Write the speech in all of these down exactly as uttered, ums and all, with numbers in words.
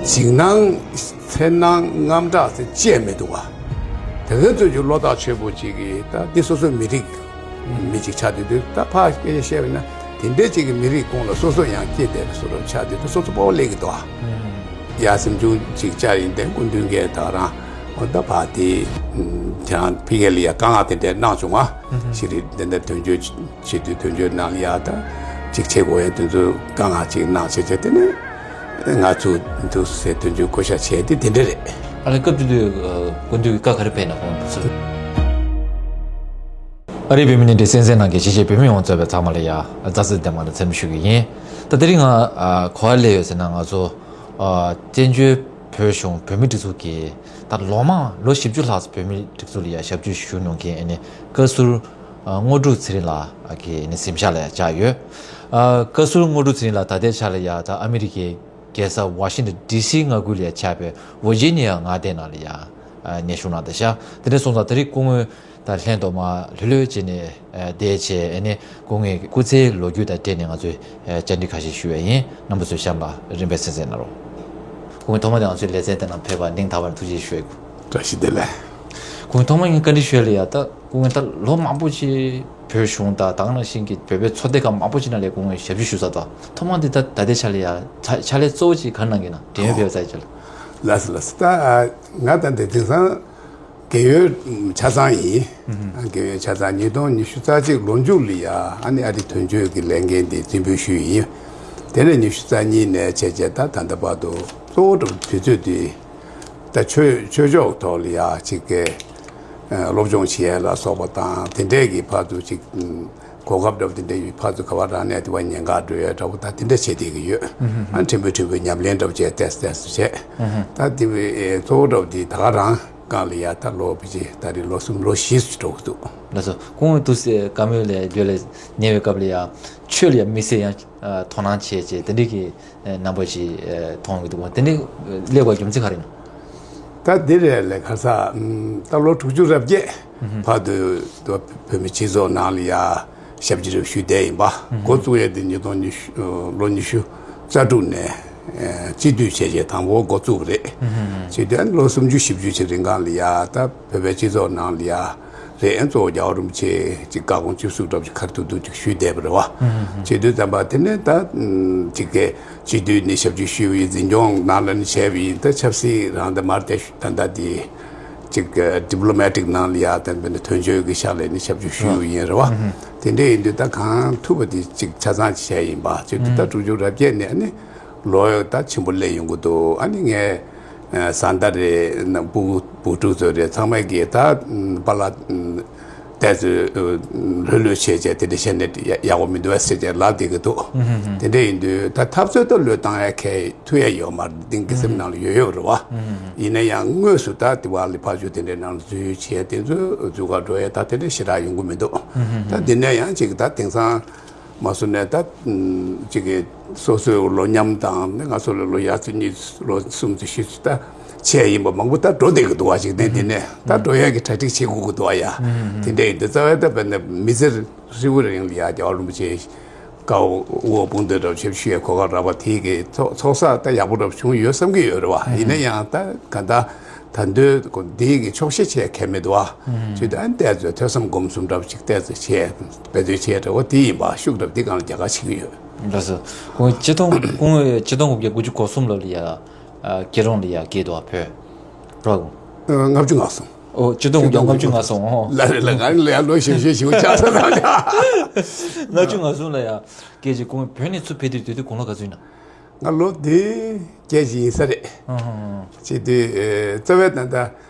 ཞིང་ནང་། འཚེར་སྣང་། དངངས་སྐྲག་ཟེར་བཅས་མི་འདུག་བ། དེ་གའི་ཚོད་ཀྱི་བློ་ཐག་ཆོད་པོ་ཅིག་གིས་ད་འདི་སོ་སོའི་མི་རིགས་མི་ཅིག་ཆགས་དུས་དུས་ད་ཕར་སྐད་ཆ་བཤད་པ་ཡིན་ན། དེ་འདྲའི་ཅིག་གི་མི་རིགས་ཁོངས་ལ་སོ་སོ་ཡང་སྐྱེས་བསྡད་པའི་བཟོ་འདྲ་ཆགས་དུས་ད་སོ་སོ་སྤོབས་པ་སླེབས་ཀྱི་འདུག་ཨ། ཡ་སེམས་ཆུང་ཅིག་བཅའ་ཡིན་ཏེ་སྐུ་མདུན་གྱི་ད་རང་འོ་ད་ཕར་དེ་ཁྱེད་རང་ཕ་གི་ལ་ཡ་དཀའ་ངལ་དེ་འདྲ་གནང་བྱུང་ཨ། ཤི་རི་དེ་འདྲ་དོན་གཅོད་བྱེད་དུས་དོན་གཅོད་ནང་ལ་ཡ་ད་ཅིག་བྱེད་དགོས་ཡ་དེ་ཚོ་དཀའ་ངལ་ཅིག་གནང་བྱེད་བྱེད་དེ་ནས། ང་ཚོ་འདུག་སེ་དོན་གཅོད་བསྐོ་བཞག་བྱས་ཏེ་དེ་འདྲ་རེད། ཨ་ལེ་སྐབས་དེ་དུས་སྐུ་མདུན་གྱི་བཀའ་ག་རེ་ཕེབས་ན་ཁོང་ཚོ། ཨ་རིའི་བོད་མི་སྣེ་འདྲེན་གསན་གཟིགས་གནང་མཁན་གཞིས་བྱེས་བོད་མི་ཡོངས་གཙོས་པའི་ཚང་མ་ལ་ཡ་མཛའ་བརྩེ་ལྡན་པ་དང་འཚམས་འདྲི་ཞུ་གི་ཡིན། ད་དེ་རིང་ང་ག་པར་སླེབས་ཡོད་ཟེར་ན་ང་ཚོ་བཙན་བྱོལ་བོད་གཞུང་བོད་མིའི་སྒྲིག་འཛུགས་ཀྱིས་ད་ལོ་མང་ལོ་བཞི་བཅུ་ལྷག་ཙམ་བོད་མིའི་སྒྲིག་འཛུགས་ལ་ཡ་ཞབས་ཕྱི་ཞུ་མྱོང་མཁན་ཨ་ནི་བཀའ་ཟུར་དངོས་གྲུབ་ཚེ་རིང་ལགས་ཀྱི་ཨ་ནི་གཟིམ་ཤག་ལ་ཡ་བཅར་ཡོད། བཀའ་ཟུར་དངོས་གྲུབ་ཚེ་རིང་ལགས་ད་ལྟའི་ཆ་ལ་ཡ་ད་ཨ་མི་རི་ཀའི་རྒྱལ་ས་ཝ་ཤིང་ཊོན་ཌི་སི་མངའ་ཁུལ་ལ་ཡ་ཆགས་པའི་ཝར་ཇི་ནི་ཡ་མངའ་སྡེ་ནང་ལ་ཡ་ཉེ་ཞུགས་གནང་བསྡད་ཤག་དེ་འདྲ་སོང་ཙང་དེ་རིང་སྐུ་ངོ་དང་ལྷན་དུ་མར་ལྷོད་ལྷོད་བྱས་ནས་བསྡད་བྱས་ཨ་ནི་སྐུ་ངོའི་སྐུ་ཚེའི་ལོ་རྒྱུས་དང་འབྲེལ་ནས་ང་ཚོས་བཅར་འདྲི་ཁ་ཤས་ཞུ་ཡ་ཡིན། རྣམ་པ་ཚོས་གཤམ་ལ་རིམ་པས་གསན་གཟིགས་གནང་རོགས། སྐུ་ངོ་ཐོག་མ་དེ་ང་ཚོའི་ལེ་ཚན་དེ་ནང་ཕེབས་པར་སྙིང་ཐག་པ་ནས་ཐུགས་རྗེ་ཞུ་ཡ་ཡིན། བཀྲ་ཤིས་བདེ་ལེགས། སྐུ་ངོ་ཐོག་མ་ངས་བཀའ་འདྲི་ཞུ་ཡ་ལ་ཡ་ད། སྐུ་ངོ་ད་ལོ་མང་པོ་ཅིག་བོད་གཞུང་དང་ད་ག་ནང་བཞིན་གྱི་བོད་པའི་ཚོགས་སྡེ་ཁག་མང་པོ་ཅིག་ནང་ལ་སྐུ་ངོས་ཞབས་ཞུ་ཞུས་ཚར་ད། ཐོག་མ་འདི་ད་ད་ལྟའི་ཆ་ལ་ཡ་ཕྱག་ཕྱག་ལས་གཙོ་བོ་ཅིག་ག་རེ་གནང་གི་ན་འབྲེལ་ཡོད་བེད་སྤྱོད་ལ། ལགས་སོ་ལགས་སོ། ད་ང་ད་འདི་དེང་སང་རྒས་ཡོལ་ཆ་ཚང་ཡིན། རྒས་ཡོལ་ཆ་ཚང་ཉིས་སྟོང་ཉི་ཤུ་རྩ་གཅིག་ལོ་མཇུག་ལ་ཡ་ཨ་ནི་ཨ་རི་དོན་གཅོད་ཀྱི་ལས་འགན་དེ་རྩིས་འབུལ་ཞུས་ཡིན། དེ་ནས་ཉི་ཤུ་རྩ་གཉིས་ནས་བྱས་བྱས་ད་ད་ལྟ་བར་དུ་གཙོ་བོ་དུས་ཚོད་དེ། ད་ཆོས་ཆོས་ཕྱོགས་ཐོག་ལ་ཡ་གཅིག་གི་སློབ་སྦྱོང་བྱེད་ཡ་ལ་སོགས་པ་དང་དེ་འདྲས་ཀྱི་ཕར་ཚུར་གཅིག་གོ་སྐབས་འདྲ་པོ་དེ་འདྲས་ཡོད་ཕར་ཚུར་ག་བ་རང་ནས་དེ་བ་ཉེན་ཁ་འགྲོ་ཡ་འདྲ་པོ་ད་དེ་འདྲས་བྱེད་བསྡད་ཀྱི་ཡོད། ཨ་ཕྲན་བུ་ཕྲན་བུ་ཉམས་ལེན་འདྲ་པོ་བྱས་ཏེས་ཏེས་སུ་བྱས། ད་དེ་བའི་གཙོ་བོ་འདྲ་པོ་དེ་ད་ག་རང་སྒང་ལ་ཡ་ད་ལོ་བི་ཅི་ད་རེས་ལོ་གསུམ་ལོ་བཞི་སུ་འགྲོ་གི་འདུག་ལགས་སོ། ཁོང་དུ་སེ་བཀའ་མོལ་ལས་བརྗོད་ལས་ཉེ་བའི་སྐབས་ལ་ཡ་ཆོས་ལ་ཡ་དམིགས་བསལ་ཡང་དོ་སྣང་བྱས་བྱས་དེ་འདྲས་ཀྱི་རྣམ་པ་ཞིག་མཐོང་གི་འདུག་དེ་ནི་སླེབས་པའི་རྒྱུ་མཚན་ག་རེ་ཡིན་ནམ། ད་འདི་རེད་ལས་ཁ་ས་ད་ལོ་དྲུག་ཅུ་རེ་བརྒྱད་བར་དུ་བོད་མི་སྤྱི་ཚོགས་ནང་ལ་ཡ་ཞབས་ཕྱི་རེ་ཞུས་བསྡད་ཡིན་པ། འགོ་བཙུགས་ཡས་དེ་ཉིས་སྟོང་ཉི་ཤུ་ལོ་ཉི་ཤུ་རྩ་དྲུག་ནས་སྤྱི་འཐུས་བྱས་རྗེས་དང་པོ་འགོ་བཙུགས་པ་རེད། སྤྱི་འཐུས་ཨ་ནི་ལོ་སུམ་ཅུ་བཞི་བཅུ་ཞིག་རིང་སྒང་ལ་ཡ་ད། བོད་པའི་སྤྱི་ཚོགས་ནང་ལ་ཡ་རེད་ཨེ་གཙོ་བོ་རྒྱལ་བ་རིན་པོ་ཆེ་ཅིག་བཀའ་དགོངས་སྤྱི་གསུང་འདྲ་པོ་ཅིག་ཁ་ཐུག་ཐུག་ཅིག་ཞུས་བསྡད་པ་རེད་བ། བྱེད་དུས་ཙམ་པ་དེ་ནས་ད་ཅིག་གི་སྤྱི་འཐུས་ནས་ཞབས་ཕྱི་ཞུས་པ་ཡིན། འཛིན་སྐྱོང་ནང་ལ་ནི་བྱས་པ་ཡིན། ད་ཆབ་སྲིད་རང་ད་མར་དེ་ད་ད་དེ་ཅིག་ཌི་པི་ལོ་མེ་ཊིག་ནང་ལ་ཡ་ད་དོན་གཅོད་ཀྱི་ཤག་ལས་ནི་ཞབས་ཕྱི་ཞུས་པ་ཡིན་རེད་བ། དེ་འདྲ་ཡིན་དུས་ད་གང་ཐུབ་པ་དེ་ཅིག་ཆ་ཚང་ཅིག་བྱས་ཡིན་པ། བྱེད་དུས་ད་དྲུག་ཅུ་རེ་བརྒྱད་ནས་ནི། ལོ་ཡོད་ད་ཆེན་པོ་སླེབས་ཡོང་གི་འདུག་ཨ་ནི་ངས་བཟའ་ཟླ་རེད་ན་སྤུ་གུ་བུ་ཕྲུག་ཚོ་རེད་ཚང་མས་ཀྱིས་ད་པཱ་ལགས་ཏོག་ཙམ་ལྷོད་ལྷོད་བྱས་བྱས་དེ་འདྲ་བྱས་ནས་ཡག་པོ་མི་འདུག་ཨ་ཟེར་བྱས་ལབ་བསྡད་ཀྱི་འདུག་དེ་འདྲ་ཡིན་དུས་ད་འཐབ་རྩོད་ད་བློས་བཏང་ཡ་གལ་ཐུབ་ཡ་ཡོད་མ་རེད། འདི་གི་སེམས་ནང་ལ་ཡོད་ཡོད་རེད་བ། ཡིན་ན་ཡང་དངོས་སུ་ད་དེ་བ་ལི་ཕ་ཇོ་དེ་འདྲའི་ནང་ལ་འཛུལ་བྱས་དེ་ཚོ་འཛུལ་ག་འགྲོ་ཡ་ད་དེ་འདྲ་ཞེ་དྲག་ཡོང་གི་མི་འདུག་ད་འདི་ནས་ཡང་ཅིག་ད་དེང་སང་། མ་སུ་ནས་ད་ཅིག་གི་སོ་སོའི་ལོ་མཉམ་དང་ནི་ང་ཚོ་ལ་ལོ་ཡར་ཚེ་གཉིས་ལོ་གསུམ་ཚེ་བཞི་ཚེ་ད་ཆེ་ཡིན་པ་མང་པོ་ད་འགྲོ་བསྡད་ཀྱི་འདུག་བ། ཅིག་ནས་འདི་ནས་ད་འགྲོ་ཡས་ཀྱི་གྲ་སྒྲིག་བྱེད་དགོས་ཀྱི་འདུག་བ་ཡ། དེ་འདྲ་ཡིན་དུས་རྩ་བའི་ད་བས་ན་མི་ཚེ་ཧྲིལ་བོ་རིང་ལ་ཡ་རྒྱལ་བ་རིན་པོ་ཆེ་བཀའ་འོག་དཔུང་འདེགས་འདྲ་བྱེད་ཞུ་ཡས་གོ་སྐབས་རག་པ་དེ་གི་ཚོགས་ཚོགས་བསགས་ད་ཡག་པོ་འདྲ་བྱུང་ཡོད་བསམ་གྱི་ཡོད་རེད་བ། ཡིན་ན་ཡང་ད་ག་ད། ད་འདོད་འདི་གི་ཆོག་ཤེས་བྱས་གལ་མི་འདུག་ཨ། ཅིག་ད་ཨ་ནི་ཏོག་ཙམ་ཐོས་བསམ་སྒོམ་གསུམ་འདྲ་པོ་ཅིག་ཏོག་ཙམ་བྱས་འབད་རྩོལ་བྱས་འདྲ་བོ་དེ་ཡིན་པ་ཤུགས་འདྲ་པོ་འདི་སྒང་ལ་རྒྱ་གར་བྱེད་ཀྱི་ཡོད། ལགས་སོ། ཁོང་ཆིག་སྟོང་ཁོང་ཆིག་སྟོང་དགུ་བརྒྱ་དགུ་བཅུ་གོ་གསུམ་ལོ་ལ་ཡ་སྐྱིད་རོང་ལ་ཡ་སྐྱེས་འདུག་ཨ་བོད་རོགས། ལྔ་བཅུ་ང་གསུམ། ཨོ་ཆིག་སྟོང་དགུ་བརྒྱ་ལྔ་བཅུ་ང་གསུམ་ཨོ། ལ་རེ་ལ་ང་ལ་ཡ་ལོ་ཞེ་ཞེ་ཞེ་ཆགས་ས་དང་། ལྔ་བཅུ་ང་གསུམ་ལ་ཡ་སྐྱེས་ཅིག་ཁོང་བོད་ནས་ཚུར་ཕེབས་དུས་དུས་དུས་དགུང་ལོ་ག་ཚོད་ཡིན་ན། ང་ལོ་འདི་སྐྱེས་ཀྱི་ཡིན་ས་རེད། ཨ་ཧ་ཧ། བྱེད་དུས་རྩ་བའི་ད་ལྟ་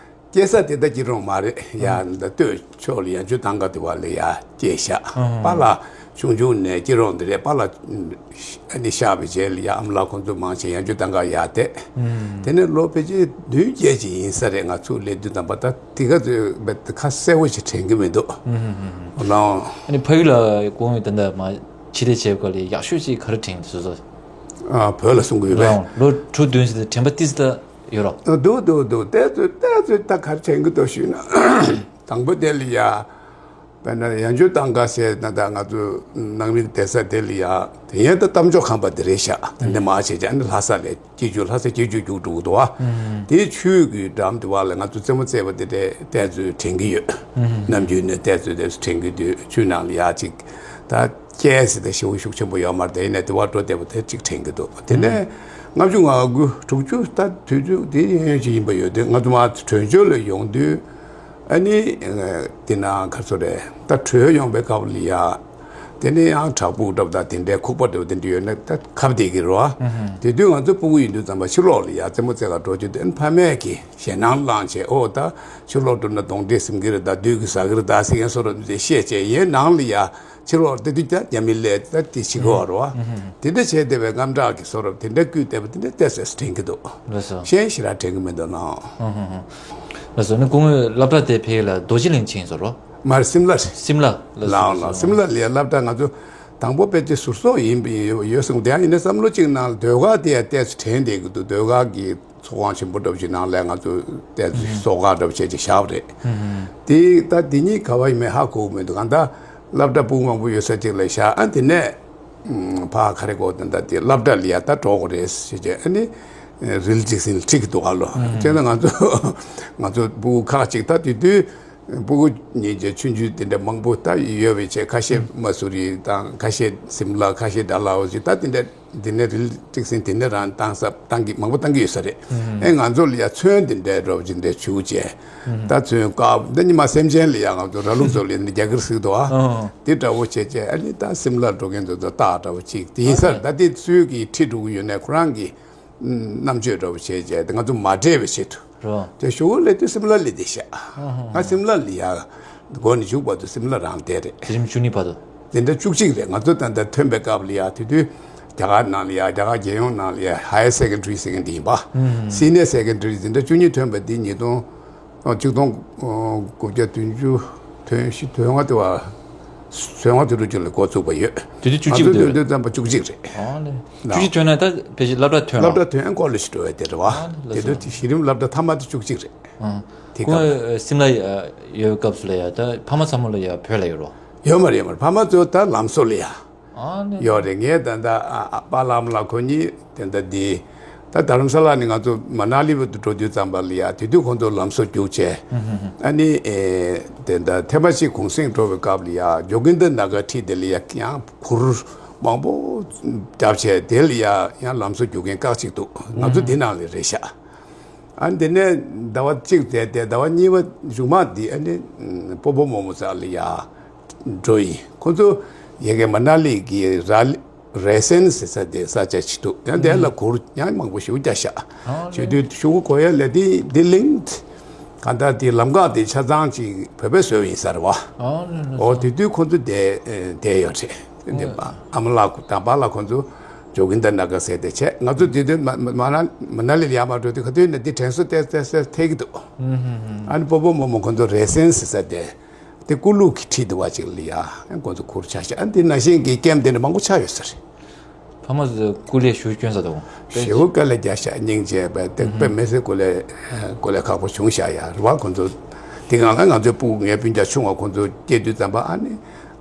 སྐྱེས་ས་དེ་ད་སྐྱིད་རོང་མ་རེད་ཡ། ད་སྟོད་ཕྱོགས་ལ་ཡ་འཇུ་ཐང་ག་དེ་བ་ལ་ཡ་སྐྱེས་ཤག་ཨ་ཧ་ཧ། པཱ་ལགས་ཆུང་ཆུང་ནས་སྐྱིད་རོང་དེ་རེད། པཱ་ལགས་ཨ་ནི་གཤགས་པའི་རྗེས་ལ་ཡ་ཨ་མ་ལགས་ཁོང་ཚོ་མང་ཆེ་ཡ་འཇུ་ཐང་ག་ཡ་བསྡད། དེ་ནས་ལོ་ཕལ་ཆེར་བདུན་བརྒྱད་ཅིག་ཡིན་ས་རེད། ང་ཚུར་སླེབས་དུས་ཙམ་པ་ད་དེ་ག་ཚོད་ཁ་གསལ་བོ་ཞིག་དྲན་གི་མི་འདུག་ཨ་ནི་ཕ་ཡུལ་ལ་དགོངས་ཡོད་ད་ལྟ་མ་ཕྱི་ལས་བྱེད་སྐབས་ལ་ཡག་ཤོས་ཅིག་ག་རེ་དྲན་སོ་སོ། ཨ་བོད་ལ་གསུང་གི་ཡོད་པས། རང་ལོ་དྲུག་བདུན་ཙམ་དྲན་པ་ཏིས་ད་ཡོད་རོགས། འདུག་འདུག་འདུག་ཏོག་ཙམ་ཏོག་ཙམ་ད་ག་རེ་དྲན་གི་འདུག་ཞུས་ན། དང་པོ་དེ་ལ་ཡ་ དཔེར་ན་ཡང་ཆོས་ཏང་ཀ་ཟེར་ན་ད་ང་ཚོ་ནང་མི་སྡོད་ས་དེ་ལ་ཡ་དེ་ཡན་ད་གཏམ་བརྗོད་ཁང་པ་དེ་རེད་ཤག་དེ་འདྲ་མ་བྱས་ཀྱང་ནི་ལྷ་ས་ལ་སྐྱིད་ཆུ་ལྷ་ས་སྐྱིད་ཆུ་རྒྱུགས་འགྲོ་གི་འདུག་བ། དེའི་ཆུ་གི་འགྲམ་དེ་བ་ལ་ང་ཚོ་རྩེད་མོ་རྩེ་བ་དེ་འདྲ་ཏོག་ཙམ་དྲན་གི་ཡོད། ནམ་རྒྱུན་ནས་ཏོག་ཙམ་དེ་དྲན་གི་འདུག་ཆུ་ནང་ལ་ཡ་ཅིག་ད་སྐྱེས་ཟེར་ད་ཞེ་པོ་ཤུགས་ཆེན་པོ་ཡོད་མ་རེད། དེ་ཡིན་ནའི་དེ་བ་འགྲོ་བསྡད་པ་དེ་ཅིག་དྲན་གི་འདུག་དེ་ནས་ལྔ་བཅུ་ང་དགུ་དྲུག་ཅུ་ད་དུས་ཚོད་དེ་ཡན་ཡོད་ཅིག་ཡིན་པ་ཡོད་དེ་ང་ཚོ་མ་གྲོང་ཆོག་ལ་ཡོང་དུས། ཨ་ནི་དེ་ན་ག་ཚོད་རེད་ད་བྲོས་ཡོང་པའི་སྐབས་ལ་ཡ། དེ་ནས་ཡང་བྲག་ཕུག་འགྲོ་ད་དེ་འདྲའི་ཁུག་པ་འགྲོ་དེ་འདྲ་ཡོད་ན་ད་ཁབ་བསྡད་ཀྱི་རེད་བ། དེ་དུས་ང་ཚོ་སྤུ་གུ་ཡིན་དུས་ཙམ་པ་ཕྱི་ལོགས་ལ་ཡ་རྩེད་མོ་རྩེ་ག་འགྲོ་རྒྱུ་དེ་ཕ་མས་ཀྱི་ཞེད་སྣང་བསླངས་བྱས་ཨོ་ད་ཕྱི་ལོགས་འགྲོ་ན་གདོན་འདྲེ་ཟིན་གྱི་རེད་ད་བདུད་ཀྱིས་ཟ་གི་རེད་ད་ཟེར་མཁན་བཟོ་འདྲ་བཤད་བྱས་ཡིན་ནང་ལ་ཡ། ཕྱི་ལོགས་དེ་དུས་ཀྱང་རྒྱ་མི་ལས་ད་དེ་ཕྱི་གོ་བ་རེད་བ། དེ་འདྲ་བྱས་བསྡད་པའི་དངངས་སྐྲག་གི་བཟོ་འདྲ་དེ་འདྲ་བརྐུས་བསྡད་པ་དེ་འདྲ་ཏོག་ཙམ་དྲན་གྱི་འདུག་ལགས་སོ། གཞན་ཞེ་དྲག་དྲན་གྱི་མི་འདུག་ནའང་། ལགས་སོ་ནི་སྐུ་ངོས་སློབ་གྲྭ་དེ་ཕེབས་ལ་རྡོ་རྗེ་གླིང་ཕྱིན་ཡིན་ཟེར་རོ། མ་རེད་སིམ་ལ། སིམ་ལ་ལགས་སོ། ལའོ་ལའོ་སིམ་ལ་ལ་ཡ་སློབ་གྲྭ་ང་ཚོ་དང་པོ་དཔེ་དེ་ཟུར་སོག་ཡིན་ཡོད་གསུངས་དེ་ཡང་ཡིན་ན་བསམ་བློ་གཅིག་ནང་ལ་ཟློས་གར་དེ་ཡ་ཏོག་ཙམ་དྲན་བསྡད་ཀྱི་འདུག་ཟློས་གར་གྱི་ཚོགས་ཁང་ཆེན་པོ་འདྲ་པོ་ཅིག་ནང་ལ་ང་ཚོ་ཏོག་ཙམ་གསོལ་ཁ་འདྲ་པོ་བྱས་ཅིག་བཞག་པ་རེད། དེ་ད་དེ་གཉིས་ག་བ་ཡིན་མིན་ཧ་གོ་གི་མི་འདུག་གང་ལྟར་སློབ་གྲྭ་སྤུ་གུ་མང་པོ་ཡོད་ས་ཅིག་ལ་བཞག་ཨ་དེ་ནས་ཕ་ག་རེ་གོ་དེ་འདྲ་དེ་སློབ་གྲྭ་ལ་ཡ་ད་འགྲོ་དགོས་རེད་ཟེར་བྱས་ཨ་ནི་རིལ་ཅིག་ཟིན་ཁྲིད་ཀྱི་འདུག་ཨ་ལོ་བྱས་ན་ང་ཚོ་ང་ཚོ་སྤུ་གུ་ཁག་ཅིག་ད་དེ་དུས་སྤུ་གུ་ཉིན་བྱས་ཆུང་ཆུང་དེ་འདྲ་མང་པོ་ད་ཡོད་པའི་ཆེད་ཁ་ཤས་མ་སུ་རི་དང་ཁ་ཤས་སིམ་ལ་ཁ་ཤས་ཌལ་ཧོ་སི་ད་དེ་འདྲ། དེ་ནས་རིལ་ཏིག་སིན་དེ་ནས་རང་བཏང་ས་བཏང་གི་མང་པོ་བཏང་གི་ཡོད་ས་རེད། ཨེ་ང་ཚོ་ལ་ཡ་ཚོན་དེ་འདྲའི་རོབ་ཅིག་འདྲ་བྱུག་བྱས། ད་ཚོན་དཀར་འདི་ཉི་མ་སེམས་ཅན་ལ་ཡ་ང་ཚོ་ར་ལུག་ཚོ་ལ་ཡ་རྒྱ་གར་ཟིག་འདུག་ཨ། དེ་འདྲ་བོ་བྱས་བྱས་ཨ་ནི་ད་སིམ་ལ་འགྲོ་མཁན་ཚོ་ཚོ་སྟག་འདྲ་བོ་ཅིག་དེ་ཡིན་ས་རེད། ད་དེ་ཚོས་ཀྱི་ཁྲིད་འགྲོ་གི་ཡོད་ནས་ཁོ་རང་གི་རྣམ་དཔྱོད་འདྲ་བོ་བྱས་བྱས་དེ་ང་ཚོ་མ་བྲེལ་བའི་ཆེད་དུ། རོ། དེ་ཞོགས་ལས་དུས་སིམ་ལ་ལས་དེ་ཤ། ང་སིམ་ལ་ལ་ཡ། མགོ་ནས་མཇུག་བར་དུ་སིམ་ལ་རང་དེ་རེད། དེ་རིང་བཅུ་གཉིས་བར་དུ། དེ་འདྲ་བཅུ་གཅིག་རེད། ང་ཚོ་ད་ལྟ་ཐོན་པའི་སྐབས་ལ་ཡ་དེ་དུས་རྒྱ་གར་ནང་ལ་ཡ་རྒྱ་གར་རྒྱལ་ཡོངས་ནང་ལ་ཡ་ཧའེ་ཡར་སེ་ཀན་ཌ་རི་ཟེར་མཁན་དེ་ཡིན་པ། སི་ནི་ཡར་སེ་ཀན་ཌ་རི་དེ་འདྲ་བཅུ་གཉིས་ཐོན་པ་འདི་ཉིས་སྟོང་། ཆིག་སྟོང་དགུ་བརྒྱ་བདུན་ཅུ་དོན་བཞི་དོན་ལྔ་དེ་བ། དོན་ལྔ་དེ་རུ་ཅིག་ལ་འགོ་བཙུགས་པ་ཡོད། དེ་དུས་བཅུ་གཅིག་ང་ཚོ་འདོན་དུས་ཙམ་པ་བཅུ་གཅིག་རེད། ཨ་ནི། བཅུ་གཅིག་ཐོན་ན་ད་ཕལ་ཆེར་སློབ་གྲྭ་ཐོན་ལ། སློབ་གྲྭ་ཐོན་ཀོ་ལེ་ཇི་འགྲོ་བའི་དེ་རེད་བ། ཨ་ནི་དེ་དུས་གཞི་རིམ་སློབ་གྲྭ་མཐའ་མ་དེ་བཅུ་གཅིག་རེད། དེ་ཁོང་སྐབས་སིམ་ལ་ཡོད་སྐབས་སུ་ལ་ཡ་ད་ཕ་མ་ཚང་མ་ལ་ཡ་བོད་ལ་ཡོད་རོ། ཡོད་མ་རེད་ཡོད་མ་རེད། ཕ་མ་ཚོ་ད་ལམ་བཟོ་ལ་ཡ། ཨ་ནི། ཡོད་རེད། ངས་ད་ལྟ་ཨ་ཨ་པཱ་ལགས་ཨ་མ་ལགས་ཁོ་གཉིས་དེ་འདྲ་འདི། ད་རྡ་རམ་ས་ལ་ནས་ང་ཚོ་མ་ན་ལི་བར་དུ་འགྲོ་དུས་ཙམ་པ་ལ་ཡ་དེ་དུས་ཁོང་ཚོ་ལམ་བཟོ་རྒྱུགས་བྱས། ཨ་ནི་ཨེ་དེ་འདྲ་ཐེམ་པ་གཅིག་གུང་སེང་འགྲོ་བའི་སྐབས་ལ་ཡ་ཇོ་གིན་དར་ན་གར་ཁྲིད་དེ་ལ་ཡ་ཡང་གུར་མང་པོ་བརྒྱབ་བྱས་དེ་ལ་ཡ་ཡང་ལམ་བཟོ་རྒྱུགས་མཁན་ཁག་ཅིག་འདུག་ང་ཚོ་དེ་ནང་ལ་རེད་ཤག་ཨ་འདི་ནས་ཟླ་བ་གཅིག་བསྡད་དེ་ཟླ་བ་གཉིས་པ་མཇུག་མ་འདི་ཨ་ནི་སྤོ་བོ་རྨོ་མོ་རྩ་ལ་ཡ་འགྲོ་ཡིན། ཁོ་ཚོ་ཡ་གི་མ་ན་ལི་གི་ར་རེ་སན་ཟེར་ས་དེ་ས་ཆ་ཅིག་འདུག་ཡང་དེ་ལ་གུར་ཡང་མང་པོ་ཞིག་བརྒྱབ་ཤག་ཨ་བྱེད་དུས་ཤོག་གུ་གོ་ཡ་ལས་དེ་དེ་གླིང་གང་ལྟར་དེ་ལམ་ཁ་དེ་ཆ་ཚང་ཅིག་བོད་པས་བཟོས་ཡིན་ས་རེད་བ། ཨོ་དེ་དུས་ཁོ་ཚོ་དེ་དེ་ཡོད་རེད། དེ་ཨ་མ་ལགས་དང་པཱ་ལགས་ཁོ་ཚོ་ཇོ་གིན་དར་ན་གར་ཟེར་དེ་བྱས། ང་ཚོ་དེ་དུས་མ་མ་མ་ན་མ་ན་ལི་ལ་ཡར་མར་འགྲོ་དུས་ག་དུས་ནས་དེ་དྲན་གསོ་ཏོག་ཙམ་ཏོག་ཙམ་ཐེབས་ཀྱི་འདུག་ཨ་ནི་སྤོ་བོ་རྨོ་མོ་ཁོ་ཚོ་རེ་སན་ཟེར་ས་དེ་དེ་ཀུ་ལུ་གི་ཁྲིད་དུ་བ་ཅིག་ལ་ཡ་ཁོ་ཚོ་གུར་ཆགས་ཤག་ཨ་ནི་དེ་ནང་བཞིན་གྱི་ཀེམ་དེ་འདྲ་མང་པོ་ཆགས་ཡོད་ས་རེད། ཕ་མ་ཚོས་སྐུ་ལས་ཞུ་སྐྱོན་ས་དང་། ཞེ་པོ་དཀའ་ལས་རྒྱག་ཤག་སྙིང་རྗེ་བས་དེ་དཔེ་མི་སྲིད་སྐུ་ལས་སྐུ་ལས་ཁག་པོ་བྱུང་ཤག་ཡ་རེད་བ། ཁོ་ཚོ་དེ་སྒང་ལ་ང་ཚོའི་སྤུ་གུ་ངའི་སྤུན་ཀྱག་ཆུང་བ་ཁོ་ཚོ་སྐྱེས་དུས་ཙམ་པ་ཨ་ནི་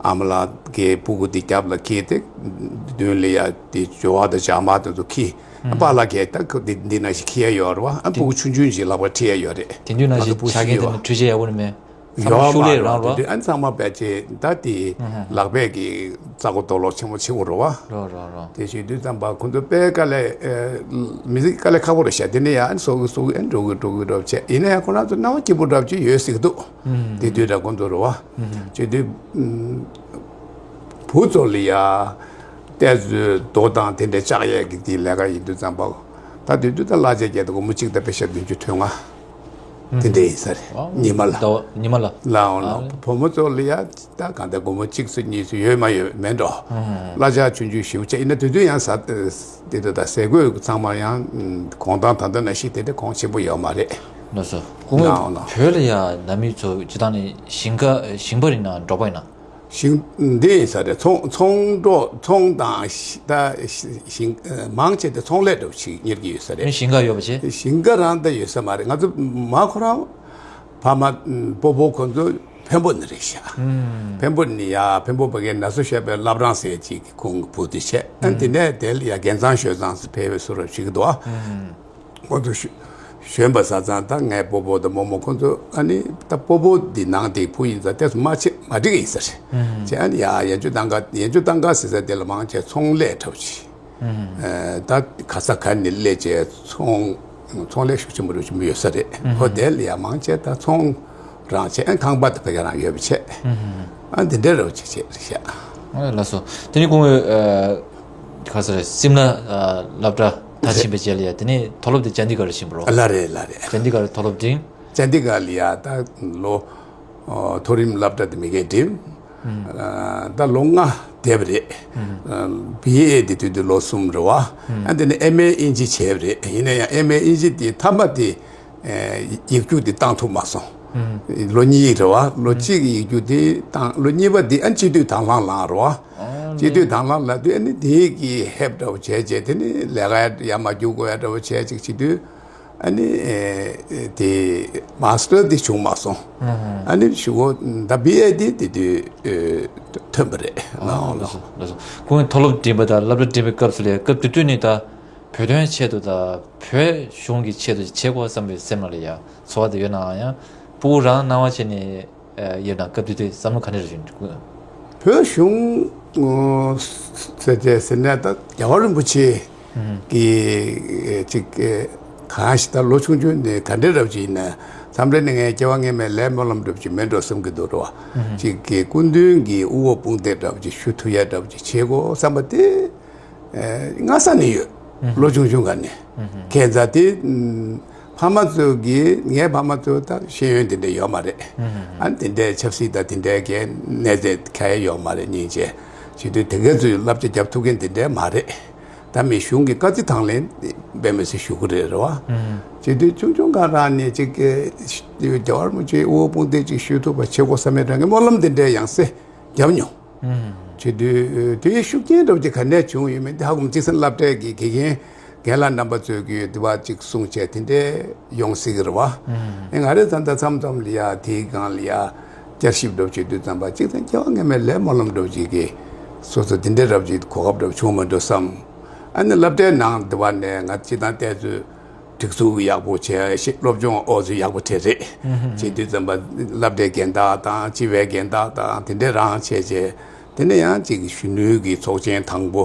ཨ་མ་ལགས་ཀྱི་སྤུ་གུ་དེ་རྒྱབ་ལ་འཁྱེར་ཏེ་མདུན་ལ་ཡ་དེ་སྦྱོར་བ་དང་སྦྱར་མ་དེ་ཚོ་འཁྱེར། ཨ་པཱ་ལགས་ཀྱིས་ད་ཁོ་དེ་འདི་ནང་བཞིན་འཁྱེར་ཡ་ཡོད་རེད་བ། ཨ་སྤུ་གུ་ཆུང་ཆུང་ཞིག་ལག་པར་ཁྲིད་ཡ་ཡོད་རེད། དེ་དུས་ནང་བཞིན་ཆ་རྐྱེན་དེ་ནི་འཕྲུལ་ཆས་ཡག་པོ་ནི་མེད། ཡོད་མ་རེད་བ། དེ་དུས་ཨ་ཚང་མ་བས་ཅེ་ད་དེ་ལག་པས་ཀྱི་རྩ་མགོ་རྡོ་ལོག་ཆེན་མོ་ཆེ་བོ་རེད་བ། རོ་རོ་རོ། དེ་བྱེད་དུས་ཙམ་པ་ཁོ་ཚོ་དཔེ་དཀའ་ལས་ཨེ་མི་ཚེ་དཀའ་ལས་ཁག་པོ་རེད་ཤག་དེ་ནས་ཡང་ཨ་ནི་སོ་གི་སོ་གི་ཨ་ནི་འགྲོ་གི་འགྲོ་གི་འགྲོ་བྱས་ཡིན་ན་ཡང་ཁོ་རང་ཚོ་སྣང་བ་སྐྱིད་པོ་འདྲ་བྱས་ཡོད་སྲིད་ཀྱི་འདུག་དེ་དུས་ད་ཁོ་ཚོ་རེད་བ། བྱེད་དུས་བུ་ཚོ་ལ་ཡ་ཏོག་ཙམ་རྡོ་དང་དེ་འདྲའི་ལྕགས་ཡས་ཀྱི་དེའི་ལས་ཀ་ཡིན་དུས་ཙམ་པ་ད་དེ་དུས་ད་གླ་ཆ་བརྒྱད་དང་སྒོར་མོ་གཅིག་དང་པེ་ཤ་བདུན་ཅུ་དོན་ལྔ། དེ་འདྲ་ཡིན་ས་རེད། ཨ། ཉི་མ་ལ། ཟླ་བ་ཉི་མ་ལ། ལའོ་ལའོ། ཨ། བུ་མོ་ཚོ་ལ་ཡ་ད་གང་ལྟར་སྒོར་མོ་གཅིག་ཙམ་གཉིས་ཙམ་ཡོད་མ་ཡོད་མེད་འགྲོ། ཨ། གླ་ཆ་ཆུང་ཆུང་ཞེ་པོ་ཅིག་ཡིན་ན་དེ་དུས་ཡང་ཟ་དེ་དུས་ད་ཟས་གོས་ཚང་མ་ཡང་གོང་ཐང་ད་ལྟ་ནང་བཞིན་དེ་འདྲ་གོང་ཆེན་པོ་ཡོད་མ་རེད། ལགས་སོ། སྐུ་ངོ། ལའོ་ལའོ། བོད་ལ་ཡ་ནང་མི་ཚོ་སྤྱིར་བཏང་ནས་ཞིང་ཁ་ཞིང་པ་ཡིན་ན་འབྲོག་པ་ཡིན་ན། ཞིང་འདི་ཡིན་ས་རེད། ཚོང་ཚོང་འབྲོག་ཚོང་དང་ཤ་ད་ཤ་ཞིང་མང་ཆེ་དེ་ཚོང་ལས་འདྲ་བོ་ཞིག་གཉེར་གྱི་ཡོད་ས་རེད། ཞིང་ཁ་ཡོད་པ་བྱས། ཞིང་ཁ་རང་ད་ཡོད་ས་མ་རེད། ང་ཚོ་མ་ཁོ་རང་ཕ་མ་སྤོ་བོ་ཁོ་ཚོ་ འཕན་པོ་ནི་རེད་ཤག་འཕན་པོ་ནི་ཡ་འཕན་པོ་ཕ་གིའི་ན་སོ་ཤོད་པའི་བླ་བྲང་ཟེར་ཅིག་གི་ཁོང་གི་བུ་དེ་བྱས། ཨ་དེ་ནས་དེ་ལ་ཡ་རྒན་ཚང་ཞོལ་ཚང་ཟེར་ཕེབས་པའི་བཟོ་འདྲ་ཞིག་འདུག་ཁོང་ཚོ་ཞོ་ཞོན་པ་ཟ་ཙང་ད་ངའི་སྤོ་བོ་དང་རྨོ་མོ་ཁོང་ཚོ་ཨ་ནི་ད་སྤོ་བོ་འདི་ནང་དེ་བུ་ཡིན་ཙང་ཏོག་ཙམ་མ་ཆེ་མ་འགྲིག་ཡིན་ས་རེད། བྱས་ཨ་ནི་ཡ་ཡན་ཆོད་བཏང་ག་ཡན་ཆོད་བཏང་ག་ཟེར་ས་དེ་ལ་མང་ཆེ་ཚོང་ལས་འདྲ་བོ་ཅིག་ཨ་ད་ག་ས་ག་ནས་སླེབས་བྱས་ཚོང་ཚོང་ལས་ཤུགས་ཆེན་པོ་རུ་ཆེན་པོ་ཡོད་ས་རེད། ཁོ་དེ་ལ་ཡ་མང་ཆེ་ད་ཚོང་རང་བྱས་ཨ་ཁང་པ་དེ་ཕ་གི་རང་ཡོད་པ་བྱས། ཨ་འདི་འདྲ་རུ་ཅིག་བྱས་རེད་ཤག་ཨ་ལགས་སོ། དེ་ནི་ཁོང་ཨ་ག་ས་རེད། སིམ་ལ་ཨ་སློབ་གྲྭ་མཐར་ཕྱིན་པའི་རྗེས་ལ་ཡ་དེ་ནི་མཐོ་སློབ་དེ་ཅན་དི་གར་ཕྱིན་པ་རོ། ལ་རེད་ལ་རེད། ཅན་དི་གར་མཐོ་སློབ་འགྲིམས། ཅན་དི་གར་ལ་ཡ་ད་ལོ་ཨོ་མཐོ་རིམ་སློབ་གྲྭ་དེ་མ་གིར་འགྲིམས། ཨ་ད་ལོ་ལྔ་བསྡད་པ་རེད། ཨ་བི་ཨེ་དེ་དུས་དུས་ལོ་གསུམ་རེད་བ། ཨ་དེ་ནས་ཨེམ་ཨེ་དབྱིན་ཇི་བྱས་པ་རེད། ཡིན་ན་ཡང་ཨེམ་ཨེ་དབྱིན་ཇི་དེ་མཐའ་མ་དེ་ཨེ་ཡིག་རྒྱུགས་དེ་བཏང་ཐུབ་མ་སོང་། ལོ་གཉིས་རེད་བ། ལོ་གཅིག་གི་ཡིག་རྒྱུགས་དེ་བཏང་། ལོ་གཉིས་པ་དེ་ཨ་སྤྱི་འཐུས་དང་བླངས་ལངས་རེད་བ། སྤྱི་འཐུས་དང་བླངས་ལངས་དུས་ཨ་ནི་དེ་གི་ཧེབ་འདྲ་བོ་བྱས་བྱས་དེ་ནི་ལས་ཀ་ཡར་མར་རྒྱུག་དགོས་ཡ་འདྲ་བོ་བྱས་ཅིག་བྱེད་དུས། ཨ་ནི་ཨེ་དེ་མཱ་སི་ཊར་དེ་བྱུང་མ་སོང་། ཨ་ནི་ཞུ་གོ་ད་བི་ཨེ་དེ་དེ་དུས་ཨེ་ཐོན་པ་རེད། ཨ་ལགས་སོ་ལགས་སོ། ཁོང་མཐོ་སློབ་འགྲིམས་པ་དང་སློབ་གྲྭ་འགྲིམས་པའི་སྐབས་སུ་ལས་སྐབས་དེ་དུས་ནས་ད་བོད་དོན་ཆེད་དུ་དང་བོད་གཞུང་གི་ཆེད་དུ་བྱེད་དགོས་བསམ་པའི་སེམས་ལ་ཡ་ཚོར་བ་དེ་ཡོད་ནའང་ཡང་སྤུ་གུ་རང་སྣང་བ་བྱས་ནས་ཡོད་ན་སྐབས་དེ་དུས་བསམ་བློ་ག་འདྲ་རེ་བྱུང་། བོད་གཞུང་ཟེར་བྱས་ཟེར་ནས་ད་རྒྱལ་བ་རིན་པོ་ཆེ་གི་ཅིག་གང་ཞིག་ད་ལོ་ཆུང་ཆུང་ནས་ག་འདྲ་འདྲ་བོ་ཅིག་ཡིན་ན་མཚམས་རེ་ནས་ངས་སྐྱེ་བ་སྔོན་མའི་ལས་སྨོན་ལམ་འདྲ་བོ་ཅིག་མེད་འགྲོ་བསམ་གྱི་འདུག་རོ། ཅིག་གི་སྐུ་མདུན་གྱི་དབུ་འོག་དཔུང་འདེགས་འདྲ་བོ་ཅིག་ཞུ་ཐུབ་ཡ་འདྲ་བོ་ཅིག་བྱེད་དགོས་བསམ་པ་དེ་སྔ་ས་ནས་ཡོད། ལོ་ཆུང་ཆུང་ག་ནས་ཁྱད་མཚར་དེ། ཕ་མ་ཚོ་གིས་ངའི་ཕ་མ་ཚོ་ད་ཤེས་ཡོན་དེ་འདྲ་ཡོད་མ་རེད། ཨ་ནི་དེ་འདྲའི་ཆབ་སྲིད་དང་དེ་འདྲའི་གི་གནས་ཚད་ཁ་ཡ་ཡོད་མ་རེད། སྙིང་རྗེ་བྱེད་དུས་དེ་ག་ཚོས་བསླབ་བྱ་རྒྱབ་ཐུབ་མཁན་དེ་འདྲའི་མ་རེད། ད་མི་གཞུང་གི་བཀའ་བརྩི་དང་ལེན་དཔེ་མི་སྲིད་ཞུ་གི་རེད་རེད་བ། བྱེད་དུས་ཆུང་ཆུང་སྒང་རང་ནས་ཅིག་གི་རྒྱལ་བ་རིན་པོ་ཆེའི་དབུ་འོག་དཔུང་འདེགས་ཅིག་ཞུ་ཐུབ་པ་བྱེད་དགོས་བསམ་པའི་རང་གི་སྨོན་ལམ་དེ་འདྲའི་ཡང་སེ་རྒྱབ་མྱོང་། བྱེད་དུས་དེའི་ཤུགས་རྐྱེན་འདྲ་བོ་ཅིག་ག་ནས་བྱུང་ཡོད་མེད་དེ་ཧ་གོ་མི་འདུག་སློབ་གྲྭའི་གི་དགེ་རྒན་རྒན་ལགས་རྣམ་པ་ཚོས་གི་དེ་བ་ཅིག་གསུངས་བྱས་དེ་འདྲའི་ཡོང་སྲིད་གི་རེད་བ། ཨེ་ང་རེ་ད་ལྟ་མཚམས་མཚམས་ལ་ཡ་དེའི་སྒང་ལ་ཡ་བསྐྱར་ཞིབ་འདྲ་བོ་བྱེད་དུས་ཙམ་པ་ཅིག་ད་སྐྱེ་བ་སྔོན་མའི་ལས་སྨོན་ལམ་འདྲ་བོ་ཅིག་གི་སོ་སོ་དེ་འདྲའི་རབ་ཅིག་གོ་སྐབས་འདྲ་བོ་བྱུང་མ་འགྲོ་བསམ། ཨ་ནི་སློབ་གྲྭའི་ནང་དེ་བ་ནས་ང་སྤྱི་བཏང་བལྟས་ཚོད། སྒྲིག་འཛུགས་ཡག་པོ་བྱས་ཤིག་སློབ་སྦྱོང་ཨོ་ཚོད་ཡག་པོ་བྱས་རེད། བྱེད་དུས་ཙམ་པ་སློབ་གྲྭའི་རྒན་བདག་དང་སྤྱི་པའི་རྒན་བདག་དང་དེ་འདྲས་རང་བྱས་བྱས། དེ་ནས་ཡང་ཅིག་གཞོན་ནུའི་གི་ཚོགས་ཆེན་དང་པོ་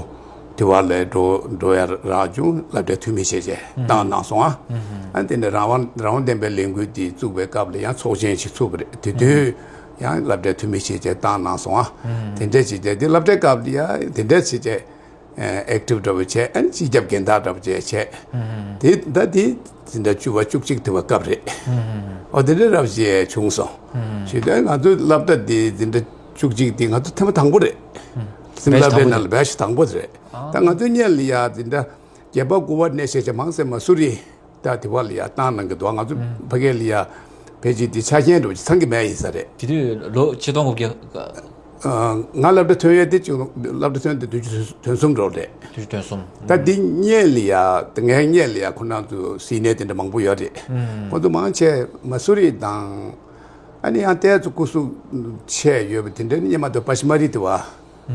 དེ་བ་ལས་འགྲོ་འགྲོ་ཡ་རག་བྱུང་། སློབ་གྲྭའི་འཐུས་མི་བྱས་བྱས་བཏང་གནང་སོང་ཨ། ཨ་དེ་ནས་རང་དབང་རང་དབང་ལྡན་པའི་ལས་འགུལ་དེ་བཙུགས་པའི་སྐབས་ལ་ཡང་ཚོགས་ཆེན་ཞིག་ཚུགས་པ་རེད། དེ་དུས་ཡང་སློབ་གྲྭའི་འཐུས་མི་བྱས་བྱས་བཏང་གནང་སོང་ཨ། དེ་འདྲས་བྱས་བྱས་དེ་སློབ་གྲྭའི་སྐབས་ལ་ཡང་དེ་འདྲས་བྱས་བྱས། ཨེག་ཊིབ་འདྲ་བོ་བྱས། ཨ་ནི་སྤྱི་ཁྱབ་རྒན་བདག་འདྲ་བོ་བྱས་བྱས། དེ་ད་དེ་འཛིན་གྲྭ་བཅུ་པ་བཅུ་གཅིག་དེ་བ་སྐབས་རེད། ཨོ་དེ་འདྲ་རབ་བྱས་བྱུང་སོང་། ཞེས་དོན་ང་ཚོའི་སློབ་གྲྭ་དེ་འཛིན་གྲྭ་བཅུ་གཅིག་དེ་ང་ཚོ་ཐེངས་མ་དང་པོ་རེད། སིམ་སློབ་གྲྭའི་ནང་ལ་བེ་ཆ་དང་པོ་དེ་རེད། ད་ང་ཚོའི་སྔོན་ལ་ཡ་འཛིན་གྲྭ་བརྒྱད་པ་དགུ་པ་ནས་བཤད་བྱས་མང་སེ་མ་སུ་རི། ད་དེ་བ་ལ་ཡ་བཏང་གནང་གི་འདུག་ང་ཚོ་ཕ་གི་ལ་ཡ་ཕལ་ཆེར་དེ་ཆ་རྐྱེན་འདྲ་བོ་ཅིག་ཚང་གི་མེད་ཡིན་ས་རེད། དེ་དུས་ལོ་ཆིག་སྟོང་དགུ་བརྒྱ། ང་སློབ་གྲྭ་ཐོན་ཡས་དེ་ཅིག་སློབ་གྲྭ་ཐོན་དེ་བདུན་ཅུ་དོན་གསུམ་འགྲོ་རེད། བདུན་ཅུ་དོན་གསུམ། ད་འདི་སྔོན་ལ་ཡ་ད་ངའི་སྔོན་ལ་ཡ་ཁོ་རང་ཚོ་སི་ནི་ཡར་དེ་འདྲ་མང་པོ་ཡོད་རེད། ཁོ་ཚོ་མང་ཆེ་མ་སུ་རི་དང་། ཨ་ནི་ཡང་ཏོག་ཙམ་སྐུ་གཟུགས་ཆེ་ཡོད་པ་དེ་འདྲ་ནི་སྔོན་མ་དུ་པ་ཤི་མ་རི་དེ་བ།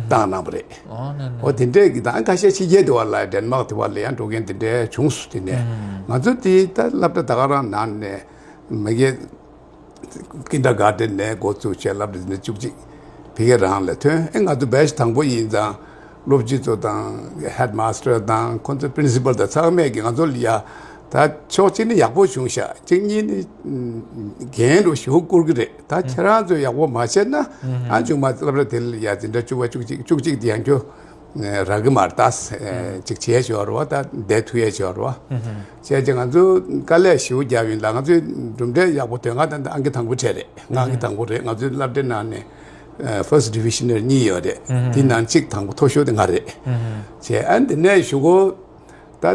བཏང་གནང་བ་རེད། ཨོ་ནས་ནས། ཨོ་དེ་འདྲས་ཀྱི་དང་ཁ་ཤས་ཕྱི་རྒྱལ་དུ་བ་ལ་ཌེན་མཱག་དུ་བ་ལ་ཡང་འགྲོ་མཁན་དེ་འདྲས་བྱུང་སོང་། དེ་ནས་ང་ཚོ་དེ་ད་སློབ་གྲྭ་ད་ག་རང་ནང་ནས་མ་གི་ཀིན་ཌར་གྷར་ཌེན་ནས་འགོ་བཙུགས་བྱས་སློབ་གྲྭ་དེ་འདྲ་བཅུ་གཅིག་ཕ་གི་རང་ལ་ཐོན། ཨེ་ང་ཚོ་བེ་ཆ་དང་པོ་ཡིན་ཙང་སློབ་སྤྱི་ཚོ་དང་ཧེཌ་མཱ་སི་ཊར་དང་ཁོང་ཚོ་པི་རིན་སི་པལ་དང་ཚང་མས་ཀྱི་ང་ཚོ་ལ་ཡ་ད་ཕྱོགས་གཅིག་ནས་ཡག་པོ་བྱུང་ཤག་གཅིག་གཉིས་ནས་འགན་རུ་ཞུ་བསྐུར་གི་རེད། ད་ཁྱེད་རང་ཚོས་ཡག་པོ་མ་བྱས་ན་ཨ་མཇུག་མ་སློབ་གྲྭ་དེ་ལ་ཡ་འཛིན་གྲྭ་བཅུ་པ་བཅུ་གཅིག་བཅུ་གཅིག་དེ་ཡང་ཁྱོད་རག་གི་མ་རེད། ད་ཅིག་བྱས་ཞོར་བ་ད་བསྡད་ཐུབ་ཡས་ཞོར་བ་བྱས་ཀྱི་ང་ཚོ་དཀའ་ལས་ཞེ་པོ་བརྒྱབ་ཡིན་ལ། ང་ཚོའི་གྲུབ་འབྲས་ཡག་པོ་ཐོན། ང་ད་ལྟ་ཨང་ཀི་དང་པོ་བྲིས་རེད། ང་ཨང་ཀི་དང་པོ་རེད། ང་ཚོའི་སློབ་གྲྭའི་ནང་ནས་ཕར་སི་ཊི་ཌི་བི་ཤན་ནར་གཉིས་ཡོད་རེད། དེ་ནང་གཅིག་དང་པོ་མཐོ་ཤོས་དེ་ང་རེད། བྱས་ཨ་འདི་ནས་གཞུག་གུ། ད་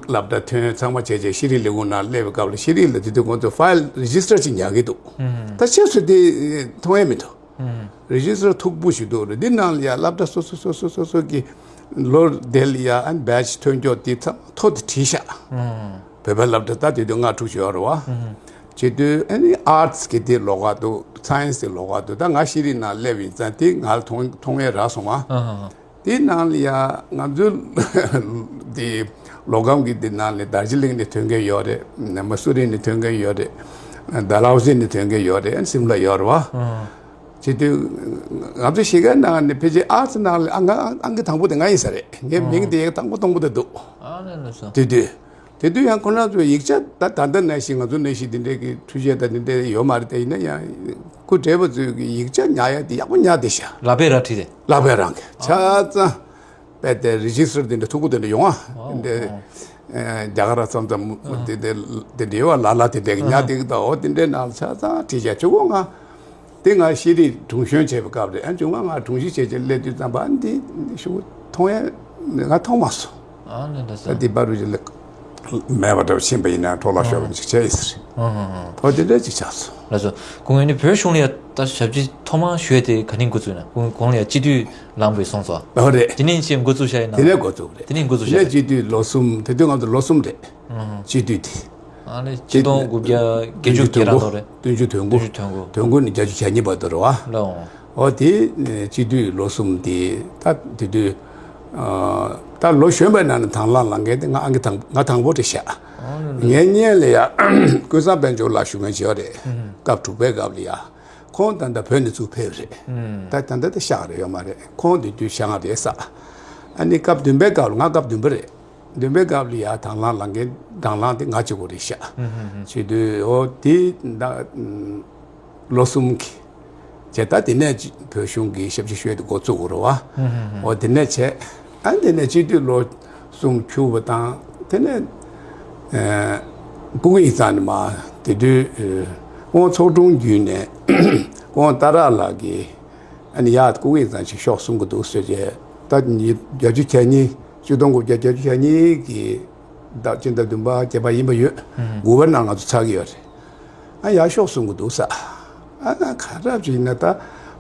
སློབ་གྲྭ་ཐོན་ཚང་མ་བྱས་རྗེས་ཤེས་རིག་ལས་ཁུངས་ནང་སླེབས་པའི་སྐབས་ལ་ཤེས་རིག་ལ་དེ་དུས་ཁོང་ཚོ་ཕའིལ་རི་ཇི་སི་ཊར་ཅིག་ཉར་གི་འདུག་ད་ཕྱིས་སུ་དེ་མཐོང་ཡས་མི་འདུག་རི་ཇི་སི་ཊར་མཐུག་པོ་ཞིག་འདུག་རེད། འདི་ནང་ལ་ཡ་སློབ་གྲྭ་སོ་སོ་སོ་སོ་སོ་སོ་གི་ལོ་དེ་ལ་ཡ་ཨན་བེ་ཆ་ཐོན་སྐྱོད་དེ་ཚང་མ་ཐོ་དེ་བྲིས་ཤག་བོད་པའི་སློབ་གྲྭ་ད་དེ་དུས་ལྔ་དྲུག་ཅིག་ཡོད་རེད་བ། བྱེད་དུས་ཨ་ནི་ཨར་ཊི་སི་གི་དེ་ལོགས་ཀ་འདུག་སའེན་སི་དེ་ལོགས་ཀ་འདུག་ད་ང་ཤེས་རིག་ནང་སླེབས་ཡིན་ཙང་དེ་ང་ལ་མཐོང་མཐོང་ཡས་རག་སོང་བ། ཨ་ཧ་ཧ། དེའི་ནང་ལ་ཡ་ང་ཚོའི་དེ་ལོ་སྒམ་གྱི་དེ་ནང་ལ་དར་ཇི་ལིང་ནས་ཐོན་མཁན་ཡོད་རེད། མ་སུ་རི་ནས་ཐོན་མཁན་ཡོད་རེད། ཌལ་ཧོ་སི་ནས་ཐོན་མཁན་ཡོད་རེད། སིམ་ལ་ཡོད་རེད་བ། ཨ་ཧ། བྱེད་དུས་ང་ཚོ་གཞིས་ཀའི་ནང་ནས་ཕལ་ཆེར་ཨ་ཙི་ནང་ལ་ཨ་ང་ཨང་ཀི་དང་པོ་དེ་ང་ཡིན་ས་རེད། ངའི་མིང་དེ་ཡག་དང་པོ་དང་པོ་དེ་འདུག་ཨ་ལས་ལ་སོ། དེ་དུས་དེ་དུས་ཡང་ཁོ་རང་ཚོ་ཡིག་ཆ་ད་ད་ལྟ་ནང་བཞིན་ང་ཚོ་ནང་བཞིན་དེ་འདྲའི་གི་འཕྲུལ་ཆས་དང་དེ་འདྲ་ཡོད་མ་རེད། དེ་ཡིན་ན་ཡང་སྐུ་བགྲེས་པ་ཚོས་གི་ཡིག་ཆ་ཉར་ཡ་དེ་ཡག་པོ་ཉར་བསྡད་ཤག་ལག་པས་ར་བྲིས་ཏེ། ལག་པས་རང་གི་ཆ་ཚང་། དཔེ་དེ་རི་ཇི་སི་ཊར་དེ་འདྲ་མཐུག་པོ་དེ་འདྲ་ཡོང་ཨ། ཨོ། དེ་འདྲ་ཨོ། རྒྱ་གར་ཙམ་ཙམ་ཨ། དེ་དེ་དེ་འདྲ་ཡོད་བ། ལ་ལ་དེ་འདྲ་གི་ཨ། ཉར་དེ་གི་ད་འོ་དེ་འདྲའི་ནང་ལ་ཆ་ཚང་བྲིས་བྱས་ཆུ་བོ་ང་། དེ་ང་ཤེས་རིག་དྲུང་གཞོན་བྱས་པའི་སྐབས་རེད། ཨ་བྱུང་ང་ང་དྲུང་ཆེ་བྱས་བྱས་སླེབས་དུས་ཙམ་པ་ཨ་འདི་ཤུགས་མཐོང་ཡས་ང་མཐོང་མ་སོང་། ཨ་ནི་འདྲ་ད་ས། དེ་བར་དུ་ལ་མེད་པ་འདྲ་བ་ཕྱིན་པ་ཡིན་ན་འཕྲོ་བརླག་ཤོར་བ་ཅིག་བྱས་ཡིན་ཟེར། ཨ་ཨ་ཨ། ཐོག་དེ་འདྲ་ཅིག་ཆགས་སོང་། ལགས་སོ། སྐུ་ངོ་ནི་བོད་གཞུང་ལ་ཡ་ད་ཞབས་ཕྱི་ཐོག་མར་ཞུས་དེ་ག་ནས་འགོ་བཙུགས་ན། སྐུ་ངོ་གོང་ལ་ཡ་སྤྱི་འཐུས་ལངས་པའི་སོང་ཙང་། ཨོ་རེད། དེ་ནས་ཅིག་འགོ་བཙུགས་བཞག་ཡིན་ན། དེ་ནས་འགོ་བཙུགས་རེད། དེ་ནས་འགོ་བཙུགས་བཞག་དེ་ནས་རེད། སྤྱི་འཐུས་ལོ་གསུམ། དེ་དུས་ང་ཚོ་ལོ་གསུམ་རེད། ཨ་ཧ། སྤྱི་འཐུས་དེ། ཨ་ནི་ཆིག་སྟོང་དགུ་བརྒྱ་བརྒྱད་ཅུ་གྱ་རང་ཐོག་རེད། བདུན་ཅུ་དོན་དགུ། བདུན་ཅུ་དོན་དགུ། དོན་དགུ་ནས་བརྒྱད་ཅུ་གྱ་གཉིས་བར་དུ་རེད་བ། ལགས་འོང་། ཨོ་དེ་སྤྱི་འཐུས་ལོ་གསུམ་དེ་ད་དེ་དུས་ད་ལོ་གཞོན་པའི་ནང་ནས་དང་བླངས་ལངས་མཁན་དེ་ང་ཨང་ཀི་དང་ང་དང་པོ་རེད་ཤག་ཨ་ནི། ངའི་སྔོན་ལ་ཡ་ཀུན་བཟང་དཔལ་འབྱོར་ལགས་ཞུ་མཁན་ཅིག་ཡོད་རེད། ཨ་ཧ། སྐབས་དྲུག་པའི་སྐབས་ལ་ཡ་ཁོང་ད་ལྟ་བོད་ནས་ཚུར་ཕེབས་རེད། ཨ་ད་ད་ལྟ་དེ་ཤག་རེད་ཡོད་མ་རེད། ཁོང་དེ་དུས་ཤག་རེད་ས། ཨ་ནི་སྐབས་བདུན་པའི་སྐབས་ལ་ང་སྐབས་བདུན་པ་རེད། བདུན་པའི་སྐབས་ལ་ཡ་དང་བླངས་ལངས་མཁན་དང་བླངས་དེ་ང་གཅིག་པོ་རེད་ཤག་ཨ་ཧ་ཧ། བྱེད་དུས་ཨོ་དེ་ད་ལོ་གསུམ་གྱི་བྱས། ད་དེ་ནས་བོད་གཞུང་གི་ཞབས་ཕྱི་ཞུས་ཏེ་འགོ་བཙུགས་རེད་བ། ཨ་ཧ་ཧ། ཨོ་དེ་ནས་བྱས། ཨ་དེ་ནས་སྤྱི་འཐུས་ལོ་གསུམ་འཁྱུར་བ་དང་དེ་ནས་ཨ་སྐུ་ངོ་ཡིག་ཚང་ནས་མ་དེ་དུས་ཨ་ཁོང་ཚོགས་དྲུང་བརྒྱུད་ནས་ཁོང་ཏཱ་ར་ལགས་ཀྱིས་ཨ་ནི་ཡ་སྐུ་ངོ་ཡིག་ཚང་ཞིག་ཤོག་གསུང་གི་འདུག་ཟེར་བྱས། ད་ཉིས་བརྒྱད་ཅུ་གྱ་གཉིས། ཆིག་སྟོང་དགུ་བརྒྱ་བརྒྱད་ཅུ་གྱ་གཉིས་ཀྱི་ཟླ་སྤྱི་ཟླ་བདུན་པ་བརྒྱད་པ་ཡིན་པ་ཡོད། ཨ་ཧ། དགུ་པ་ནང་ང་ཚོ་ཚར་གི་ཡོད་རེད། ཨ་ཡར་ཤོག་གསུང་གི་འདུག་ས། ཨ་ང་ག་རབ་ཅིག་ཡིན་ན་ད་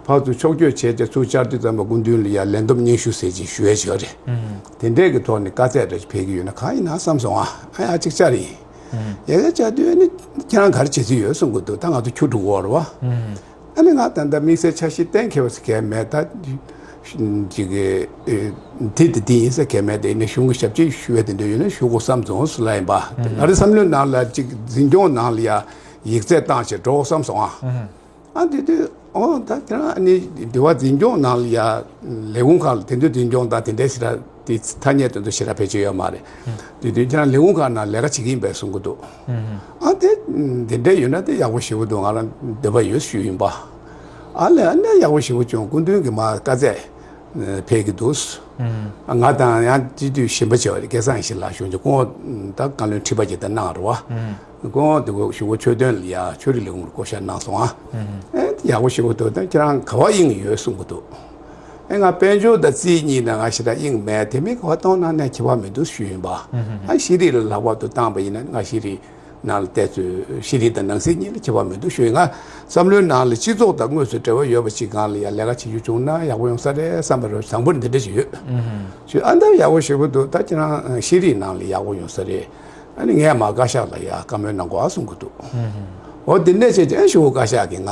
ཕར་ཚུར་ཕྱོགས་བསྐྱོད་བྱས་བྱས་ཚུར་བཅར་དུས་ཙམ་པ་སྐུ་མདུན་ལ་ཡར་ལན་འདེབས་སྙན་ཞུ་ཟེར་ཅིག་ཞུ་ཡས་ཅིག་ཡོད་རེད། ཨ་ཧ། དེ་འདྲས་ཀྱི་ཐོག་ནས་དཀའ་ཚེགས་འདྲ་ཅིག་འཕེལ་གི་ཡོད་ན་གང་ཡིན་ན་བསམ་སོང་ཨ། ཨ་ཡར་ཅིག་བཅར་ཡིན། ཨ་ཧ། ཡ་ཡ་བཅར་དུས་ཨ་ནི་ཁྱེད་རང་ག་རེ་བྱེད་རྩིས་ཡོད་གསུང་གི་འདུག་ད་ང་ཚོ་ཁྱུ་དྲུག་འོག་རེད་བ། ཨ་ཧ། ཨ་ནི་ང་ད་ལྟ་དམིགས་བསལ་འཆར་གཞི་གཏན་འཁེལ་བ་ཟེར་གང་ཡང་མེད། ད་ཅིག་གི་ཨེ་དེ་དེ་དེ་ཡིན་ཟེར་གང་ཡང་མེད། དེ་ནས་གཞུང་གི་ཞབས་ཕྱི་ཞུ་བའི་དེ་འདྲ་ཡོད་ན་ཞུ་དགོས་བསམ་སོང་ཟེར་ལབ་ཡིན་པ། ཨ་ཧ། ང་རའི་བསམ་བློའི་ནང་ལ་ཅིག་འཛིན་སྐྱོང་ནང་ལ་ཡ་ཡིག་ཚད་བཏང་བྱས་འགྲོ་དགོས་བསམ་སོང་ཨ། ཨ་ཧ། ཨ་དེ་དུས་ཨོ་ད་དེ་རང་ཨ་ནི་འདི་བ་འཛིན་སྐྱོང་ནང་ལ་ཡ་ལས་ཁུངས་ཁག་ལ་དེ་འདྲ་འཛིན་སྐྱོང་དང་དེ་འདྲའི་ཞེ་དྲག་དེ་ཐ་སྙད་དེ་ཚོ་ཞེ་དྲག་བེད་སྤྱོད་ཡོད་མ་རེད། དེ་དུས་ཁྱེད་རང་ལས་ཁུངས་ཁག་ནང་ལས་ཀ་བྱེད་ཀྱི་ཡིན་པས་གསུང་གི་འདུག་ཨ་དེ་དེ་འདྲ་ཡོད་ན་དེ་ཡག་པོ་ཞེ་པོ་འདུག་ང་རང་འདོད་པ་ཡོད་ཞུས་ཡིན་པ། ཨ་ལས་ཨ་ནི་ཡག་པོ་ཞེ་པོ་བྱུང་། སྐུ་མདུན་གྱི་མ་དཀའ་ཚེགས་འཕེལ་གྱི་འདུག་ང་དང་ཡང་སྤྱི་འཐུས་གཞན་པ་བྱས་པ་རེད། སྐལ་བཟང་ཡེ་ཤེས་ལགས་གཞུང་ཆེན་ཁོང་ད་བཀའ་བློན་ཁྲི་པ་ཅིག་ད་གནང་རེད་བ། ཁོང་དེ་གོ་ཞུ་བོ་ཆོས་དོན་ལ་ཡ་ཆོས་རིག་ལས་ཁུངས་ལ་བསྐོ་བཞག་གནང་སོང་ཨ། ཨེ་ཡག་པོ་ཞེ་པོ་འདུག་ད་ཁྱེད་རང་ག་བ་དབྱིངས་ཡོད་གསུང་གི་འདུག་ཨེ་ང་དཔལ་འབྱོར་དང་རྩིས་གཉིས་ན་ང་ཞེ་དྲག་དབྱིངས་མེད། དེ་མིན་ག་བ་གཏོང་གནང་ནས་ཁྱད་པར་མི་འདུག་ཞུས་ཡིན་པ། ཨ་ཤེས་རིག་ལ་ལྷག་པར་དུ་བཏང་པ་ཡིན་ན་ང་ཤེས་རིག་ནང་ལ་བལྟས་ཚོད་ཤེས་རིག་དང་ནང་སྲིད་གཉིས་ལ་ཁྱད་པར་མི་འདུག་ཞུས་ཡིན། ང་བསམ་བློའི་ནང་ལ་སྤྱི་ཚོགས་དང་དངོས་སུ་འབྲེལ་བ་ཡོད་པ་ཅིག་སྒང་ལ་ཡ་ལས་ཀ་བྱེད་རྒྱུ་བྱུང་ན་ཡག་པོ་ཡོང་ས་རེད་བསམ་པ་རེད། བཟང་པོ་འདི་འདྲ་ཞིག་ཡོད། ཞུས་ཨ་ད་ཡག་པོ་ཞེ་པོ་འདུག་ད་ཁྱེད་རང་ཤེས་རིག་ནང་ལ་ཡག་པོ་ཡོང་ས་རེད། ཨ་ནི་ངས་མ་བཀའ་ཤག་ལ་ཡ་བཀའ་མོལ་གནང་དགོས་ཨ་གསུང་གི་འདུག་འོ་དེ་ནས་བྱས་ཙང་ཞུ་བོ་བཀའ་ཤག་གིས་ང་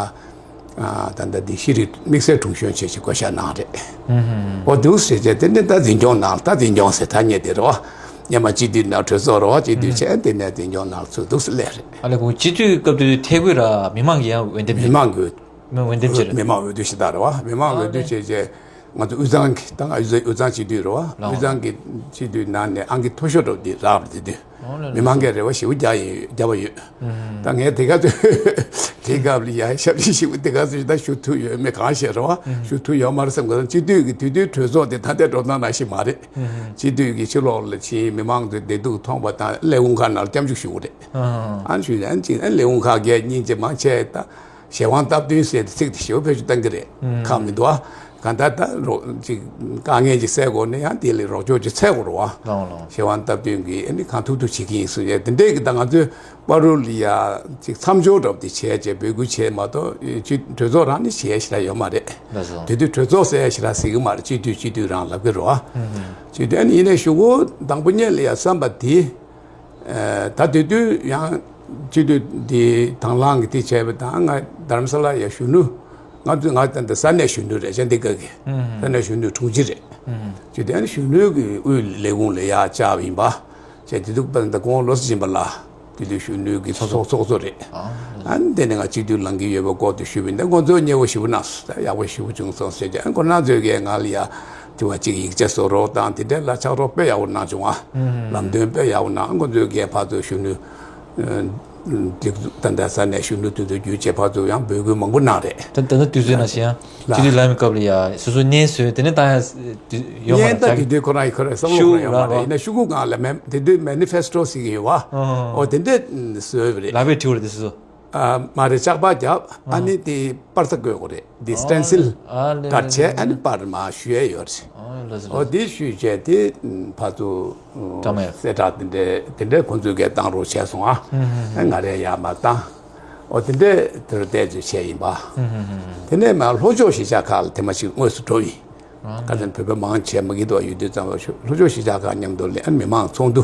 ཨ་ད་ལྟ་འདི་ཤེས་རིག་དམིགས་བསལ་དྲུང་གཞོན་བྱས་ཅིག་བསྐོ་བཞག་གནང་རེད། འོ་འདུག་ཟེར་བྱས་དེ་ནི་ད་འཛིན་སྐྱོང་ནང་ད་འཛིན་སྐྱོང་ཟེར་ཐ་སྙད་དེ་རེད་བ། སྔོན་མ་སྤྱི་འཐུས་ནང་གྲོས་ཚོགས་རེད་བ། སྤྱི་འཐུས་བྱས་དེ་ནས་འཛིན་སྐྱོང་ནང་ཚུད་འདུག་ཟེར་ལས་རེད། ཨ་ལས་ཁོང་སྤྱི་འཐུས་སྐབས་དུས་ཐད་ཀོ་ར་མི་མང་གི་ཡང་འོས་འདེམས་མི་མང་གི་འོས་འདེམས་བྱས་རེད། མི་མང་འོས་བསྡུ་ཞིག་ད་རེད་བ། མི་མང་འོས་བསྡུ་བྱས་རྗེས་ང་ཚོ་དབུས་གཙང་གི་ད་ང་དབུས་གཙང་སྤྱི་འཐུས་རེད་བ། དབུས་གཙང་གི་སྤྱི་འཐུས་ནང་ནས་ཨང་ཀི་མཐོ་ཤོས་འདྲ་བོ་འདི་རག་པ་དེ་དུས། མི་མང་གིས་རེ་བ་ཞེ་པོ་རྒྱག་ཡོད་རྒྱབ་པ་ཡོད། ད་ངས་དེ་ག་ཚོད་དེ་སྐབས་ལ་ཡ་ཞབས་ཕྱི་ཞེ་པོ་དེ་ག་ཚོད་ད་ཞུ་ཐུབ་ཡོད་མེད་གང་ཤེས་རེད་བ། ཞུ་ཐུབ་ཡོད་མ་རེད་བསམ་གི། སྤྱི་འཐུས་ཀྱི་དུས་དུས་གྲོས་ཚོགས་དེ་ད་ལྟའི་འགྲོ་སྟངས་ནང་བཞིན་མ་རེད། སྤྱི་འཐུས་ཀྱི་ཕྱི་ལོགས་ལ་ཕྱིན་མི་མང་ཚོའི་བདེ་སྡུག་མཐོང་པ་དང་ལས་ཁུངས་ཁག་ནང་ལ་སྐྱབས་འཇུག་ཞུ་གི་རེད། ཨ་ནི་ཞུས་ཨ་ནི་ཅིག་ཨ་ནི་ལས་ཁུངས་ཁག་བརྒྱད་གཉིས་ཅིག་མང་ཆེ་ད་གཞན་དབང་སྟབས་བསྟུན་ཟེར་ཏེ་ཚིག་དེ་ཞེ་པོ་བེད་སྤྱོད་གཏང་གི་རེད། ཁག་མི་འདུག་ཨ། གང་ལྟར་ད་རོགས་ཅིག་དཀའ་ངལ་ཅིག་སེལ་དགོས་ན་ཡང་དེ་ལ་རོགས་སྐྱོར་ཅིག་འཚོལ་དགོས་རེད་བ། ལགས་ལགས། གཞན་དབང་སྟབས་བསྟུན་གྱིས་ཨ་ནི་གང་ཐུབ་ཐུབ་བྱེད་ཀྱི་ཡིན་གསུངས་ཡས་དེ་འདྲས་ཀྱི་ད་ང་ཚོའི་བར་དུ་ལ་ཡ་ཅིག་མཚམས་འཇོག་འདྲ་པོ་དེ་བྱས་བྱས་འབོད་སྐུལ་བྱས་མ་གཏོགས་ཅིག་གྲོས་ཚོགས་རང་ནས་བྱས་ཞེ་དྲག་ཡོད་མ་རེད། ལགས་སོ། དེ་དུས་གྲོས་ཚོགས་ཟེར་ཡས་ཞེ་དྲག་ཟེར་གི་མ་རེད། སྤྱི་འཐུས་སྤྱི་འཐུས་རང་ལབ་ཀྱི་རེད་བ། སྤྱི་འཐུས་ཨ་ནི་ཡིན་ནའི་གཞུག་གུ་དང་པོ་ཉིད་ལ་ཡ་བསམ་པ་དེ། ཨ་ད་དེ་དུས་ཡང་ སྤྱི་འཐུས་དེ་དང་བླངས་ཀྱིས་དེ་བྱས་པ་དང་། ང་དྷ་རམ་ས་ལ་ཡ་གཞོན་ནུ། ང་ཚོ་ང་ད་ལྟ་ས་གནས་གཞོན་ནུ་རེད། ཅན་དི་གྷར་གི་ས་གནས་གཞོན་ནུ་དྲུང་ཆེ་རེད། སྤྱི་འཐུས་ཨ་ནི་གཞོན་ནུ་གི་དབུས་ལས་ཁུངས་ལ་ཡ་བཅར་བ་ཡིན་པ། བྱས་དེ་དུས་པ་ད་ཁོང་བློ་བཟང་སྦྱིན་པ་ལགས་དེ་དུས་གཞོན་ནུ་གི་ཚོགས་ཚོགས་གཙོ་རེད། ཨ་ནི་དེ་ནས་ང་སྤྱི་འཐུས་ལངས་ཀྱི་ཡོད་པའི་སྐོར་དུ་ཞུས་པ་ཡིན། ད་ཁོང་ཚོས་མཉེས་པོ་ཞེ་པོ་གནང་སོང་། ད་ཡག་པོ་ཞེ་པོ་བྱུང་སོང་ཟེར་གྱི། ཨ་ཁོ་རང་ཚོས་ཀྱིས་ང་ལ་ཡ་དེ་བ་གཅིག་ཡིག་ཆ་བཟོ་རོགས་དང་དེ་འདྲ་ལ་ཕྱག་རོགས་དཔེ་ཡག་པོ་གནང་བྱུང་བ། ལམ་སྟོན་དཔེ་ཡག་པོ་གནང་། ཁོང་ཚོས་ཀྱིས་ཕར་ཚུར་གཞོན་ནུ་སྒྲིག་འཛུགས་ད་ལྟ་ས་གནས་གཞོན་ནུ་དེ་ཚོ་བརྒྱུད་བྱས་ཕར་ཚུར་ཡང་འབོད་སྐུལ་མང་པོ་གནང་རེད། ད་ད་ལྟ་དུས་ཚོད་ནང་བཞིན་ཡང་ལ་སྤྱི་འཐུས་ལངས་པའི་སྐབས་ལ་ཡ་སོ་སོ་བརྙན་བཟོས་དེ་ནས་བཏང་ཡ་ཡོད་མ་བརྙན་རེད། ད་དེ་དུས་ཁོ་རང་ཡི་ཁོ་རང་བསམ་བློ་ཁོ་རང་ཡོད་མ་རེད། ཡིན་ན་ཤོག་གུ་སྒང་ལ་མེ་དེ་དུས་མེ་ནི་ཕེ་སི་ཊོ་ཟེར་གྱི་ཡོད་བ། ཨོ་དེ་འདྲས་བཟོས་པ་རེད། ལག་པས་བྲིས་པ་རེད་དེ་སོ་སོ། ཨ་མ་རེད། ལྕགས་པར་བརྒྱབ། ཨ་ནི་དེ་པར་ས་བཀོད་དགོས་རེད། འདི་སི་ཊེན་སིལ་ཨ་ལེ་ཀར་བྱས། ཨ་ནི་པར་མར་ཞུ་ཡས་ཡོད་རེད། ཨོ་ལགས་སོ། ཨོ་དེ་ཞུས་བྱས་དེ་ཕར་ཚུར་བཀྲམ་ཡས་གསལ་བསྒྲགས་དེ་འདྲས་དེ་འདྲས་ཁོང་ཚོས་གས་བཏང་རོགས་བྱས་སོང་ཨ། ཨ་ང་རས་ཡར་མར་བཏང་། ཨོ་དེ་འདྲས་དེར་བལྟས་ཚོད་བྱས་ཡིན་པ། དེ་ནས་མར་ལྷོ་ཕྱོགས་གཞིས་ཆགས་ཁག་ལ་ཐེངས་མ་གཅིག་དངོས་སུ་འགྲོ་ཡིན། ཁ་སང་བོད་པ་མང་ཆེ་མ་གི་དོ་ཡོད་དུས་ཙམ་པ་ལྷོ་ཕྱོགས་གཞིས་ཆགས་ཁག་མཉམ་དུ་ལ་ཨ་ནི་མི་མང་ཚོགས་འདུ་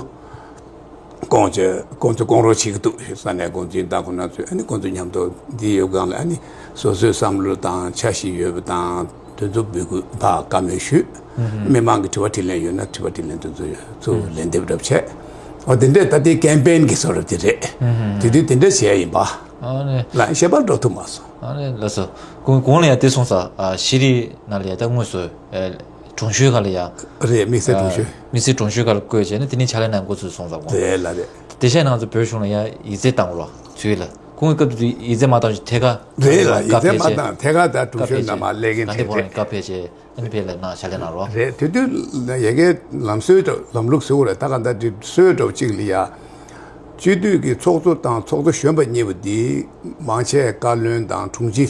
སྐོང་བྱས། ཁོང་ཚོ་སྐོང་རོགས་བྱེད་ཀྱི་འདུག་ས་གནས་འགོ་འཛིན་དང་ཁོང་རྣམ་ཚོས་ཨ་ནི་ཁོང་ཚོ་མཉམ་དུ་འདི་ཡོད་སྒང་ལ་ཨ་ནི་སོ་སོའི་བསམ་བློ་དང་འཆར་གཞི་ཡོད་པ་དང་དེ་ཚོ་འབོད་སྐུལ་ཕར་བཀའ་མོལ་ཞུས། མི་མང་གི་དྲི་བ་དྲིས་ལན་ཡོད་ན་དྲི་བ་དྲིས་ལན་དེ་ཚོ་ཚུར་ལན་འདེབས་རབས་བྱས། འོ་དེ་འདྲས་ད་ལྟའི་ཀེམ་པེན་གྱི་བཟོ་འདྲ་དེ་རེད། དེ་དུས་དེ་འདྲས་བྱས་ཡིན་པ། ཨ་ནི་ལ་ཞེ་པར་འགྲོ་ཐུབ་མ་སོང་། ཨ་ནི་ལགས་སོ། གོང་གོང་ལ་ཡང་དེ་སོང་ཙང་ཨ་ཤེས་རིག་ནང་ལ་ཡང་ད་དངོས་སུ་ཨ་དྲུང་གཞོན་ཁག་ལ་ཡང་རེད། དམིགས་བསལ་དྲུང་གཞོན། དམིགས་བསལ་དྲུང་གཞོན་ཁག་ལ་བསྐོས་བྱས་ནས་དེ་ནས་ཕྱག་ལས་གནང་འགོ་ཚུགས་སོང་ཙང་གོང་རེད་ལ་རེད། དེ་བཞིན་ང་ཚོ་བོད་གཞུང་ལ་ཡང་ཡིག་ཚད་བཏང་རོགས་ཚུལ་ལ་གོང་གི་སྐབས་དུ་ཡིག་ཚད་མ་བཏང་ཞིག་ཐད་ཀར་རེད་ལ། ཡིག་ཚད་མ་བཏང་ཐད་ཀར་ད་དྲུང་གཞོན་རྣམས་ལ་སླེབས་མཁན་དེ་རེད། ཀ་ཕེ་བྱས། ཨ་ནི་ཕེ་ལ་ན་ཕྱག་ལས་གནང་རོགས། རེད། དེ་དུས་ཡ་གི་ལམ་སྲོལ་འདྲ་ལམ་ལུགས་ཟེར་བ་རེད། ད་ག་ད་དེ་སྲོལ་འདྲ་བོ་གཅིག་ལ་ཡ། སྤྱི་འཐུས་ཀྱི་ཚོགས་གཙོ་དང་ཚོགས་གཙོ་གཞོན་པ་གཉིས་པོ་འདི་མང་ཆེ་བཀའ་བློན་དང་དྲུང་ཆེ་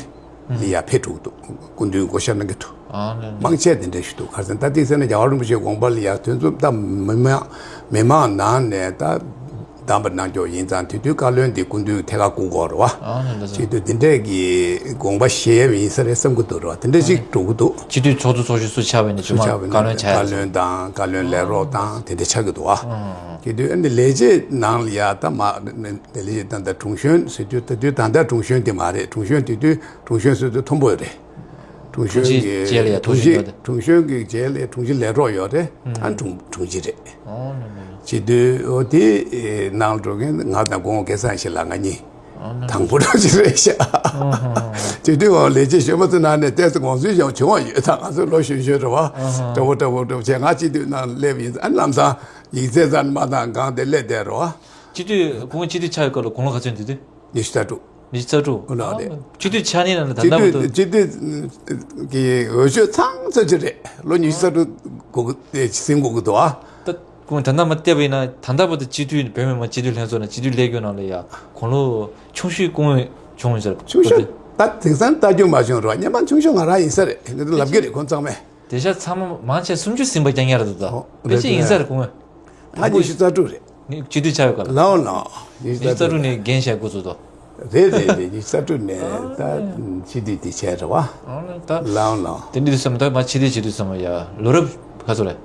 ལ་ཡ་ཕེབས་འགྲོ་གི་འདུག་སྐུ་མདུན་བསྐོ་བཞག་གནང་གི་འདུག་ཨ་ནི་མང་ཆེ་དེ་འདྲ་ཞིག་འདུག་ག་རེ་ཟེར་ན་ད་ཐེངས་ཟེར་ན་རྒྱལ་བ་རིན་པོ་ཆེའི་དགོངས་པ་ལ་ཡ་དེ་ཚོ་ད་མི་མང་མི་མང་ནང་ནས་ད། བདམས་པ་གནང་རྒྱུ་ཡིན་ཙང་དེ་དུས་བཀའ་བློན་དེ་སྐུ་མདུན་ཐད་ཀར་བསྐོ་དགོས་རེད་བ། ཨ་ནི་ལགས་སོ། བྱེད་དུས་དེ་འདྲས་ཀྱི་དགོངས་པ་བཞེས་ཡས་ཡིན་ས་རེད་བསམ་གྱི་འདུག་རེད་བ། དེ་འདྲས་ཅིག་འགྲོ་གི་འདུག་སྤྱི་འཐུས་ཚོགས་གཙོ་ཚོགས་གཞོན་སུ་ཆགས་པ་ཡིན་ན་རྗེས་མ་བཀའ་བློན་ཆགས་ཡ་བཀའ་བློན་དང་བཀའ་བློན་ལས་རོགས་དང་དེ་འདྲས་ཆགས་ཀྱི་འདུག་བ། བྱེད་དུས་ཨ་ནི་ལས་བྱེད་ནང་ལ་ཡ་ད་མ་ལས་བྱེད་ད་ལྟ་དྲུང་གཞོན་ཟེར་དུས་ད་དུས་ད་ལྟ་དྲུང་གཞོན་དེ་མ་རེད། དྲུང་གཞོན་དེ་དུས་དྲུང་གཞོན་ཟེར་དུས་མཐོན་པོ་རེད། དྲུང་གཞོན་གྱི་དྲུང་ཆེ་རྗེས་ལ་ཡ་དྲུང་གཞོན་ཡོད་རེད། དྲུང་གཞོན་གྱི་རྗེས་ལ་དྲུང་ཆེ་ལས་རོགས་ཡོད་རེད། ཨ་དྲུང་དྲུང་ཆེ་རེད། ཨོ་ནོ་ནོ་ནོ། བྱེད་དུས་འོ་དེ་ནང་ལ་འགྲོ་མཁན་ང་དང་གོང་སྐལ་བཟང་ཞིག་ལ་ང་གཉིས་ཨོ་ནོ་དང་པོ་འགྲོ་གི་རེད་ཤག་ཨོ་ཧོ་ཧོ། བྱེད་དུས་འོ་ལས་བྱེད་གཞོན་པ་ཚོ་ནང་ནས་ཏོག་ཙམ་དགོངས་ཚུལ་ཡང་བྱུང་བ་ཡོད། ད་ང་ཚོ་ལོ་གཞོན་གཞོན་རེད་བ། ཨོ་ཧོ། འདྲ་བོ་འདྲ་བོ་འདྲ་བོ་བྱས་ང་སྤྱི་འཐུས་ནང་སླེབས་ཡིན། ཨ་ལམ་སང་ཡིག་ཚད་ཙམ་མ་བཏང་སྒང་དེ་སླེབས་བསྡད་རེད་བ། སྤྱི་འཐུས་གོང་སྤྱི་འཐུས་ཆགས་ཡོད་སྐབས་ལ་དགུང་ལོ་ག་ཚོད་ཡིན་དུས་དུས། ཉི་ཤུ་རྩ་དྲུག་ཉི་ཤུ་རྩ་དྲུག་ཨོ་ལགས་རེད། སྤྱི་འཐུས་ཆགས་ཉིན་ལ་ད་སྤྱི་ལྟ་བུ་འདུག་འཐུས་སྤྱི་འཐུས་ཀྱི་འོས་ཆོས་ཚང་ཚོད་ཅིག་རེད། ལོ་ཉི་ཤུ་རྩ་དྲུག་གོ་གི་ཟིན་གོ་གི་འདུག་ཨ། ད་ཁོང་ད་ལྟ་མ་བལྟས་པ་ཡིན་ན་ད་ལྟ་བར་དུ་སྤྱི་འཐུས་བོད་མི་མང་སྤྱི་འཐུས་ལྷན་ཚོགས་ནང་སྤྱི་འཐུས་ལས་ཁུངས་ནང་ལ་ཡ་དགུང་ལོ་ཆུང་ཤོས་སྐུ་ངོ་བྱུང་ཡོད་ཟེར། ཆུང་ཤོས་ད་དེང་སང་ལྟ་རྒྱུ་མ་བྱུང་རོགས། སྔན་མ་ཆུང་ཤོས་ང་རང་ཡིན་ས་རེད། འདི་ལབ་ཀྱི་རེད་ཁོང་ཚང་མས། དེང་སང་ཚང་མ་མང་ཆེ་སུམ་ཅུ་ཟིན་པ་རྐྱང་རྐྱང་རེད་འདུག་ད། ཨོ་དཔེ་ཆ་ཡིན་ས་རེད་སྐུ་ངོ། ང་ཉི་ཤུ་རྩ་དྲུག་རེད། ནི་སྤྱི་འཐུས་ཆགས་ཡོད་སྐབས་ལ། ལའོ་ལའོ། ཉི་ཤུ་རྩ་དྲུག་ནས་འགན་བཞེས་འགོ་བཙུགས་ཏོ། རེད་རེད་རེད། ཉི་ཤུ་རྩ་དྲུག་ནས་ད་སྤྱི་འཐུས་དེ་བྱས་རེད་བ། ཨོ་ད། ལའོ་ལའོ། དེ་འདྲ་དུས་ཙམ་ད་མ་སྤྱི་འཐུས་བྱེད་དུས་ཙམ་ཡ་ལོ་རབས་ག་ཚོད་རེད།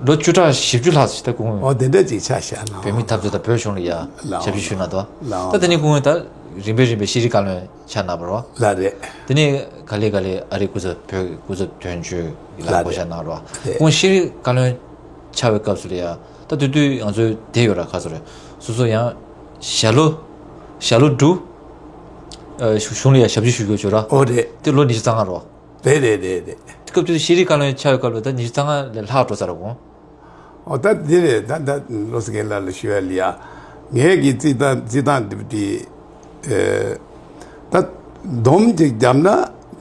ལོ་བཅུ་ཕྲག་བཞི་བཅུ་ལྷག་ཞིག་ད་སྐུ་ངོ། ཨོ་དེ་འདྲ་ཅིག་ཆགས་ཤག་ན། བོད་མིའི་འཐབ་རྩོད་དང་བོད་གཞུང་ལ་ཡ་ལའོ་ཞབས་ཞུ་ཞུས་ན་དོ། ལའོ། ད་དེ་ནས་སྐུ་ངོ་ད་རིམ་པས་རིམ་པས་ཤེས་རིག་བཀའ་བློན་ཆགས་གནང་བ་རེད་བ། ལ་རེད། དེ་ནས་ག་ལེ་ག་ལེ་ཨ་རིའི་སྐུ་ཚབ་བོད་སྐུ་ཚབ་དོན་གཅོད་ལ་ལ་བསྐོ་བཞག་གནང་རོགས། རེད། ཁོང་ཤེས་རིག་བཀའ་བློན་ཆགས་པའི་སྐབས་སུ་ལ་ཡ། ད་དུས་དུས་ང་ཚོའི་དེ་ཡོད་ར་ཁ་སོ་རེད། སོ་སོ་ཡང་ཞྭ་ལོ་ཞྭ་ལོ་འབྲུ། ཨ་གཞུང་ལ་ཡ་ཞབས་ཕྱི་ཞུ་དགོས་བྱུང་ར། ཨོ་རེད། དེ་ལོ་ཉི་ཤུ་རྩ་ལྔ་རོ། རེད་རེད་རེད་རེད། དེ་སྐབས་དུས་ཤེས་རིག་བཀའ་བློན་ཆགས་པའི་སྐབས་ལ་ད་ཉི་ཤུ་རྩ་ལྔ་ལས་ལྷག་འགྲོ་ས་ར་གོང་། ཨོ་ད་འདི་རེད། ད་ད་བློ་སེང་གེ་ལགས་ལ་ཞུ་ཡ་ལ་ཡ། ངས་ཀྱི་རྩིས་སྟངས་རྩིས་སྟངས་འདི་འདི། ཨེ། ད་སྡོམ་ཅིག་བརྒྱབ་ན་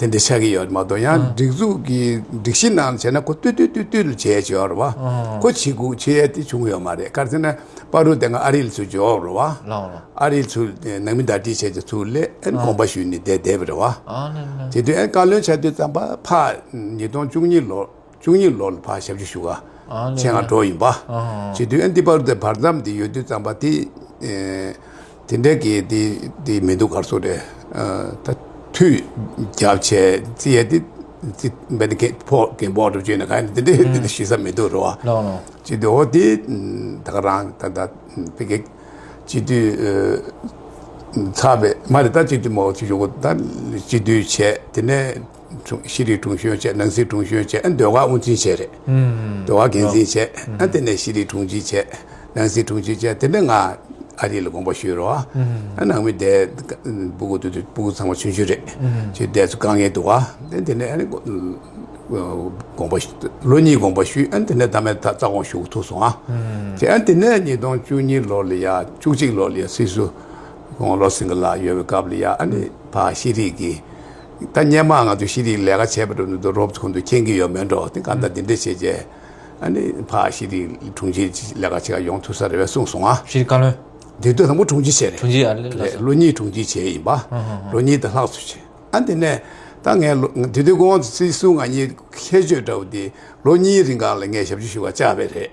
དེ་འདྲ་ཆགས་ཀྱི་ཡོད་མ་གཏོགས་ཡང་ཨ་སྒྲིག་འཛུགས་ཀྱི་སྒྲིག་གཞི་ནང་བྱས་ན་ཁོ་ཏུས་ཏུས་ཏུས་ཏུས་ལ་བྱས་བྱས་ཡོད་རེད་བ། ཨ་ཁོ་བྱེད་དགོས་བྱེད་ཡ་དེ་བྱུང་ཡོད་མ་རེད། ག་རེ་ཟེར་ན་བར་དུ་དེ་སྔ་ཨ་རི་ལ་ཚུར་འབྱོར་རེད་བ། ལགས་ལགས། ཨ་རི་ལ་ཚུར་ནང་མི་བདའ་འདེད་བྱས་ཏེ་ཚུར་སླེབས། ཨ་ཨ་དགོངས་པ་ཞུས་ནས་བསྡད་བསྡད་པ་རེད་བ། ཨ་ལགས་ལགས། དེ་དུས་ཨ་བཀའ་བློན་ཆགས་དུས་ཙམ་པ་ཕར་ཉིས་སྟོང་བཅུ་གཉིས་ལོར། བཅུ་གཉིས་ལོར་ལ་ཕར་ཞབས་ཕྱི་ཞུ་ག་ཨ་ཆེད་མངགས་འགྲོ་ཡིན་པ། ཨ་ཨ། བྱེད་དུས་ཨ་འདི་བར་དུ་བར་མཚམས་འདི་ཡོད་དུས་ཙམ་པ་དེ། ཨེ། དེ་འདྲའི་གི་དེ་དེ་མི་འདུག་ག་རེ་ཟེར་དགོས་རེད། ཨ་ད་མཐུད་རྒྱབ་བྱས་རྩིས་ཡས་དེ་རྩིས་འབད་ནི་གན་ཕོག་གན་ཕོག་འགྲོ་བྱས་ན་ག་ནི་དེ་འདྲའི་ཨུམ་དེ་འདྲ་ཞུ་ས་མི་འདུག་རེད་བ། ལགས་ལགས། བྱེད་དུས་འོ་དེ་ད་ག་རང་ད་ད་ཕ་གི་ སྤྱི་འཐུས་ཚར་བས་མ་རེད། ད་སྤྱི་འཐུས་མང་པོ་ཅིག་ཞུ་དགོས། ད་སྤྱི་འཐུས་བྱས། དེ་ནས་དྲུང་ཤེས་རིག་དྲུང་གཞོན་བྱས། ནང་སྲིད་དྲུང་གཞོན་བྱས། ཨ་ནི་ཟློས་གར་དབུ་འཛིན་བྱས་རེད། ཟློས་གར་འགན་འཛིན་བྱས། ཨ་དེ་ནས་ཤེས་རིག་དྲུང་ཆེ་བྱས། ནང་སྲིད་དྲུང་ཆེ་བྱས། དེ་ནས་ང་ཨ་རི་ལ་དགོངས་པ་ཞུས་རེད་བ། ཨ་ནང་མི་དེ་སྤུ་གུ་དེ་དུས་སྤུ་གུ་ཚང་མ་ཆུང་ཆུང་རེད། ཅིག་དེ་ཚོ་དཀའ་ངལ་འདུག་བ། དེ་དེ་ནས་ཨ་ནི་དགོངས་པ་ཞུ། ལོ་གཉིས་དགོངས་པ་ཞུས། ཨ་ནི་དེ་ནས་ད་མེད་ད་རྩ་དགོངས་ཞུ་ཐུབ་སོང་ཨ། དེ་ཨ་ནི་དེ་ནས་ཉིས་སྟོང་བཅུ་གཉིས་ལོ་ལ་ཡ་བཅུ་གཅིག་ལོ་ལ་ཡ་སྲིད་ཟུར་ཁོང་བློ་སེང་གེ་ལགས་ཡོད་པའི་སྐབས་ལ་ཡ། ཨ་ནི་ཕར་ཤེས་རིག་གི་ད་སྔོན་མ་ང་ཚོ་ཤེས་རིག་ལས་ཀ་བྱས་པ་འགྲོ་ནས་དུ་རོབ་ཁོང་ཚོ་མཁྱེན་གྱི་ཡོད་མེད་འགྲོ། དེ་གང་ལྟར་འདི་འདྲ་བྱས་རྗེས། ཨ་ནི་ཕར་ཤེས་རིག་དྲུང་ཆེ་ལས་ཀ་བྱེད་ག་ཡོང་ཐུབ་ས་རེད་པས་གསུངས་སོང་ཨ། ཤེས་རིག་བཀའ་བློན། དེ་དུས་དང་པོ་དྲུང་ཆེ་བྱས་རེད། དྲུང་ཆེ་ཨ་ལེ་ལགས་སོ། ལོ་གཉིས་དྲུང་ཆེ་བྱས་ཡིན་པ། ལོ་གཉིས་དང་ལྷག་ཙམ་བྱས། ཨ་དེ་ནས་ད་ངས་ལོ་དེ་དུས་ཁོང་སྲིད་ཟུར་ང་གཉིས་ཁྱད་ཆོས་འདྲ་བོ་དེ་ལོ་གཉིས་རིང་གང་ལ་ངས་ཞབས་ཕྱི་ཞུ་བར་བཅར་བས་རེད།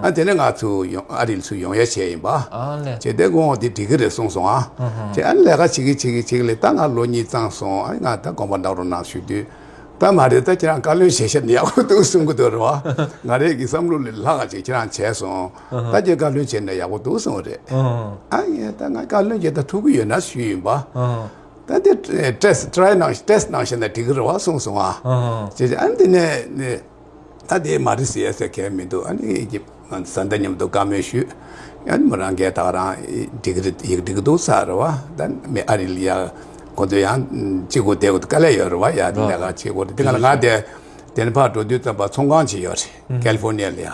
ཨ་དེ་ནས་ང་ཚུར་ཡོང་ཨ་རི་ལ་ཚུར་ཡོང་ཡ་བྱས་ཡིན་པ། ཨ་ལེ། བྱས་དེ་ཁོང་དེ་འགྲིག་གི་རེད་གསུངས་སོང་ཨ། བྱས་ཨ་ནི་ལས་ཀ་བྱེད་ཀྱི་བྱེད་ཀྱི་བྱེད་ཀྱི་ལས་ད་ང་ལོ་གཉིས་ཚང་སོང་། ཨ་ང་ད་དགོངས་པ་འདྲ་རོགས་གནང་ཞུ་དུས། ད་མ་རེད། ད་ཁྱེད་རང་བཀའ་བློན་བྱས་ཤག་ན་ཡག་པོ་འདུག་གསུང་གི་འདུག་རེད་བ། ང་རའི་གི་བསམ་བློ་ལས་ལྷག་ཅིག་ཁྱེད་རང་བྱས་སོང་། ད་ཁྱེད་བཀའ་བློན་བྱས་ན་ཡག་པོ་འདུག་གསུངས་རེད། ཨ་ངས་ད་ང་བཀའ་བློན་བྱས་ད་ཐུབ་ཀྱི་ཡོད་ན་ཞུས་ཡིན་པ། ད་དེ་ཊེ་སི་ཊི་ཊ་རའི་གནང་ཊེ་སི་ཊི་གནང་ཤེས་ན་འགྲིག་གི་རེད་བ་གསུངས་སོང་ཨ། བྱས་བྱས་ཨ་ནི་དེ་ནས་ནས། ད་དེ་མ་རེད་ཟེར་ཡ་ཟེར་མཁན་མི་འདུག་ཨ་ནི་ཀྱི་བཟའ་ཟླ་མཉམ་དུ་བཀའ་མོལ་ཞུས། ཨ་ནི་མོ་རང་གིས་ད་རང་འགྲིག་གི་རེད། ཡག་འགྲིག་གི་འདུག་ཟེར་རེད་བ། ད་མི་ཨ་རི་ལ་ཡ་ཁོ་ཚོ་ཡང་གཅིག་པོ་བསྡད་དགོས་དཀའ་ལས་ཡོད་རེད་བ། ཡ་དེ་ལས་ཀ་བྱེད་དགོས་རེད། དེ་ག་ལ་ང་དེ་དེ་ནས་ཕར་འགྲོ་དུས་ཙམ་པ་ཚོང་ཁང་ཅིག་ཡོད་རེད། ཀེ་ལི་ཧྥོར་ནི་ཡ་ལ་ཡ།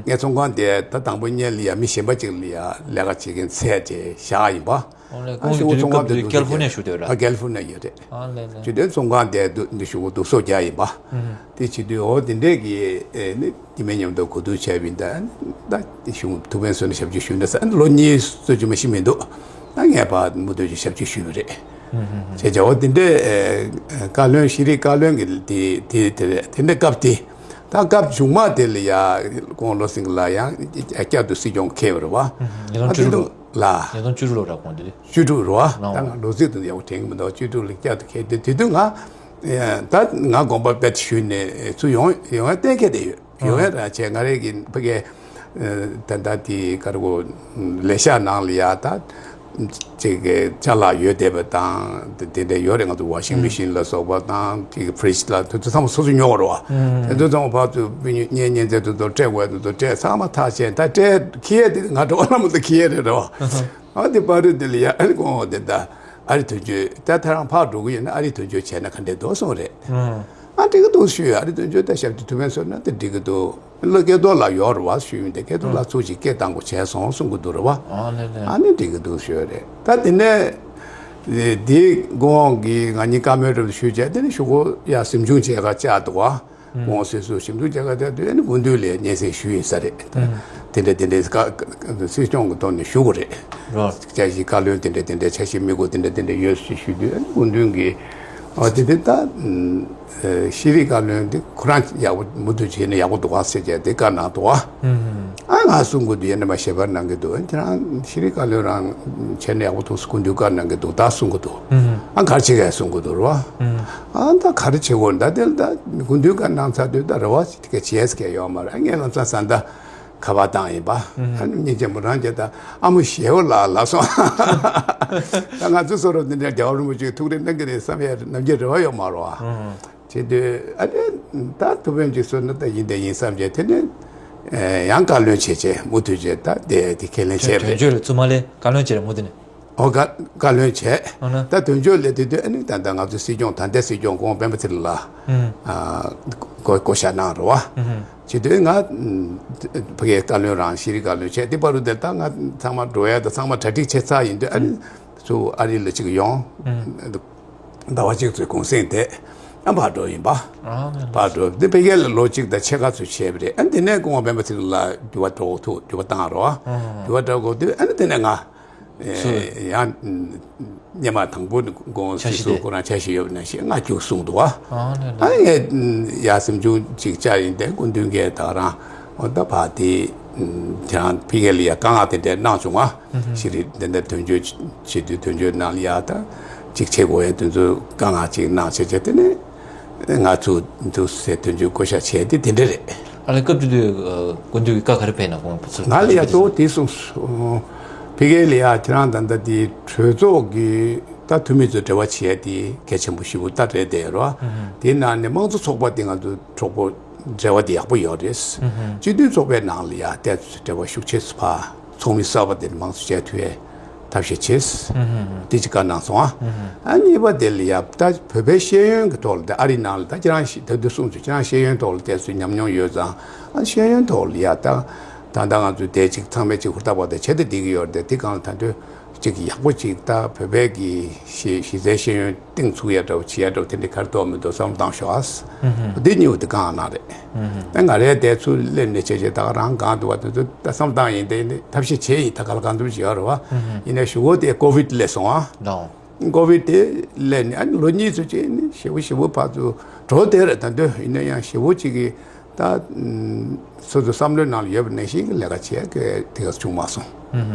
ངས་ཚོང་ཁང་དེ་ད་དང་པོ་ཉལ་ལ་ཡ་མི་གཞན་པ་ཅིག་ལ་ཡ་ལས་ཀ་བྱེད་མཁན་ཚད་དེ་བཞག་ཡིན་པ། ཨོ་ལེ། ཨ་ཁོང་གཞུག་གུ་གི་ཚོང་ཁང་དེ་དུས་འདུག་ཀེ་ལི་ཧྥོར་ནི་ཡ་བཞུགས་བསྡད་ཡོད་རེད། ཨ་ཀེ་ལི་ཧྥོར་ནི་ཡ་ཡོད་རེད། ཨ་ལེ་ལེ། བྱས་དུས་ཚོང་ཁང་དེ་འདུག་འདི་གཞུག་གུ་འདུག་སོ་རྒྱག་ཡིན་པ། དེ་བྱེད་དུས་འོ་དེ་འདྲས་ཀྱི་ཨེ་ནི་ཉི་མའི་མཉམ་དུ་གོ་བསྡུར་བྱས་པ་ཡིན། ད་ད་དེ་གཞུག་ཐུགས་ཕན་གསོས་ན་ཞབས་ཕྱི་ཞུས་ན་ཟེར། ཨ་ནི་ལོ་གཉིས་སུ་ཅི་མ་ཤི་མི་འདུག་ད་ངས་ཕར་མུ་མཐུད་ཀྱི་ཞབས་ཕྱི་ཞུས་པ་རེད། བྱས་བྱས་འོ་དེ་འདྲས་ཨེ་བཀའ་བློན་ཤེས་རིག་བཀའ་བློན་གྱི་དེ་དེ་དེ་རེད། དེ་འདྲས་སྐབས་དེ་ད་སྐབས་མཇུག་མ་དེ་ལ་ཡ་ཁོང་བློ་སེང་གེ་ལགས་ཡང་བསྐྱར་དུ་སྲིད་སྐྱོང་འཁེལ་བ་རེད་བ། ཉིས་སྟོང་བཅུ་དྲུག་ལ། ལ། ཉིས་སྟོང་བཅུ་དྲུག་ལོ་ར་དགོངས་དེ་རེད། བཅུ་དྲུག་རེད་བ། ད་ང་ལོ་ཚིགས་དེ་ཡག་པོ་དྲན་གྱི་མི་འདུག་བཅུ་དྲུག་ལ་བསྐྱར་དུ་འཁེལ་དུས། དེ་དུས་ང་ད་ང་དགོངས་པ་རྦད་དེ་ཞུས་ནས་ཚུར་ཡོང་ཡོང་ཡ་གཏན་འཁེལ་བསྡད་ཡོད། ཡོང་ཡ་ར་བྱས་ང་རའི་གི་ཕ་གི་ད་ལྟ་དེ་ཀ་ར་གོ་ལས་ཤག་ནང་ལ་ཡ་ད་ཅིག་གི་ཅ་ལག་ཡོད་བསྡད་པ་དང་དེ་དེ་འདྲ་ཡོད་རེད། ང་ཚོ་ཝ་ཤིང་མེ་ཤིན་ལ་སོགས་པ་དང་ཅིག་ཕི་རིཇ་ལ་དེ་ཚོ་ཚང་མ་སོ་སོ་ཉོ་དགོས་རེད་བ། དེ་ཚོ་ཚང་མ་ཕར་ཚུར་སྤུན་ཉེ་གཉེན་ཉེ་ཚན་དེ་ཚོ་སྤྲད་དགོས། དེ་ཚོ་སྤྲད་ཚང་མ་ཐག་བཅད། ད་སྤྲད་འཁྱེར་ཡ་དེ་ང་འགྲོ་བ་ལ་མ་གཏོགས་འཁྱེར་ཡ་རེད་རེད་བ། ཨ་དེ་བར་དུ་དེ་ལ་ཡ་ཨ་ནི་ཁོང་དེ་ད་ཨ་རི་དོན་གཅོད་ད་ཐ་རང་ཕར་འགྲོ་གི་ཡོད་ན་ཨ་རི་དོན་གཅོད་བྱས་ན་ག་འདྲས་འདུག་གསུངས་རེད། ཨ་འགྲིག་གི་འདུག་ཞུས། ཨ་རི་དོན་གཅོད་ད་ཞབས་ཕྱི་ཐུགས་ཕན་གསོས་ན་དེ་འགྲིག་གི་འདུག་ལོ་སྐལ་རྡོར་ལགས་ཡོད་རེད་བ་ཞུས་ཡིན། དེ་སྐལ་རྡོར་ལགས་ཚུར་ཅིག་སྐད་བཏང་དགོས་བྱས་སོང་གསུང་གི་འདུག་རེད་བ། ཨ་ལེ་ལེ། ཨ་ནི་འགྲིག་གི་འདུག་ཞུས་རེད། ད་དེ་ནས་དེ་ཁོང་གིས་ང་གཉིས་བཀའ་མོལ་རབ་ཞུས་བྱས། དེ་ནས་གཞུག་གུ་ཡ་གཟིམ་ཆུང་བྱས་ཁ་བཅར་འདུག་བ། ཁོང་སྲིད་ཟུར་ཞིབ་འཇུག་བྱེད་ག་དེ་དུས་ཨ་ནི་སྐུ་མདུན་ལ་སྙན་སེང་ཞུས་ཡིན་ས་རེད། དེ་འདྲ་དེ་འདྲའི་བཀའ་སྲིད་སྐྱོང་གི་ཐོག་ནས་ཞུ་དགོས་རེད། འཆར་གཞི་བཀའ་བློན་དེ་འདྲ་དེ་འདྲ་འཆར་གཞི་དམིགས་སྒོ་དེ་འདྲ་དེ་འདྲ་ཡོད་ཞེས་ཞུས་དུས་ཨ་ནི་སྐུ་མདུན་གྱིས་ཨ་དེ་དེ་ད་ཤེས་རིག་བཀའ་བློན་དེ་ཁོ་རང་ཡག་པོ་མུ་མཐུད་བྱས་ན་ཡག་པོ་འདུག་ག་ཟེར་བྱས་དེ་བཀའ་གནང་འདུག་ག་ཨ་ང་གསུང་གི་འདུག་ཡིན་ན་མ་ཞལ་པར་གནང་གི་འདུག་ཁྱེད་རང་ཤེས་རིག་བཀའ་བློན་རང་བྱས་ན་ཡག་པོ་འདུག་སྐུ་མདུན་བཀའ་གནང་གི་འདུག་ད་གསུང་གི་འདུག་ཨ་ག་རེ་བྱེད་ག་གསུང་གི་འདུག་རེད་བ། ཨ་ད་ག་རེ་བྱེད་དགོས་ད་དེ་ལ་ད་སྐུ་མདུན་བཀའ་གནང་ཚར་དུས་ད་རེ་བ་དེ་ག་བྱས་ཀྱི་ཡོད་མ་རེད། ཨ་ངས་ལམ་སང་ད་ཁ་པར་བཏང་ཡིན་པ། ཨ་ནི་སྙིང་རྗེ་མོ་རང་རྒྱལ་ད་ཨ་མོ་ཞེ་བོ་ལ་ལབ་སོང་། ད་ང་ཚོ་བཟོ་རོགས་འདི་འདྲའི་རྒྱལ་བ་རིན་པོ་ཆེས་ཐུགས་རེ་གནང་གི་རེད་བསམ་ཡ་ནམ་རྒྱུན་རེ་བ་ཡོད་མ་རེད་བ། བྱེད་དུས་ཨ་ནི་ད་ཐུགས་ཕན་ཅིག་གསོས་ན་ད་ཡིན་དེ་ཡིན་བསམ་བྱས། དེ་ནས་ཡང་བཀའ་བློན་བྱས་བྱས་མུ་མཐུད་བྱས་ད་དེ་དེ་ཁས་ལེན་བྱས་པ་དོན་རེད། གཅོད་ལ་བཙུན་མ་ལས་བཀའ་བློན་བྱས་རེད་མུ་མཐུད་ནས། ཨོ་བཀའ་བཀའ་བློན་བྱས། ཨ་ན། ད་དོན་གཅོད་ལས་དེ་དུས་ཨ་ནི་ད་ལྟ་ང་ཚོའི་སྲིད་སྐྱོང་ད་ལྟའི་སྲིད་སྐྱོང་ཁོང་སྤེན་པ་ཚེ་རིང་ལགས་ཨ་བསྐོ་བསྐོ་བཞག་གནང་རེད་བ། བྱེད་དུས་ང་ཕ་གིའི་བཀའ་བློན་རང་ཤེས་རིག་བཀའ་བློན་བྱས། དེ་བར་དུ་དེ་ད་ང་ཚང་མ་འགྲོ་ཡ་ད་ཚང་མ་གྲ་སྒྲིག་བྱས་ཚར་ཡིན་དུས་ཨ་ནི་ཚུར་ཨ་རི་ལ་གཅིག་ཡོང་། ཟླ་བ་གཅིག་ཚོའི་གུང་སེང་དེ་ཨ་ཕར་འགྲོ་ཡིན་པ། ཕར་འགྲོ་དེ་ཕ་གིར་ལོ་གཅིག་དང་ཕྱེད་ཀ་ཚོད་བྱས་པ་རེད། ཨ་ནི་དེ་ནས་སྐུ་ངོ་སྤེན་པ་ཚེ་རིང་ལགས་འགྱུར་བ་འགྲོ་དགོས་ཐུག་འགྱུར་བ་བཏང་རོགས། འགྱུར་བ་འགྲོ་དགོས་དུས་ཨ་ནི་དེ་ནས་ང་ཡང་སྔོན་མ་དང་པོ་ནས་དགོངས་སྲིད་ཟུར་ཁོ་རང་འཆར་གཞི་ཡོད་པ་ནང་བཞིན་ང་རྒྱུགས་གསུངས་འདུག་བ། ཨ་ངས་ཡ་གཟིམ་ཆུང་ཅིག་བཅར་ཡིན་ཏེ་སྐུ་མདུན་གྱིས་ད་རང་འོ་ད་བ་དེ་དེ་རང་ཕ་གི་ལ་ཡ་དཀའ་ངལ་དེ་འདྲ་གནང་བྱུང་བ། ཤེས་རིག་དེ་འདྲ་དོན་གཅོད་བྱེད་དུས་དོན་གཅོད་ནང་ལ་ཡ་ད་ཅིག་བྱེད་དགོས་ཡ་དེ་ཚོ་དཀའ་ངལ་ཅིག་གནང་བྱས་བྱས་དེ་ནས། ང་ཚོ་འདུག་སེ་དོན་གཅོད་བསྐོ་བཞག་བྱས་ཏེ་དེ་འདྲ་རེད། ཨ་ལས་སྐབས་དེ་དུས་སྐུ་མདུན་གྱི་བཀའ་ག་རེ་ཕེབས་ན་དགོངས་པ་ཚོ། ང་ལ་ཡ་གཙོ་བོ་དེ་གསུངས་སོང་ ཕ་གི་ལ་ཡ་ཁྱེད་རང་ད་ལྟ་དེ་གྲོས་ཚོགས་ཀྱི་ད་འཐུས་མི་ཚོ་འབྲེལ་བ་བྱས་དེ་གལ་ཆེན་པོ་ཞེ་པོ་ད་རེད་དེ་རོ། དེའི་ནང་ནས་དམངས་གཙོ་ཚོགས་པ་དེ་ང་ཚོ་གྲོགས་པོ་འབྲེལ་བ་དེ་ཡག་པོ་ཡོད་རེད། སྤྱི་འཐུས་ཚོགས་པའི་ནང་ལ་ཡ་ཏོག་ཙམ་འབྲེལ་བ་ཤུགས་ཆེ་ཚོ་ཕ་ཚོགས་མི་གསར་པ་དེ་མང་ཚོགས་བྱས་ཐུབ་ཡས་ཐབས་ཤེས་བྱས། དེ་གཅིག་བཀའ་གནང་སོང་ཨ། ཨ་གཉིས་པ་དེ་ལ་ཡ་ད་བོད་པའི་ཤེས་ཡོན་གྱི་ཐོག་ལ་ད་ཨ་རིའི་ནང་ལ་ད་ཁྱེད་རང་ཤེས་ད་དུང་གསུངས་ཚུལ་ཁྱེད་རང་ཤེས་ཡོན་ཐོག་ལ་ཏོག་ཙམ་ཉམས་མྱོང་ཡོད་ཙང་ཨ་ཤེས་ཡོན་ཐོག་ལ་ཡ་ད་ད་ལྟ་ང་ཚོས་དེ་གཅིག་ཚང་མས་གཅིག་ཧུར་ཐག་པ་དང་བྱས་ཏེ་བསྡད་ཀྱི་ཡོད་རེད་དེ་སྒང་ལ་ད་དུང་གཅིག་ཡག་པོ་གཅིག་ད་བོད་པའི་གི་ཤེས་གཞི་རྩའི་ཤེས་ཡོན་གཏིང་ཚུགས་ཡ་འདྲ་བོ་བྱེད་ཡ་འདྲ་བོ་དེ་འདྲའི་ག་རེ་ཐོག་མི་འདུག་བསམ་བློ་བཏང་ཤོག་ཨ། འདི་གཉིས་པོ་དེ་གང་གནང་རེད། ད་ང་རའི་དེ་ཚུར་སླེབས་ནས་བྱས་བྱས་ད་ག་རང་གང་འདུག་བ་དེ་ཚོ་ད་བསམ་བཏང་ཡིན་དེ་ནི་ཐབས་ཤེས་བྱས་ཡིན་ད་ག་ལ་གང་འདུག་བྱེད་ཡ་རེད་བ། ཡིན་ནའི་གཞུག་གུ་དེ་ཀོ་བིད་སླེབས་སོང་ཨ། ཀོ་བིད་དེ་སླེབས་ནས་ཨ་ནི་ལོ་གཉིས་ཚོ་བྱས་ནི་ཞེ་པོ་ཞེ་པོ་ཕར་ཚུར་འགྲོ་དེ་རེད་ད་འདོད་ཡིན་ན་ཡང་ཞེ་པོ་གཅིག་གིས། ད་སོ་སོ་བསམ་བློའི་ནང་ལ་ཡོད་པ་ནང་བཞིན་གྱི་ལས་ཀ་བྱེད་མཁན་དེ་ག་བྱུང་མ་སོང་།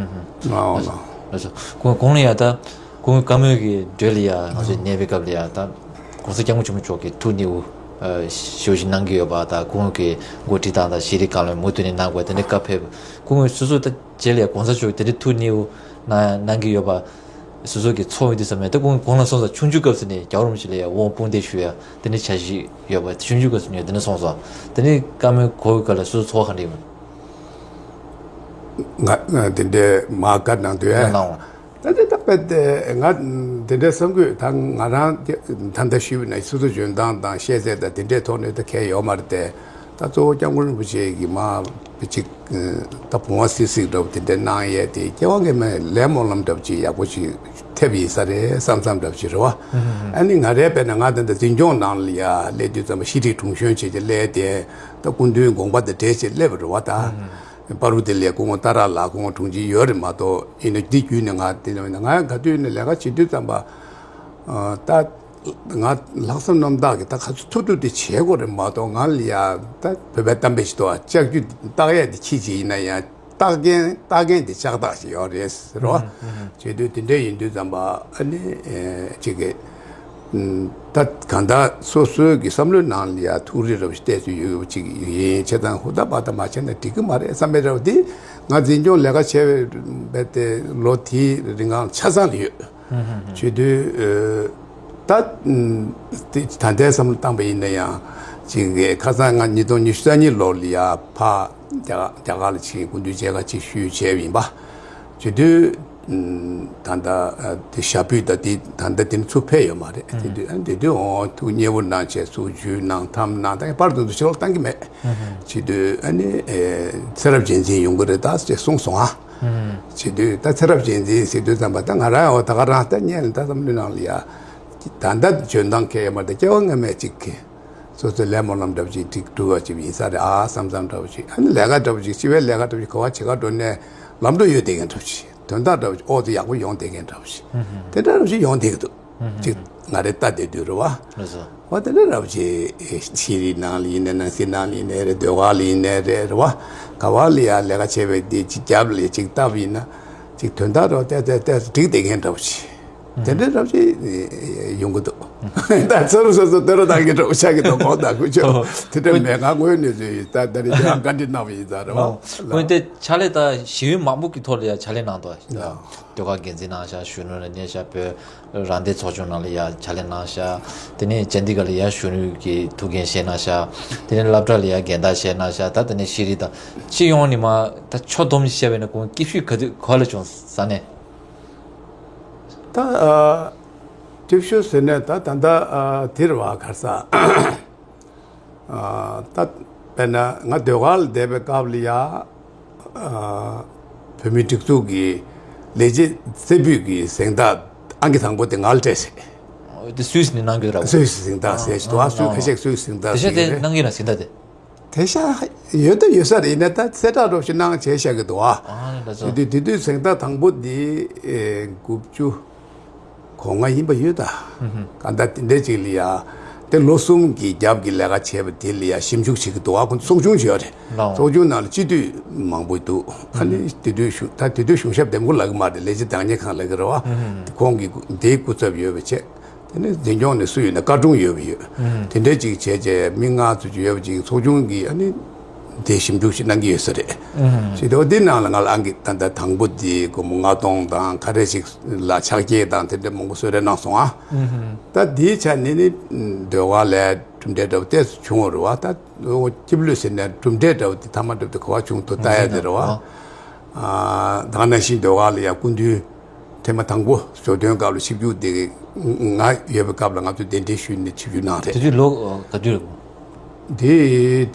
ཨོ་ལགས་སོ། ལགས་སོ། གོང་གོང་ལ་ཡ་ད་སྐུ་ངོ་བཀའ་མོལ་གྱི་འགྲོས་ལ་ཡ་ང་ཚོས་གནས་པའི་སྐབས་ལ་ཡ་ད་༸གོང་ས་༸སྐྱབས་མགོན་ཆེན་པོ་མཆོག་གིས་ཐུགས་མཉེས་པོ་ཞེ་པོ་ཞིག་གནང་གི་ཡོད་པ་ད་སྐུ་ངོ་གི་འགོ་ཁྲིད་སྟངས་དང་ཤེས་རིག་བཀའ་བློན་མུ་མཐུད་ནས་གནང་དགོས་དེ་འདྲའི་བཀའ་ཕེབས་སྐུ་ངོ་སོ་སོ་ད་རྗེས་ལ་ཡ་༸གོང་ས་མཆོག་གིས་དེ་འདྲའི་ཐུགས་མཉེས་པོ་གནང་གནང་གི་ཡོད་པ། སོ་སོ་གི་ཚོར་བ་འདི་ཙམ་མེད་ད་ཁོང་གོང་ལ་སོང་ཙང་ཆུང་ཆུང་སྐབས་སུ་ནས་རྒྱལ་བ་རིན་པོ་ཆེ་ལ་ཡང་དབང་དཔུང་འདེགས་ཞུ་ཡ་དེ་འདྲའི་འཆར་གཞི་ཡོད་པ་ཆུང་ཆུང་སྐབས་སུ་ནས་དེ་འདྲ་སོང་ཙང་དེ་ནས་བཀའ་མོལ་གོ་བའི་སྐབས་ལ་སོ་སོ་ཚོར་བ་ག་འདྲ་ཡོད། ང་ང་དེ་འདྲའི་མ་བཀའ་གནང་དུས་ཡ་གནང་བ། ད་དེ་ད་དཔེ་དེ་ང་དེ་འདྲའི་བསམ་གྱི་ད་ང་རང་ད་ལྟ་ཞུས་པ་ན་སོ་སོ་འཇོན་ཐང་དང་ཤེས་ཚད་དང་དེ་འདྲའི་ཐོག་ནས་ད་གལ་ཡོད་མ་རེད་དེ། ད་གཙོ་བོ་༸སྐྱབས་མགོན་རིན་པོ་ཆེ་གིས་མ་གཅིག་ད་བུང་བ་སིག་སིག་འདྲ་བོ་དེ་འདྲ་གནང་ཡས་དེ་སྐྱེ་བ་སྔོན་མའི་ལས་སྨོན་ལམ་འདྲ་བོ་ཅིག་ཡག་པོ་ཅིག་ཐེབས་ཡིན་ས་རེད་བསམ་བསམ་འདྲ་བོ་ཅིག་རེད་བ། ཨ་ནི་ང་རའི་དཔེར་ན་ང་ད་ལྟ་འཛིན་སྐྱོང་ནང་ལ་ཡ་སླེབས་དུས་ཙམ་པ་ཤེས་རིག་དྲུང་གཞོན་བྱས་ཀྱི་སླེབས་ཏེ་ད་སྐུ་མདུན་དགོངས་པ་དང་འབྲེལ་བྱས་སླེབས་པ་རེད་བ་ད། པ་རུ་དེ་ལས་སྐུ་ངོ་ཏཱ་ར་ལགས་སྐུ་ངོ་དྲུང་ཆེ་ཡོད་རེད་མ་གཏོགས་ཡིན་ན་འདི་བརྒྱུད་ནས་ང་དེ་ནས་ང་ག་དུས་ནས་ལས་ཀ་བྱེད་དུས་ཙམ་པ་ད། ང་ལྷག་བསམ་རྣམ་དག་གིས་ད་ག་ཚོད་ཐུབ་ཐུབ་དེ་བྱེད་དགོས་རེད་མ་གཏོགས་ང་ལ་ཡ་ད་བོད་པའི་གཏམ་དཔེ་ཞིག་འདུག་ཨ། ལྕགས་ཀྱུ་བཏགས་ཡས་དེ་ཁྱི་ཅིག་ཡིན་ན་ཡང་བཏགས་མཁན་བཏགས་མཁན་དེ་ལྕགས་བཏགས་ཞིག་ཡོད་རེད་ཟེར་རོ། བྱེད་དུས་དེ་འདྲ་ཡིན་དུས་ཙམ་པ་ཨ་ནི་ཅིག་གི་ད་གང་ལྟར་སོ་སོའི་གི་བསམ་བློའི་ནང་ལ་ཡ་ཐུགས་རེ་རབ་ཞིག་གཏད་སྲོལ་ཡོད་ཅིག་ཡིན་བྱས་ཙང་ཧུར་ཐག་བར་ཐག་མ་བྱས་ན་འགྲིག་གི་མ་རེད་བསམ་པའི་རབ་དེ་ང་འཛིན་སྐྱོང་ལས་ཀ་བྱས་པའི་དེ་ལོ་དེའི་རིང་ང་ཆ་ཚང་ལ་ཡོད། བྱེད་དུས་ད་ད་ལྟའི་བསམ་བློ་བཏང་པ་ཡིན་ན་ཡང་ཅིག་གི་ཁ་སང་ང་ཉིས་སྟོང་ཉི་ཤུ་རྩ་གཉིས་ལོར་ལ་ཡ་ཕ་རྒྱ་རྒྱ་གར་ལ་ཕྱིན་སྐུ་མདུན་མཇལ་ཁ་ཅིག་ཞུས་བྱས་པ་ཡིན་པ། བྱེད་དུས་ད་ལྟ་དེ་ཞབས་པུས་ད་དེ་ད་ལྟ་དེ་ནི་ཚུར་ཕེབས་ཡོད་མ་རེད། དེ་དུས་དེ་དུས་འོང་ཐུགས་མཉེས་པོ་གནང་བྱས་སུ་ཇུས་གནང་ཐམ་གནང་ད་པར་དུ་འདུ་ཕྱི་ལོགས་བཏང་གི་མེད། བྱེད་དུས་ཨ་ནི་ཚེ་རབས་རྗེས་འཛིན་ཡོང་གི་རེད་ད་ཅེས་གསུངས་སོང་ཨ། བྱེད་དུས་ད་ཚེ་རབས་རྗེས་འཛིན་ཟེར་དུས་ཙམ་པ་ད་ང་རང་ཡང་ད་ག་རང་ད་བརྙན་ལ་ད་བསམ་བློའི་ནང་ལ་ཡ། ད་ལྟ་འཇོན་ཐང་གལ་ཡོད་མ་རེད་སྐྱེ་བ་སྔ་མའི་ཅིག་གི་སོ་སོའི་ལས་སྨོན་ལམ་འདྲ་བོ་ཅིག་ཅིག་སྒྲུབ་པ་ཅིག་ཡིན་ས་རེད་ཨ་བསམ་བསམ་འདྲ་བོ་ཅིག་ཨ་ནི་ལས་ཀ་འདྲ་བོ་ཅིག་སྤྱི་པའི་ལས་ཀ་འདྲ་བོ་ཅིག་ག་བ་བྱེད་ག་འགྲོ་ནས་ལམ་འགྲོ་ཡོད་བསྡད་མཁན་འདྲ་བོ་ཅིག་དོན་དག་འདྲ་བོ་ཅིག་ཨོ་ཙི་ཡག་པོ་ཡོང་བསྡད་མཁན་འདྲ་བོ་ཅིག་དེ་འདྲ་འདྲ་བོ་ཅིག་ཡོང་བསྡད་ཀྱི་འདུག་ཅིག་ང་རེ་ལྟ་བསྡད་དུས་རེད་བ། ལགས་སོ། འོ་དེ་འདྲ་འདྲ་བོ་ཅིག་ཤེས་རིག་ནང་ལ་ཡིན་ནའི་ནང་སྲིད་ནང་ལ་ཡིན་ནའི་རེད་ཟློས་གར་ལ་ཡིན་ནའི་རེད་རེད་བ། ག་བ་ལ་ཡ་ལས་ཀ་བྱས་པའི་དེ་ཅིག་རྒྱབ་ལ་ཅིག་བལྟ་བ་ཡིན་ན་ཅིག་དོན་དག་འདྲ་བོ་ཏོག་ཙམ་ཏོག་ཙམ་འགྲིག་བསྡད་མཁན་འདྲ་བོ་ཅིག་དེ་འདྲ་འདྲ་བོ་ཅིག་ཡོང་གི་འདུག་ད་ཚུར་སོ་སོ་དོ་རུ་བཏང་གི་འདྲ་བོ་ཆགས་ཀྱི་འདུག་གོ་ད་ཁུ་ཆོ་དེ་འདྲ་མེད་ང་དངོས་གནས་ཚོས་ད་ད་རེས་ཀྱང་བཀའ་འདྲི་གནང་བ་ཡིན་ཙང་རེད་བ། འོན་ཏེ་ཕྱག་ལས་ད་ཞི་བའི་མང་པོ་གི་ཐོག་ལ་ཡ་ཕྱག་ལས་གནང་འདུག་ཟློས་གར་འགན་འཛིན་གནང་ཤག་གཞོན་ནུ་ལ་གནས་ཤག་བོད་རང་བདེན་ཚོགས་ཆུང་ནང་ལ་ཡ་ཕྱག་ལས་གནང་ཤག་དེ་ནས་ཅན་དི་གྷར་ལ་ཡ་གཞོན་ནུ་གི་ཐུགས་འགན་བཞེས་གནང་ཤག་དེ་ནས་སློབ་གྲྭ་ལ་ཡ་འགན་བདག་བཞེས་གནང་ཤག་ད་དེ་ནས་ཤེས་རིག་དང་སྤྱི་ཡོངས་ནས་མ་ད་ཕྱོགས་བསྡོམས་ཤིག་བཤད་པ་ཡིན་ན་ཁོང་སྐྱིད་ཤོས་ག་དུས་ག་ལ་བྱུང་ས་ནས། ད་ཨ་སྐྱིད་ཤོས་ཟེར་ནས་ད་ད་ད་ཨ་དེ་རེད་བ་ག་རེ་ཟ། ཨ་ད་དཔེར་ན་ང་ཟློས་གར་ལ་བསྡད་པའི་སྐབས་ལ་ཡ། ཨ་བོད་མིའི་སྒྲིག་འཛུགས་ཀྱི་ལས་བྱེད་རྩེ་ཕུད་ཀྱི་གཟེངས་རྟགས་ཨང་ཀི་དང་པོ་དེ་ང་ལ་སྤྲད་བྱས། འདི་སུད་སི་ནས་གནང་གི་རེད་བ། སུད་སི་གཟེངས་རྟགས་ཟེར་གྱི་འདུག་ཨ་སུད་ཁ་ཤས་སུད་སི་གཟེངས་རྟགས་དེ་ཤ་ཟེར་གྱི་དེ་རེད། གནང་གི་ན་གཟེངས་རྟགས་དེ། དེ་ཤ་ཡོད་དུ་ཡོད་ས་རེད་ཡིན་ན་ད་གསལ་བསྒྲགས་རོབ་ཞིག་གནང་བྱས་བཞག་གི་འདུག་ཨ། ཨ་ལགས་སོ། དེ་དུས་དེ་དུས་གཟེངས་རྟགས་དང་པོ་འདི་ཨེ་དགུ་བཅུ། གོ་ལྔ་ཡིན་པ་ཡོད་ད། གང་ལྟར་དེ་འདྲའི་ཅིག་ལ་ཡ། དེ་ལོ་གསུམ་གྱི་རྒྱབ་ཀྱི་ལས་ཀ་བྱས་པ་དེ་ལ་ཡ་ཞིབ་འཇུག་བྱེད་ཀྱི་འདུག་ཨ་ཁོང་ཚོ་ཚོགས་ཆུང་ཞིག་ཡོད་རེད། ལགས། ཚོགས་ཆུང་ནང་ལ་སྤྱི་འཐུས་མང་པོ་འདུག་ཨ་ནི་དེ་དུས་གཞུང་ད་དེ་དུས་གཞུང་ཞབས་འདེམས་བསྐོ་ལབ་ཀྱི་མ་རེད་ལས་བྱེད་བདག་གཉེར་ཁང་ལབ་ཀྱི་རེད་བ། ཁོང་གི་དེའི་སྐུ་ཚབ་ཡོད་པ་བྱས། དེ་ནས་འཛིན་སྐྱོང་ནས་སུ་ཡོད་ན་བཀའ་དྲུང་ཡོད་པ་ཡོད། དེ་འདྲའི་ཅིག་བྱས་བྱས་མི་ལྔ་ཙམ་ཅིག་ཡོད་པ་ཅིག་ཚོགས་ཆུང་གི་ཨ་ནི། དེ་ཞིབ་འཇུག་ཅིག་གནང་གི་ཡོད་ས་རེད། ཞེས་དེ་འདི་ནང་ལ་ང་ལ་ཨང་ཀི་ད་ལྟ་དང་པོ་དེ་སྒོར་མོ་ལྔ་སྟོང་དང་ཁ་རེ་ཞིག་ལ་ཕྱག་འཁྱེར་དང་དེ་འདྲ་མང་པོ་གསོལ་རས་གནང་སོང་ཨ། ད་དེའི་ཆ་ནས་ནི་ཟློས་གར་ལ་གྲུབ་འབྲས་འདྲ་བོ་ཏོག་ཙམ་བྱུང་བ་རེད་བ། ད་སྐྱིད་པོ་ལོས་ཟེར་ནས་གྲུབ་འབྲས་འདྲ་བོ་དེ་ཐ་མ་འདྲ་བོ་དེ་ག་པར་བྱུང་འདུག་ལྟ་ཡ་དེ་རེད་བ། ད་ག་ནང་བཞིན་ཟློས་གར་ལ་ཡང་སྐུ་མདུན་ཐེངས་མ་དང་པོ་ཞོ་སྟོན་སྐབས་ལ་ཆིབས་བསྒྱུར་དེ་ང་ཡོད་པའི་སྐབས་ལ་ང་ཚོ་གདན་འདྲེན་ཞུས་ནས་ཆིབས་བསྒྱུར་གནང་རེད། དེ་དུས་ལོ་ག་དུས་རེད། དེ་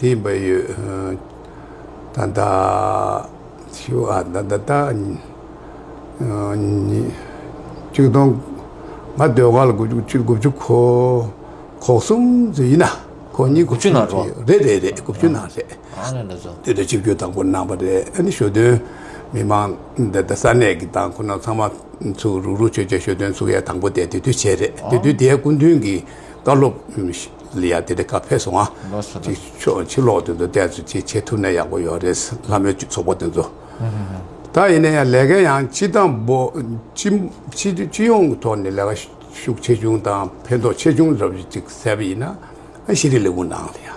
དེ་ཡིན་པ་ཡོད། ད་ལྟ་ཞུ་ཨ་ད་ད་ད་ཉི་ཆིག་སྟོང་ང་ཟློས་གར་ལ་དགུ་བཅུ་གཅིག་དགུ་བཅུ་གོ་གོ་གསུམ་ཙམ་ཡིན་ན་གོ་གཉིས་དགུ་བཅུ་ནང་རེད། རེད་རེད་རེད། དགུ་བཅུ་ནང་རེད། ཨ་ནི་ལ་སོ། དེ་དུས་ཆིབས་བསྒྱུར་དང་པོ་གནང་པ་རེད། ཨ་ནི་ཞོ་སྟོན་མི་མང་འདི་ད་ས་གནས་ཀྱི་དང་ཁོ་ན་ཚང་མ་ཚུགས་རུག་རུག་ཆོས་ཆོས་ཞོ་སྟོན་ཚུགས་ཡ་དང་པོ་དེ་དེ་དུས་བྱས་རེད། དེ་དུས་དེའི་སྐུ་མདུན་གྱི་བཀའ་སློབ་ལ་ཡ་དེ་འདྲ་བཀའ་ཕེབས་སོང་ཨ། ལོ་སོ་ཅིག་ཕྱོགས་ཕྱི་ལོགས་དེ་ཚོ་བལྟས་ཚོ་ཅིག་བྱེད་ཐུབ་ན་ཡག་པོ་ཡོད་རེད། ལྷ་མོའི་ཚོགས་པ་དེ་ཚོ། ད་ཡིན་ན་ཡང་ལས་ཀ་ཡང་སྤྱི་བཏང་པོ་སྤྱི་སྤྱི་སྤྱི་ཡོངས་ཀྱི་ཐོག་ནས་ལས་ཀ་ཤུགས་ཆེ་ཆུང་དང་ཕན་ཐོགས་ཆེ་ཆུང་འདྲ་པོ་ཅིག་གསལ་པ་ཡིན་ན། ཤེས་རིག་ལས་ཁུངས་ནང་ལ་ཡང་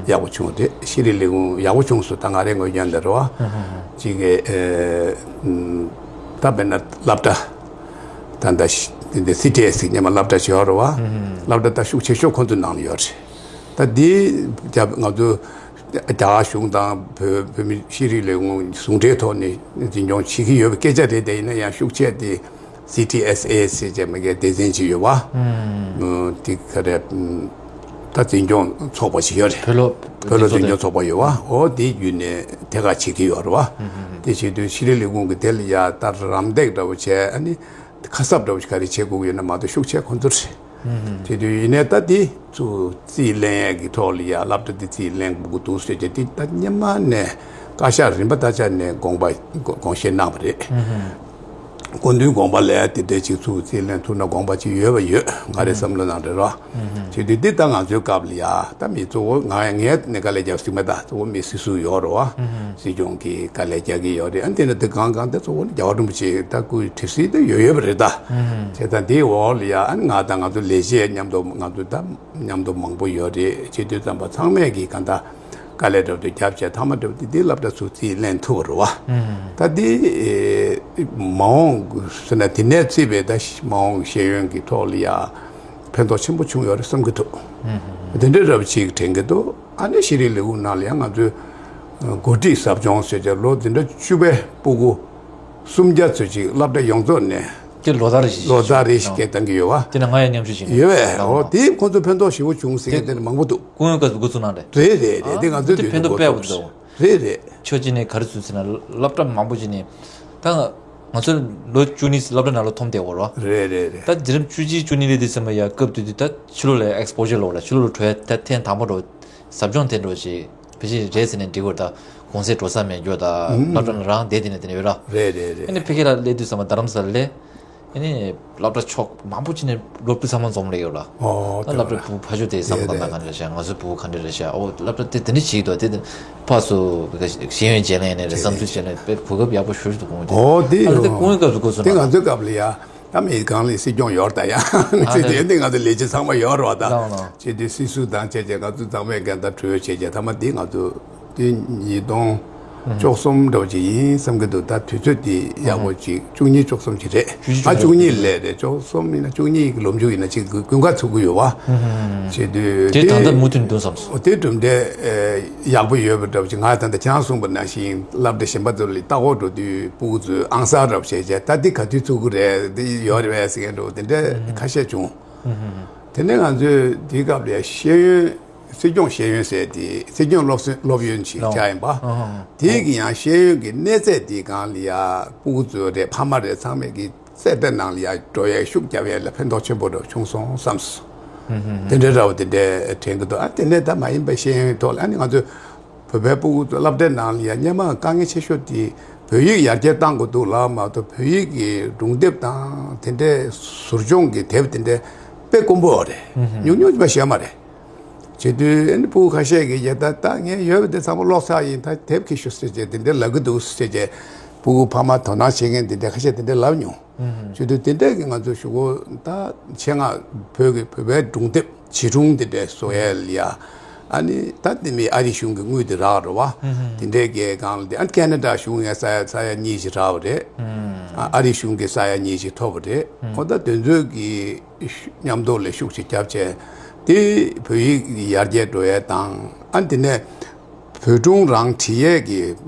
ཡག་པོ་བྱུང་རེད། ཤེས་རིག་ལས་ཁུངས་ཡག་པོ་བྱུང་སོང་། ད་ང་རའི་ངོས་ཀྱང་འདི་རེད་བ། གཅིག་གི་ད་དཔེར་ན་སློབ་གྲྭ་ད་ལྟ་འདི་སི་ཊི་ཨེ་སི་སྙེ་མ་སློབ་གྲྭ་ཞིག་ཡོད་རེད་བ། སློབ་གྲྭ་ད་ཤུགས་ཆེ་ཤོས་ཁོང་ཚོའི་ནང་ལ་ཡོད་རེད། ད་འདི་རྒྱ་ང་ཚོ་རྒྱ་གར་གཞུང་དང་བོད་བོད་མི་ཤེས་རིག་ལས་ཁུངས་ཟུང་འབྲེལ་ཐོག་ནས་འཛིན་སྐྱོང་བྱེད་ཀྱི་ཡོད་པའི་སྐད་ཆ་རེད། དེ་ཡིན་ན་ཡང་ཤུགས་ཆེ་དེ། སི་ཊི་ཨེས་ཨེ་ཟེར་བྱས་མ་གི་སྡེ་ཚན་ཅིག་ཡོད་བ། ཨ་དེ་ག་རེ། ད་འཛིན་སྐྱོང་ཚོགས་པ་ཞིག་ཡོད་རེད། བོད་ལོ་བོད་ལོ་འཛིན་སྐྱོང་ཚོགས་པ་ཡོད་བ། འོ་དེ་བརྒྱུད་ནས་ཐད་ཀར་བྱེད་ཀྱི་ཡོད་རེད་བ། དེ་བྱེད་དུས་ཤེས་རིག་ལས་ཁུངས་ཀྱི་དེ་ལ་ཡ་ད་རམ་འདེགས་འདྲ་བོ་བྱས། ཨ་ནི་ཁ་གསབ་འདྲ་བོ་ཞིག་ག་རེ་བྱེད་དགོས་ཀྱི་ཡོད་ན་མ་གཏོགས་ཤུགས་ཆེ་ཁོ་ཚོ་རེད། དེ་དུས་ཡིན་ནའི་ད་དེ་ཚུར་རྩིས་ལེན་ཡས་ཀྱི་ཐོག་ལ་ཡ་སློབ་གྲྭ་དེ་རྩིས་ལེན་དགོས་ཀྱི་འདུག་ཟེར་གྱི་དེ་ད་སྔོན་མ་ནས་བཀའ་ཤག་རིམ་པ་ད་ཆ་ནས་དགོངས་པ་དགོངས་བཞེས་གནང་བ་རེད། སྐུ་མདུན་དགོངས་པ་ལ་དེ་འདྲའི་ཅིག་ཚུར་རྩིས་ལེན་ཐུབ་ན་དགོངས་པ་ཅིག་ཡོད་པ་ཡོད། ང་རའི་བསམ་བློ་ནང་རེད་རོ། བྱེད་དུས་འདི་ད་ང་ཚོའི་སྐབས་ལ་ཡ་ད་མི་གཙོ་བོ་ང་ངས་ནས་དཀའ་ལས་རྒྱབ་སྲིད་མ། ད་གཙོ་བོ་མི་སྲིད་ཟུར་ཡོད་རོ་བ། སྲིད་སྐྱོང་གིས་དཀའ་ལས་རྒྱག་གི་ཡོད་རེད། ཨ་འདི་ནི་འདི་གང་གང་དེ་གཙོ་བོ་ནི་རྒྱལ་བ་རིན་པོ་ཆེ་ད་སྐུའི་གྲིབ་བསིལ་དེ་ཡོད་ཡོད་པ་རེད་ད། བྱས་ཙང་འདིའི་འོག་ལ་ཡ་ཨ་ནི་ང་དང་ང་ཚོ་ལས་བྱེད་མཉམ་དུ་ང་ཚོ་ད་མཉམ་དུ་མང་པོ་ཡོད་རེད། བྱེད་དུས་ཙམ་པ་ཚང་མས་ཀྱིས་གང་ལྟར། དཀའ་ལས་འགྲོ་དུས་རྒྱབ་བྱས་ཐ་མ་འགྲོ་དུས་འདི་སློབ་གྲྭ་ཚུར་རྩིས་ལེན་ཐུབ་པ་རེད་བ། ད་འདི་མ་འོངས་ཟེར་ན་དེ་ནས་བརྩིས་པའི་ད་མ་འོངས་ཤེས་ཡོན་གྱི་ཐོག་ལ་ཡ་ཕན་ཐོགས་ཆེན་པོ་བྱུང་ཡོད་རེད་བསམ་གྱི་འདུག་དེ་འདྲའི་རབ་ཅིག་དྲན་གྱི་འདུག་ཨ་ནི་ཤེས་རིག་ལས་ཁུངས་ནང་ལ་ཡང་ང་ཚོས་འགོ་ཁྲིད་ཟབ་སྦྱོང་ཟེར་བྱས་ལོ་འདི་འདྲ་བཅུ་པའི་སྤུ་གུ་སུམ་བརྒྱ་ཙམ་ཅིག་སློབ་གྲྭ་ཡོངས་རྫོགས་ནས། དེ་ལོ་ལྟར་རེ་བཞིན་ལོ་ལྟར་རེ་བཞིན་སྐད་བཏང་གི་ཡོད་བ། དེ་ནས་ང་ཡང་མཉམ་ཞུགས་བྱེད་ཀྱི་ཡོད་པས། འོ་དེས་ཁོང་ཚོ་ཕན་ཐོགས་ཞེ་པོ་བྱུང་ཟེར་མཁན་དེ་ནི་མང་པོ་འདུག་སྐུ་ངོ་སྐབས་སུ་འགོ་ཚུགས་གནང་རེད། རེད་རེད་རེད། དེ་ང་ཚོའི་དེ་ཕན་ཐོགས་དཔེ་ཡག་པོ་འདུག་རེད་རེད། ཆོས་ཅིག་ནས་ག་རེ་ཚུལ་ཟེར་ན་སློབ་གྲྭ་མང་པོ་ཅིག་ནས་ད་ང་ཚོ་ལོ་བཅུ་གཉིས་སློབ་གྲྭ་ནང་ལ་འཐོམ་བསྡད་ཡོད་རེད་བ། རེད་རེད་རེད། ད་འཛིན་རིམ་བཅུ་གཅིག་བཅུ་གཉིས་ལ་དེ་ཚང་མ་ཡ་སྐབས་དེ་དུས་ད་ཕྱི་ལོགས་ལ་ཨེགས་སི་པོ་ཇར་ལོག་ལ་ཕྱི་ལོགས་ལ་འགྲོ་ཡ་ད་ཐེངས་དང་པོ་འགྲོ། ཟབ་སྦྱོང་དེ་འགྲོ་ཞིག་ཕལ་ཆེར་རེད་ཟེར་ནས་འགྲིག་གི་རེད། ད་གུང་སེང་འགྲོ་ས་མེད་རྒྱུ་ད་སློབ་གྲྭ་ནང་རང་བསྡད་དེ་ནས་དེ་ནས་ཡོད་ར། རེད་རེད་རེད། ཨ་ནི་ཕ་གི་ལ་སླེབས་དུས་ཙམ་པ་རྡ་རམ་ས་ལ་སླེབས། ཨ་ནི་སློབ་གྲྭ་ཕྱོགས་མང་པོ་ཅིག་ནས་སློབ་ཕྲུག་ཚང་མ་འཛོམས་སླེབས་ཡོད་ར། ཨོ་ད་སློབ་གྲྭའི་ཕྲུ་གུ་ཕ་ཤུལ་དེ་བསམ་བློ་བཏང་ན་ག་འདྲ་བྱས། ང་ཚོའི་ཕྲུ་གུ་ག་འདྲ་རེད་བྱས། ཨོ་སློབ་གྲྭ་དེ་དེ་འདྲ་བྱེད་ཀྱི་འདུག་དེ་དེ་ཕར་ཚུར་ཤེས་ཡོན་བརྗེ་ལེན་ནས་རེད། བསམ་ཚུལ་བརྗེ་ལེན་དཔེ་གོ་སྐབས་ཡག་པོ་ཞེ་པོ་ཞིག་འདུག་གོང་དེ། ཨོ་དེ་ཨ་ནི་དེ་ཡོད། སྐུ་ངོ་སྐབས་སུ་འགོ་ཚུགས་དེ་ན་ང་ཚོའི་སྐབས་ལ་ཡ། ད་མི་གང་ལ་སྲིད་སྐྱོང་ཡོད་ད་ཡང་། ཨ་ཚེ་དེ་འདི་ང་ཚོ་ལས་བྱེད་ཚང་མ་ཡོད་རེད་བ་ད། ལགས་ལགས། བྱས་དུས་སྲིད་ཟུར་དང་བྱས་བྱས་ང་ཚོ་ཚང་མས་འགན་ད་གྲོས་བྱས་བྱས་ཐ་མ་འདི་ང་ཚོ་འདི་ཉིས་སྟོང་བཅུ་གསུམ་འདྲ་བོ་ཅིག་ཡིན་བསམ་གྱི་འདུག་ད་དུས་ཚོད་འདི་ཡག་པོ་ཅིག་བཅུ་གཉིས་བཅུ་གསུམ་ཅིག་རེད། བཅུ་གཉིས་ཨ་བཅུ་གཉིས་ལས་རེད། བཅུ་གསུམ་ཡིན་ན་བཅུ་གཉིས་ཀྱི་ལོ་མཇུག་ཡིན་ན་ཅིག་དགུན་ཁ་ཚུགས་ཀྱི་ཡོད་བ། བྱས་དུས་དེ་ད་ལྟ་མུ་མཐུད་འདུག་བསམ་སོང་། དེ་གྲུབ་འབྲས་ཡག་པོ་ཡོད་པ་འདྲ་བོ་ཅིག་ང་ད་ལྟ་ཁྱེད་རང་གསུངས་པ་ནང་བཞིན་སློབ་གྲྭ་གཞན་པ་ཚོ་ལ་ལྟ་སྐོར་འགྲོ་དུས་སྤུ་གུ་ཚོས་ཨང་གསར་འདྲ་བོ་བྱས་བྱས་ད་འདི་ག་དུས་ཚུགས་ཀྱི་རེད། འདི་ཡོད་རེད་པས་ཟེར་མཁན་འདྲ་བོ་དེ་འདྲ་ཁ་ཤས་བྱུང་། དེ་ནས་ང་ཚོས་དེའི་སྐབས་ལ་ཤེས་ཡོན་སྲིད་སྐྱོང་ཤེས་ཡོན་ཟེར་དེ་སྲིད་སྐྱོང་སློབ་སློབ་ཡོན་ཞིག་ལོ་ཆགས་ཡིན་པ། ཨ་ཧ་ཧ། དེའི་གི་ཡང་ཤེས་ཡོན་གྱི་གནས་ཚད་དེའི་སྒང་ལ་ཡ་སྤུ་གུ་ཚོ་རེད་ཕ་མ་རེད་ཚང་མས་ཀྱི་རྩེ་གྲས་ནང་ལ་ཡ་འགྲོ་ཡའི་ཤུགས་རྒྱབ་ཡས་ལ་ཕན་ཐོགས་ཆེན་པོ་འདྲ་བྱུང་སོང་བསམ་སོང་། དེ་འདྲའི་འདྲ་བོ་དེ་འདྲའི་དྲན་གྱི་འདུག་ཨ་དེ་ནས་ད་མ་ཡིན་པའི་ཤེས་ཡོན་ཐོག་ལ་ཨ་ནི་ང་ཚོས་བོད་པའི་སྤུ་གུ་ཚོ་སློབ་གྲྭའི་ནང་ལ་ཡ་སྔོན་མ་དཀའ་ངལ་ཆེ་ཤོས་དེ་བོད་ཡིག་ཡར་རྒྱས་གཏང་དགོས་འདུག་ལབ་མ་གཏོགས་བོད་ཡིག་གི་སྒྲུང་དེབ་དང་དེ་འདྲའི་ཟུར་སྦྱོང་གི་དེབ་དེ་འདྲའི་དཔེ་དཀོན་པོ་རེད། ཉུང་ཉུང་ཅིག་པ་ཞེ་མ་རེད། བྱེད་དུས་ཨ་ནི་སྤུ་གུ་ཁ་ཤས་ཀྱིས་ཡ་ད་ད་ངས་ཡོད་པ་དེ་ཚང་མ་ཀློག་ཚར་ཡིན། ད་དེབ་ཁྱེར་ཤོག་ཟེར་བྱས་དེ་འདྲའི་ལབ་ཀྱི་འདུག་ཟེར་བྱས་སྤུ་གུ་ཕ་མ་དོ་སྣང་བྱེད་མཁན་དེ་འདྲ་ཁ་ཤས་དེ་འདྲ་ལབ་མྱོང་། བྱེད་དུས་དེ་འདྲས་ཀྱི་ང་ཚོ་གཞུག་གུ་ད་ཆེད་མངགས་བོད་ཀྱི་བོད་པའི་སྒྲུང་དེབ་བྱིས་སྒྲུང་དེ་འདྲས་བཟོ་ཡས་ལ་ཡ་ ཨ་ནི་ད་དེ་མིན་ཨ་རི་གཞུང་གི་དངུལ་དེ་རག་རེད་བ། དེ་འདྲའི་གི་སྒང་ལ་དེ་ཨ་ནི་ཁེ་ན་ཌ་གཞུང་ཡང་ས་ཡ་ས་ཡ་གཉིས་ཤིག་རག་པ་རེད། ཨ་ཨ་རི་གཞུང་གི་ས་ཡ་གཉིས་ཤིག་ཐོབ་པ་རེད། ཁོ་ད་དེ་ཚོའི་གི་མཉམ་དུ་ལས་ཤུགས་ཤིག་བརྒྱབ་བྱས་དེ་བོད་ཡིག་ཡར་རྒྱས་འགྲོ་ཡས་དང་ཨ་ནི་དེ་ནས་བོད་སྒྲུང་རང་བྲིས་ཡས་ཀྱི་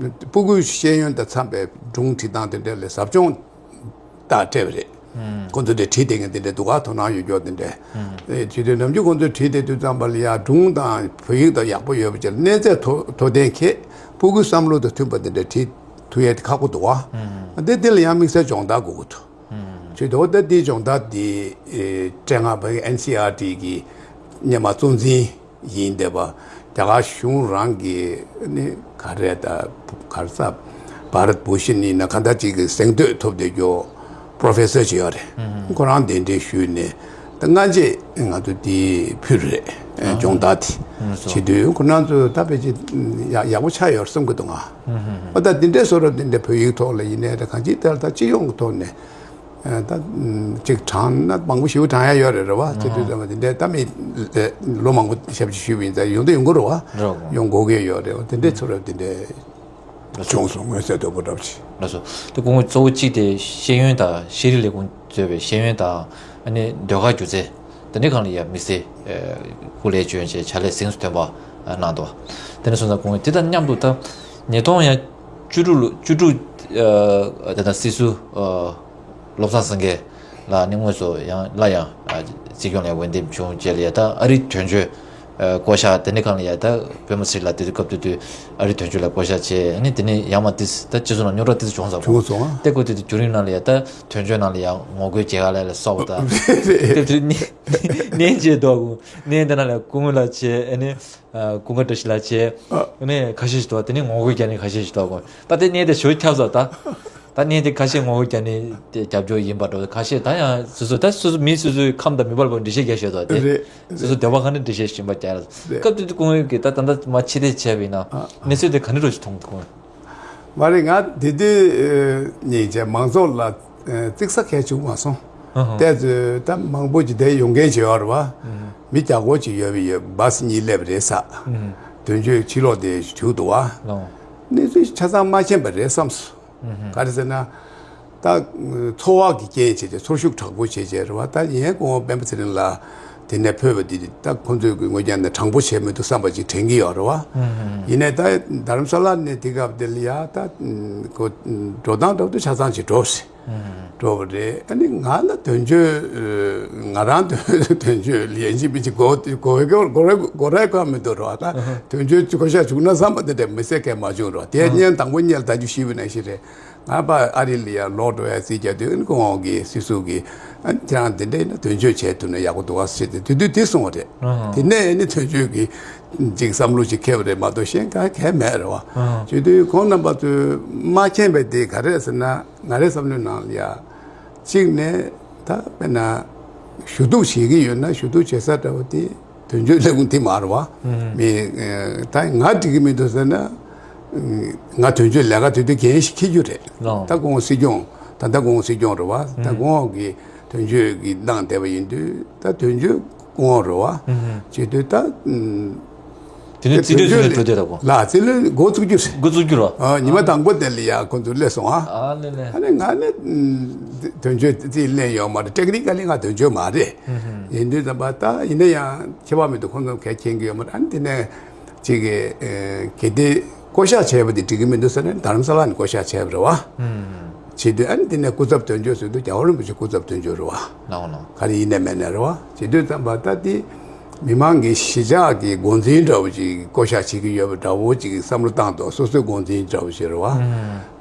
སྤུ་གུའི་ཤེས་ཡོན་དང་འཚམས་པའི་སྒྲུང་བྲིས་སྟངས་དེ་འདྲ་ལ་ཟབ་སྦྱོང་ད་སྤྲད་པ་རེད། ཁོང་ཚོ་དེ་བྲིས་བསྡད་མཁན་དེ་འདྲ་འདུག་ག་དོ་སྣང་ཡོད་མཁན་དེ་འདྲ། ཨེ་བྱེད་དུས་ནམ་རྒྱུན་ཁོང་ཚོས་བྲིས་བསྡད་དུས་ཙམ་པ་ལ་ཡ་སྒྲུང་དང་བོད་ཡིག་དང་ཡག་པོ་ཡོད་པ་ཅིག་ལ་གནས་ཚད་མཐོ་མཐོ་ལྡན་ཁྱད་སྤུ་གུའི་བསམ་བློ་དང་མཐུན་པ་དེ་འདྲ་བྲིས་ཐུབ་ཡས་དེ་ཁག་པོ་འདུག་ག་དེ་དེ་ལ་ཡང་དམིགས་བསལ་སྦྱོང་བརྡར་དགོས་ཀྱི་འདུག་བྱེད་དུས་ད་དེའི་སྦྱོང་བརྡར་དེ་ཨེ་བཀྲས་མཐོང་བོད་ཡིག་ཨེན་སི་ཨར་ཊི་གི་སྔོན་མ་གཙོ་འཛིན་ཡིན་བསྡད་པ། རྒྱ་གར་གཞུང་རང་གི་ནི་ག་རེ་ད་ག་རེ་ཟ་བྷ་རད་བྷུ་ཤན་ཡིན་ན་ག་འདྲ་ཅིག་གི་གཟེངས་བསྟོད་ཐོབ་བསྡད་རྒྱུ་པོ་རོ་ཕེ་སར་ཅིག་ཡོད་རེད། ཁོ་རང་གདན་འདྲེན་ཞུས་ནས་ད་སྔ་རྗེས་ང་ཚོ་དེ་ཕུལ་རེད། སྦྱོང་བརྡར་དེ་བྱེད་དུས་ཁོ་རང་ཚོ་ད་ཕལ་ཆེར་ཡག་ཡག་པོ་ཆགས་ཡོད་བསམ་གི་འདུག་ང་། ཨོ་ད་དེ་འདྲའི་བཟོ་འདྲ་དེ་འདྲ་བོད་ཡིག་ཐོག་ལ་ཡིན་ནའི་ད་གང་ཅིའི་ཐད་ལ་ད་སྤྱི་ཡོངས་ཀྱི་ཐོག་ནས། ཨ་ད་ཅིག་བགྲང་ན་མང་པོ་ཞེ་པོ་བགྲང་ཡ་ཡོད་རེད་རེད་བ། དེ་དུས་ཙམ་པ་དེ་འདྲའི་ད་མི་ལོ་མང་པོ་ཞབས་ཕྱི་ཞུས་པ་ཡིན་ཙང་ཡོང་དུ་ཡོང་གི་རེད་བ། རེད་བ། ཡོང་དགོས་ཀྱི་ཡོད་རེད་བ། དེ་འདྲའི་ཚོར་བ་དེ་འདྲའི་བྱུང་སོང་། མངོན་གསལ་དོད་པོ་འདྲ་པོ་ཅིག་ལགས་སོ། དེ་སྐུ་ངོ་གཙོ་བོ་གཅིག་དེ་ཤེས་ཡོན་དང་ཤེས་རིག་ལས་ཁུངས་གཙོས་པའི་ཤེས་ཡོན་དང་ཨ་ནི་ཟློས་གར་སྒྱུ་རྩལ་དེ་འདྲའི་སྒང་ལ་ཡ་དམིགས་བསལ་ཨ་སྐུ་ལས་བསྐྱོན་བྱས་བྱ་ལས་གཟེངས་སུ་ཐོན་པ་གནང་འདུག་དེ་འདྲ་སོང་ཙང་སྐུ་ངོ་དེ་དང་མཉམ་དུ་ད་ཉིས་སྟོང་ཡང་བཅུ་དྲུག་ལོ་བཅུ་དྲུག་ཨ་དེ་དང་སྲིད་ཟུར་ཨ་བློ་བཟང་སེང་གེ་ལགས་ནི་དངོས་སུ་ཡང་སླར་ཡང་ཨ་སྲིད་སྐྱོང་ལ་འོས་འདེམས་བྱུང་རྗེས་ལ་ཡ་ད་ཨ་རིའི་དོན་གཅོད་ཨ་བསྐོ་བཞག་དེ་འདྲའི་སྒང་ལ་ཡ་ད་པད་མ་ཚེ་རིང་ལགས་དེ་དུས་སྐབས་དེ་དུས་ཨ་རིའི་དོན་གཅོད་ལ་བསྐོ་བཞག་བྱས། ཨ་ནི་དེ་ནས་ཡར་མར་ཏོག་ཙམ་ད་སྤྱི་ཚོགས་ནང་རྙོག་དྲ་ཏོག་ཙམ་བྱུང་ཙང་། བྱུང་སོང་ཨ། དེ་སྐབས་དེ་དུས་བརྒྱུད་རིམ་ནང་ལ་ཡ་ད་དོན་གཅོད་ནང་ལ་ཡ་ངོ་རྒོལ་རྒྱག་ག་ལ་ལ་སོགས་པ་དང་། དེ་དུས་གནས་གནས་མཇལ་འདུག་གོ། གནས་དེ་ནང་ལ་སྐུ་ངོ་ལགས་བྱས། ཨ་ནི་ཨ་ཀུན་དགའ་བཀྲ་ཤིས་ལགས་བྱས། ཨ་ནི་ཁ་ཤས་ཤིག་འདུག་དེ་ནས་ངོ་རྒོལ་རྒྱག་མཁན་ཁ་ཤས་ཤིག་འདུག་གོ། ད་དེ་གནས་དེ་ཞུ་ཁྱབ་སོང་ད། ད་གནས་དེ་ཁ་ཤས་ངོ་རྒོལ་རྒྱག་མཁན་དེ་རྒྱབ་སྐྱོར་ཡིན་པ་འདྲ་བོ། ཁ་ཤས་ད་ཡང་སོ་སོ་ད་སོ་སོ་མི་སོ་སོའི་ཁམས་དང་མི་འབོར་བ་འགྲེལ་བཤད་རྒྱག་ཤེས་འདུག་དེ། རེད། སོ་སོ་འདོད་པ་ཁ་ནས་འགྲེལ་བཤད་གཞན་པ་རྒྱག་ཡ། རེད། སྐབས་དེ་དུས་སྐུ་ངོ་གིས་ད་ད་ལྟ་མར་ཕྱིར་བལྟས་བྱས་པ་ཡིན་ན་ཨ་ཨ་གནས་ཚུལ་དེ་ག་འདྲ་འདྲ་བོ་ཞིག་མཐོང་གི་འདུག་མ་རེད། ང་དེ་དུས་ཨ་ཉིན་བྱས་མང་ཚོགས་ལ་ཨ་བརྩི་ས་གང་ཡང་བྱུང་མ་སོང་། ཨ་ཧ། བལྟས་ཚོད་ད་མང་པོ་ཅིག་དེ་ཡོང་མཁན་ཅིག་ཡོད་རེད་བ། ཨ་ཧ། མི་བརྒྱ་སྐོར་ཅིག་ཡོད་པ་ཡོད། བྷ་སི་གཉིས་སླེབས་པ་རེད་ཟེར། ཨ་ཧ། དོན་གཅོད་ཕྱིར་ལོག་དེ་བྱུང་འདུག་བ། ལགས། གནས་ཚུལ་ཆ་ཚང་མ་མཁྱེན་པ་རེད་བསམ་སོང་། ཨ་ཧ། ག་རེ་ཟེར་ན། ད་ཚོར་བ་གི་རྐྱེན་བྱས་ཏེ་ཚོར་ཤུགས་དྲག་པོ་བྱས་བྱས་རེད་བ། ད་ཡིན་ཡང་སྐུ་ངོ་སྤེན་པ་ཚེ་རིང་ལགས་དེ་ནས་ཕེབས་པ་དེ་ད་ཁོང་ཚོས་ཀྱི་ངོས་ཀྱང་ནས་དྲང་པོ་བྱས་མི་འདུག་བསམ་པ་ཅིག་དྲན་གྱི་ཡོད་རེད་བ། ཨ་ཧ། ཡིན་ནའི་ད་རྡ་རམ་ས་ལ་ནས་དེ་སྐབས་དེ་ལ་ཡ་ད་ཁོ་འགྲོ་སྟངས་འདྲ་པོ་དེ་ཆ་ཚང་ཅིག་འགྲོ་ཟིན། ཨ་ཧ། འགྲོ་བ་རེད། ཨ་ནི་ང་ལ་དོན་གཅོད་ང་རང་དོན་དོན་གཅོད་ལ་ཡིན་གཅིག་མིན་གཅིག་གོ་གོ་གོ་གོ་ར་གོ་མ་མི་འདུག་རེད་བ། ད་ཨ་ཧ། དོན་གཅོད་བསྐོ་བཞག་བྱུང་ན་བསམ་པ་དེ་འདྲ་མི་སྲིད་མཁན་མ་བྱུང་རེད་བ། དེ་ཨ་ཧ། བརྙན་དང་པོ་བརྙན་ལ་ད་རྒྱུ་ཞིབ་པའི་ནང་བཞིན་རེད། ང་ཕར་ཨ་རི་ལ་ཡར་ལོག་འགྲོ་ཡ་རྩིས་རྒྱག་དུས་ཨ་ནི་ཁོང་གི་སྲིད་ཟུར་གྱིས་ཨ་ནི་ཁྱེད་རང་འདི་འདྲ་ཡིན་ན་དོན་གཅོད་བྱས་ཐུབ་ན་ཡག་པོ་འདུག་བ་ཟེར་ཏེ་དེ་དུས་དེ་གསུངས་པ་རེད། ཨ་ཧ། དེ་ནས་ཨ་ནི་དོན་གཅོད་ཀྱི་ཅིག་བསམ་བློ་ཅིག་འཁྱེར་བ་རེད་མ་གཏོགས་གཞན་གང་གང་མེད་རེད་བ། ཨ་ཧ། བྱེད་དུས་ཁོང་རྣམ་པ་ཚོས་མ་མཁྱེན་པའི་དེ་ག་རེ་ཟེར་ན་ང་རའི་བསམ་བློའི་ནང་ལ་ཡ་གཅིག་ནས་ད་དཔེར་ན་ཞུ་གཏུག་བྱེད་ཀྱི་ཡོད་ན་ཞུ་གཏུག་བྱེད་ས་འདྲ་བོ་དེ། དོན་གཅོད་ལས་ཁུངས་དེ་མ་རེད་བ། ཨ་ཧ། མི་ཨ་ད་ང་འགྲིག་གི་མི་འདུག་ཟེར་ན། ཨ་ང་དོན་གཅོད་ལས་ཀ་དེ་དུས་འགན་ཞིག་འཁྱེར་རྒྱུ་རེད། ལགས། ད་སྐུ་ངོ་སྲིད་སྐྱོང་ད་ལྟ་སྐུ་ངོ་སྲིད་སྐྱོང་རེད་བ། ད་ཨ་ཧ། སྐུ་ངོ་གི་དོན་གཅོད་ཀྱི་གནང་བསྡད་པ་ཡིན་དུས་ད་དོན་གཅོད་སྐུ་ངོ་རེད་བ། ཨ་ཧ། བྱེད་དུས་ད་ཨ་དེ་ནས་རྩིས་སྤྲོད་ཚུལ་ནས་འགྲོ་བསྡད་ད་གོ། ལགས་རྩིས་ལོན་འགོ་བཙུགས་རྒྱུ་རེད། འགོ་བཙུགས་རྒྱུ་རེད། ཨ་ཉི་མ་དང་པོ་དེ་ལ་ཡ་ཁོ་ཚོ་སླེབས་སོང་ཨ། ཨ་ལེ་ལེ། ཨ་ནི་ང་ནི་ཨ་དོན་གཅོད་རྩིས་ལེན་ཡོད་མ་རེད། ཊེག་ནི་ཀ་ལི་ང་དོན་གཅོད་མ་རེད། ཨ་ཧ། ཡིན་དུས་ཙམ་པ་ད་ཡིན་ན་ཡང་། ཁྱད་པར་མི་འདུག་ཁོང་ཚོ་གས་མཁྱེན་གྱི་ཡོད་མ་རེད། ཨ་ནི་དེ་ནས་ཅིག་གི་ཨེ་གལ་ཏེ་བསྐོ་བཞག་བྱས་པ་དེ་འགྲིག་གི་མི་འདུག་ཟེར་ནས་རྡ་རམ་ས་ལ་ནས་བསྐོ་བཞག་བྱས་པ་རེད་བ། ཨུམ། བྱེད་དུས་ཨ་ནི་དེ་ནས་སྐུ་ཚབ་དོན་གཅོད་ཟེར་དུས་རྒྱལ་བ་རིན་པོ་ཆེ་སྐུ་ཚབ་དོན་གཅོད་རེད་བ། ལགས་ལགས། ག་རེ་ཡིན་ནས་མེད་ནས་རེད་བ། བྱེད་དུས་ཙམ་པ་ད་དེ་མི་མང་གི་གཞིས་ཆགས་ཀྱི་འགོ་འཛིན་འདྲ་བོ་ཅིག་བསྐོ་བཞག་བྱེད་ཀྱི་ཡོད་པ་འདྲ་བོ་ཅིག་བསམ་བློ་བཏང་འདུག་སོ་སོའི་འགོ་འཛིན་འདྲ་བོ་ཞིག་རེད་བ། ཨུམ།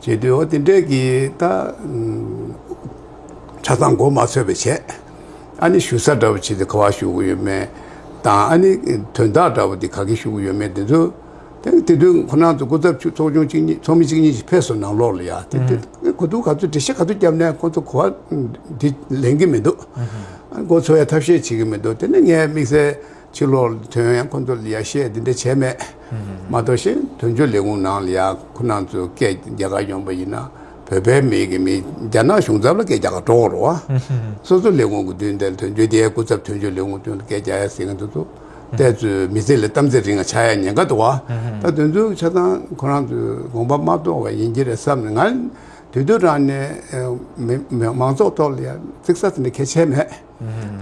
བྱེད་དུས་འོ་དེ་འདྲས་ཀྱི་ད་ཨུམ། ཆ་ཚང་མགོ་མ་ཚོས་པ་བྱས། ཨ་ནི་ཞུ་ས་འདྲ་བོ་བྱེད་དུས་ག་པར་ཞུ་གི་ཡོད་མེད་དང་། ཨ་ནི་དོན་དག་འདྲ་བོ་དེ་ག་གི་ཞུ་གི་ཡོད་མེད་དེ་ཚོ། དེ་དེ་དུས་ཁོ་རང་ཚོ་སྐུ་ཚབ་ཚོགས་ཆུང་གཅིག་གཉིས་ཚོགས་མི་གཅིག་གཉིས་ཤིག་ཕེབས་སོང་ནང་ལོགས་ལ་ཡ། དེ་དེ་གོ་ཐུག་ག་ཚོད་འགྲེལ་བཤད་ག་ཚོད་བརྒྱབ་ནས་ཁོ་ཚོ་གོ་བ་འདི་ལེན་གི་མི་འདུག་ཨ་ནི་མགོ་ཚོས་ཡ་ཐབས་ཤེས་བྱེད་ཀྱི་མི་འདུག་དེ་ནས་ངས་དམིགས་བསལ་ཕྱི་ལོགས་ལ་ཐོན་ཡང་ཁོ་ཚོ་ལ་ཡ་བཤད་དེ་འདྲ་བྱས་མེད། མ་གཏོགས་གཞན་དོན་གཅོད་ལས་ཁུངས་ནང་ལ་ཡ་ཁོ་རང་ཚོ་སྐད་རྒྱག་ག་ཡོང་པ་ཡིན་ན་བོད་པའི་མི་གི་མི་རྒྱ་ནག་གཞུང་ཚབ་ལ་སྐད་རྒྱག་ག་འགྲོ་གི་རེད་བ། སོ་སོ་ལས་ཁུངས་ཀྱི་མདུན་དེར་དོན་གཅོད་དེའི་སྐུ་ཚབ་དོན་གཅོད་ལས་ཁུངས་མདུན་ལ་སྐད་རྒྱག་ཡ་ཟེར་མཁན་དེ་ཚོ་ བལྟས་ཚོས་མི་ཚེ་ལ་གཏམ་ཚེ་རིང་ང་ཆགས་ཡ་ཉེན་ཁ་འདུག་བ། ད་དེ་ཚོའི་ཆ་ཚང་ཁོ་རང་ཚོས་དགོངས་པ་མ་རྟོགས་པ་ཡིན་གྱི་རེད་བསམ་ནས། ང་དུས་དུས་རང་ནས་ཨ་མི་མི་མང་ཚོགས་ཐོག་ལ་ཡ་ཚིག་ས་ཚིག་འདི་གལ་ཆེ་མེད།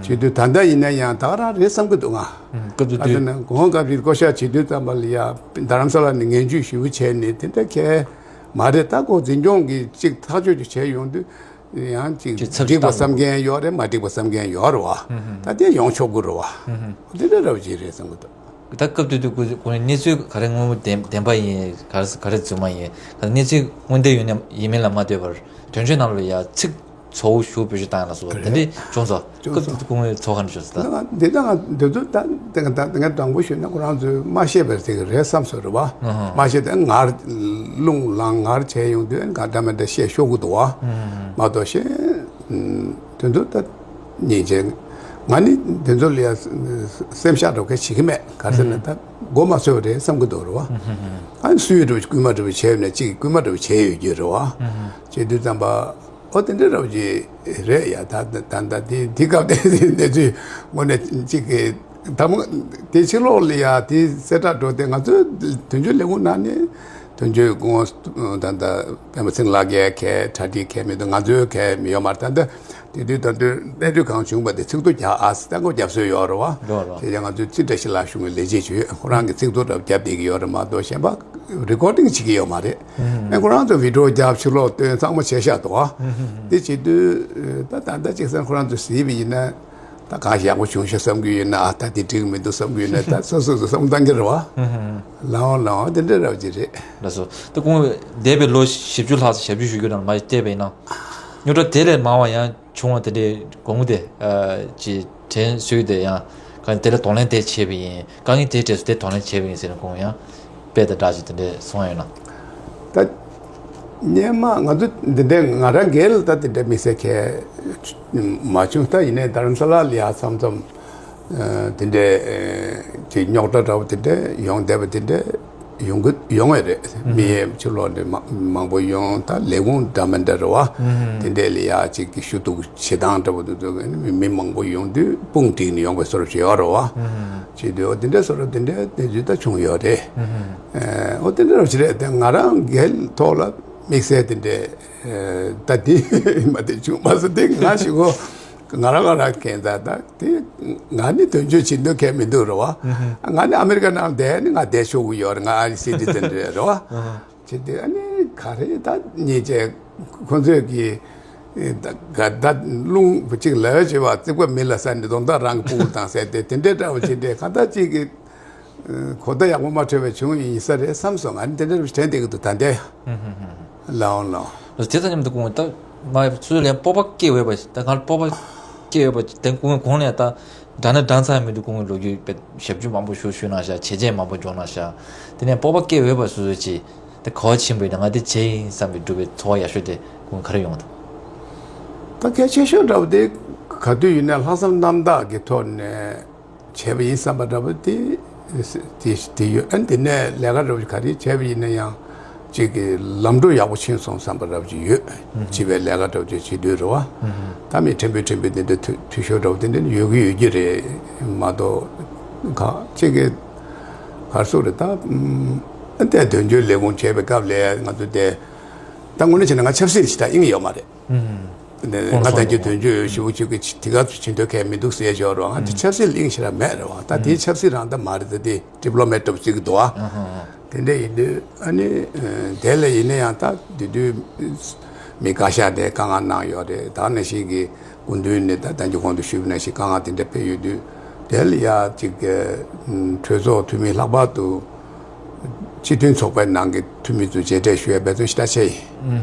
བྱེད་དུས་ད་ལྟ་ཡིན་ན་ཡང་ད་ག་རང་རེད་བསམ་གྱི་འདུག་ང་། སྐབས་དེ་ད་དུས་དེ་ནས་གོང་སྐབས་རིགས་བསྐོ་བཞག་བྱེད་དུས་ཙམ་པ་ལ་ཡ་རྡ་རམ་ས་ལ་ནས་ངན་ཇུས་ཞེ་པོ་བྱས་ནས་དེ་འདྲ་གལ་མ་རེད། ད་ཁོ་འཛིན་སྐྱོང་གི་གཅིག་ཐག་གཅོད་ཅིག་བྱས་ཡོང་དུས། ཡང་ཅིག་ཅིག་ཚགས་འགྲིག་པ་ཚགས་བསམ་མཁན་ཡོད་རེད། མ་འགྲིག་པ་བསམ་མཁན་ཡོད་རེད་བ། ད་དེ་ཡོང་ཆོག་གི་རེད་བ། དེ་འདྲ་འདྲ་བོ་ཅིག་རེད་བསམ་གི་འདུག་ད་སྐབས་དེ་དུས་ཁོ་ཁོ་གནས་ཚུལ་ག་རེ་དངོས་པོ་བདེན་བདེན་པ་ཡིན། ག་རེ་ག་རེ་རྫུན་མ་ཡིན། ག་རེ་གནས་ཚུལ་དངོས་བདེན་ཡོད་ན་ཡིན་མིན་ལ་མ་ལྟོས་པར་དོན་གཅོད་ནང་ལ་ཡ་ཚིག་གཙོ་བོ་ཞུ་བེད་སྤྱོད་བཏང་ཡ་ལ་སོགས་དེ་འདྲས་བྱུང་སོང་། སྐབས་དེ་དུས་ཁོ་ཚོ་ག་འདྲ་བྱུང་སོང་ད། འདི་ད་ང་འདི་ཚོ་ད་དེ་ག་ད་དེ་ག་དྲང་པོ་ཞུས་ན་ཁོ་རང་ཚོས་མ་ཤེས་པར་དེ་ག་རེད་བསམ་སོང་རེད་བ། མ་ཤེས་ད་ངར་རླུང་ལངས་ངར་བྱས་ཡོང་དུས་ག་འདྲ་མི་འདྲ་བཤད་ཤོག་གི་འདུག་བ། མ་གཏོགས་གཞན་དེ་ཚོ་ད་སྙིང་རྗེ། ང་ནི་དེ་ཚོ་ལ་ཡ་སེམས་ཤག་འགྲོ་མཁན་བྱེད་ཀྱི་མེད། ག་རེ་ཟེར་ན་ད་མགོ་མ་ཚོས་པ་རེད་བསམ་གི་འདུག་རེད་བ། ཨ་ནི་སུའི་འགྲོ་བ་སྐུལ་མ་འགྲོ་བ་བྱས་ཡོད་ན་གཅིག་སྐུལ་མ་འགྲོ་བ་བྱས་ཡོད་རྒྱུ་རེད་བ། བྱས་དུས་ཙམ་པ། ཨོ་དེ་འདྲ་འདྲ་བོ་ཅིག་རེད་ཡ། ད་ད་ད་དེ་དེ་སྐབས་དེ་གནས་ཚུལ་དངོས་གནས་གཅིག་གི་ད་མ་དེ་ཕྱི་ལོགས་ལ་ཡ་དེ་གསལ་བསྒྲགས་འགྲོ་དེ་ང་ཚོའི་དོན་གཅོད་ལས་ཁུངས་ནང་ནས་དོན་གཅོད་སྐུ་ངོ་ད་ད་པད་མ་ཚེ་རིང་ལགས་ཀྱི་གལ་གྲ་སྒྲིག་གལ་མི་འདུག་ང་ཚོའི་གལ་མི་ཡོད་མ་རེད། ད་ད་དེ་དུས་ད་དུས་གནས་ཚུལ་གང་བྱུང་བ་དེ་ཚིག་ཐོ་རྒྱག་ཨ་སི་ད་མགོ་རྒྱབ་སྲོལ་ཡོད་རེད་བ། རོ་རོ། དེ་ཡང་ང་ཚོའི་རྩིས་བཀྲ་ཤིས་ལགས་གཞུང་གི་ལས་བྱེད་ཅིག་ཡོད། ཁོ་རང་གི་ཚིག་ཐོ་རྒྱབ་བསྡད་ཀྱི་ཡོད་རེད་མ་གཏོགས་གཞན་པ། རི་ཀོར་ཌིང་བྱེད་ཀྱི་ཡོད་མ་རེད། ཨེ་ཁོ་རང་ཚོ་བི་ཌི་ཡོ་རྒྱབ་ཕྱི་ལོགས་སྟོན་ཚང་མ་བྱས་ཤག་འདུག་ཨ། དེ་བྱེད་དུས་ད་ད་ལྟ་གཅིག་བསམ་ཁོ་རང་ཚོ་གཟིགས་པ་ཡིན་ན་ད་གང་ཡག་པོ་བྱུང་ཤག་བསམ་གྱི་ཡོད་ན། ཨ་ད་དེ་འགྲིག་མི་འདུག་བསམ་གྱི་ཡོད་ན་ད་སོ་སོ་སོ་བསམ་བཏང་གི་རེད་བ། ལའོ་ལའོ་དེ་འདྲ་རབ་ཅིག་རེད། ལགས་སོ། ད་ཁོང་འདས་པའི་ལོ་བཞི་བཅུ་ལྷག་ཙམ་ཞབས་ཞུ་ཞུ་རྒྱུ་ནང་མ་བལྟས་པ་ཡིན་ན། རྙོག་དྲ་དེ་ལས་མང་བ་ཡང་བྱུང་བ་དེ་འདྲའི་དགོངས་དེ་ཅིག་དྲན་སོས་དེ་ཡང་གང་དེ་ལ་གདོང་ལེན་དེ་བྱས་པ་ཡིན། དཀའ་ངལ་དེ་འཕྲད་སོང་དེ་གདོང་ལེན་བྱས་པ་ཡིན་ཟེར་ནས་ཁོང་ཡང་དཔེ་དང་སྒྲ་ཅིག་དེ་འདྲས་གསུངས་ཡོད་ན། ད་སྔོན་མ་ང་ཚོ་འདི་འདྲའི་ང་རང་སྒེར་ལ་ད་དེ་འདྲའི་དམིགས་བསལ་གལ་མ་བྱུང་། ད་ཡིན་ནའི་རྡ་རམ་ས་ལ་ལ་ཡ་མཚམས་མཚམས་དེ་འདྲའི་ཅིག་རྙོག་དྲ་འདྲ་བོ་དེ་འདྲའི་ཡོང་བསྡད་པ་དེ་འདྲའི། ཡོང་གི་ཡོང་བས་རེད། མི་ཕྱི་ལོགས་ནས་མ་མང་པོ་ཡོང་། ད་ལས་ཁུངས་འདྲ་མི་འདྲ་རེད་བ། དེ་འདྲས་ལ་ཡ་གཅིག་གི་ཞུ་གཏུག་བྱེད་སྟངས་འདྲ་པོ་འདུག་འདུག་མི་མང་པོ་ཡོང་དུས་དཔུང་བསྒྲིགས་ནས་ཡོང་བའི་བཟོ་འདྲ་ཞིག་ཡོད་རེད་བ། བྱེད་དུས་འོ་དེ་འདྲས་བཟོ་འདྲ་དེ་འདྲས་དེ་འདྲས་ད་བྱུང་ཡོད་རེད། ཨེ་འོ་དེ་འདྲས་རེད་དེ་ང་རང་སྒེར་ཐོག་ལ་དམིགས་བསལ་དེ་འདྲས་ད་དེ་མ་དེ་བྱུང་མ་ཟད་དེ་ང་ཞིག་གོ་ང་རང་ང་རང་ཁེངས་ད་ད་དེ་ང་ནི་དོན་གཅོད་བྱེད་འདོད་མཁན་མི་འདུག་རེད་བ། ང་ནི་ཨ་མེ་རི་ཀ་ནང་བསྡད་ནི་ང་བསྡད་ཆོག་གི་ཡོད་རེད། ང་ཨ་རི་སི་ཊི་ཛན་རེད་རེད་བ། བྱེད་དུས་ཨ་ནི་ག་རེ་ད་ཉེས་ཆད་ཁོ་ཚོས་ཀྱི་ད་ག་ད་རླུང་གཅིག་ལ་བྱེད་བ་རྩིག་པ་མི་ལ་ས་ནི་དོན་དག་རང་གི་སྤུ་གུ་དང་ཟེར་ཏེ་དེ་འདྲའི་འདྲ་བ་བྱེད་དེ་ག་ད་གཅིག་གི་གོ་བརྡ་ཡག་པོ་མ་འཕྲོད་པའི་བྱུང་ཡིན་ས་རེད་བསམ་སོང་། ང་ནི་དེ་འདྲ་དྲན་བསྡད་ཀྱི་འདུག་ད་ལྟའི་ལའོ་ལའོ། དེ་ཚོ་མཉམ་དུ་ཁོང་ད་མ་སུ་ལན་སྤོབས་པ་སྐྱེ་འོས་པ་ད་ང་སྤོབས་པ་སྐྱེ་འོས་པ་དེ་ཁོང་གོང་ནས་ད་འདྲ་ན་འདྲ་ཚང་མི་འདུག་ཁོང་གི་ལོ་རྒྱུས་པའི་ཞབས་ཞུ་མང་པོ་ཞུ་ཞུ་ན་ཤ་བྱས་རྗེས་མང་པོ་འཇོག་ན་ཤ་དེ་ནས་སྤོབས་པ་སྐྱེ་འོས་པ་སུ་སུ་ཅི་ད་ག་བ་ཕྱིན་པ་ཡིན་ན་ང་དེ་བྱས་ཡིན་བསམ་པའི་སྒྲུབ་པའི་ཚོར་བ་ཡག་ཤོས་དེ་ཁོང་ག་རེ་ཡོང་ད། ད་གལ་ཆེ་ཤོས་འདྲ་བོ་དེ་ག་དུས་ཡིན་ན་ལྷག་བསམ་རྣམ་དག་གི་ཐོག་ནས། བྱས་པ་ཡིན་བསམ་པ་འདྲ་པོ་དེ་དེ་དེ་ཡོད། ཨ་ནི་དེ་ནས་ལས་ཀ་འདྲ་པོ་ག་རེ་བྱས་པ་ཡིན་ན་ཡང་གཅིག་གི་ལམ་འགྲོ་ཡག་པོ་ཕྱིན་སོང་བསམ་པ་འདྲ་པོ་ཅིག་ཡོད། བྱིས་པའི་ལས་ཀ་འདྲ་པོ་ཅིག་བྱེད་དུས་རེད་བ། ད་མི་ཕྲན་བུ་ཕྲན་བུ་དེ་འདྲ་འཐུས་འཐུས་ཤོར་འདྲ་པོ་དེ་འདྲ་ཡོད་ཀྱི་ཡོད་ཀྱི་རེད་མ་གཏོགས་ག་གཅིག་གི་ག་རེ་ཟེར་དགོས་རེད། ད་ཨ་ནི་དོན་གཅོད་ལས་ཁུངས་བྱས་པའི་སྐབས་ལ་ང་ཚོ་དེ་ད་དངོས་གནས་བྱས་ན་ང་ཆབ་སྲིད་ཞིག་ད་ཨིན་ཡོད་མ་རེད། ཁོང་ང་ད་གི་དོན་གཅོད་ཞུ་བ་ཅིག་གི་དེ་ག་ཚོ་བྱེད་འདོད་མཁན་མི་འདུག་ཟེར་ཞོར་རོ། ང་དེ་ཆབ་སྲིད་གླེང་ཞེ་དྲག་མེད་རེད་བ། ད་དེ་ཆབ་སྲིད་རང་ད་མ་རེད། ད་དེ་ཌི་པི་ལོ་མེཊ་འདྲ་པོ་ཅིག་འདུག་ཨ། དེ་འདྲ་ཡིན་དུས་ཨ་ནི་དེ་ལ་ཡིན་ན་ཡང་ད་དེ་དུས་མི་བཀའ་ཤག་དེ་དཀའ་ངལ་གནང་ཡོད་རེད། ད་ནང་བཞིན་གྱི་སྐུ་མདུན་ནས་ད་ད་གི་གོང་དུ་ཞུས་པ་ནང་བཞིན་དཀའ་ངལ་དེ་འདྲ་སྤེལ་ཡོད་དུས་དེ་ལ་ཡ་ཅིག་གྲོས་ཚོགས་འཐུས་མི་ལྷག་པར་དུ། སྤྱི་མཐུན་ཚོགས་པའི་ནང་གི་འཐུས་མི་ཚོས་མཇལ་འཕྲད་ཞུ་ཡ་འབད་བརྩོན་ཞེ་དྲག་བྱས་ཡིན།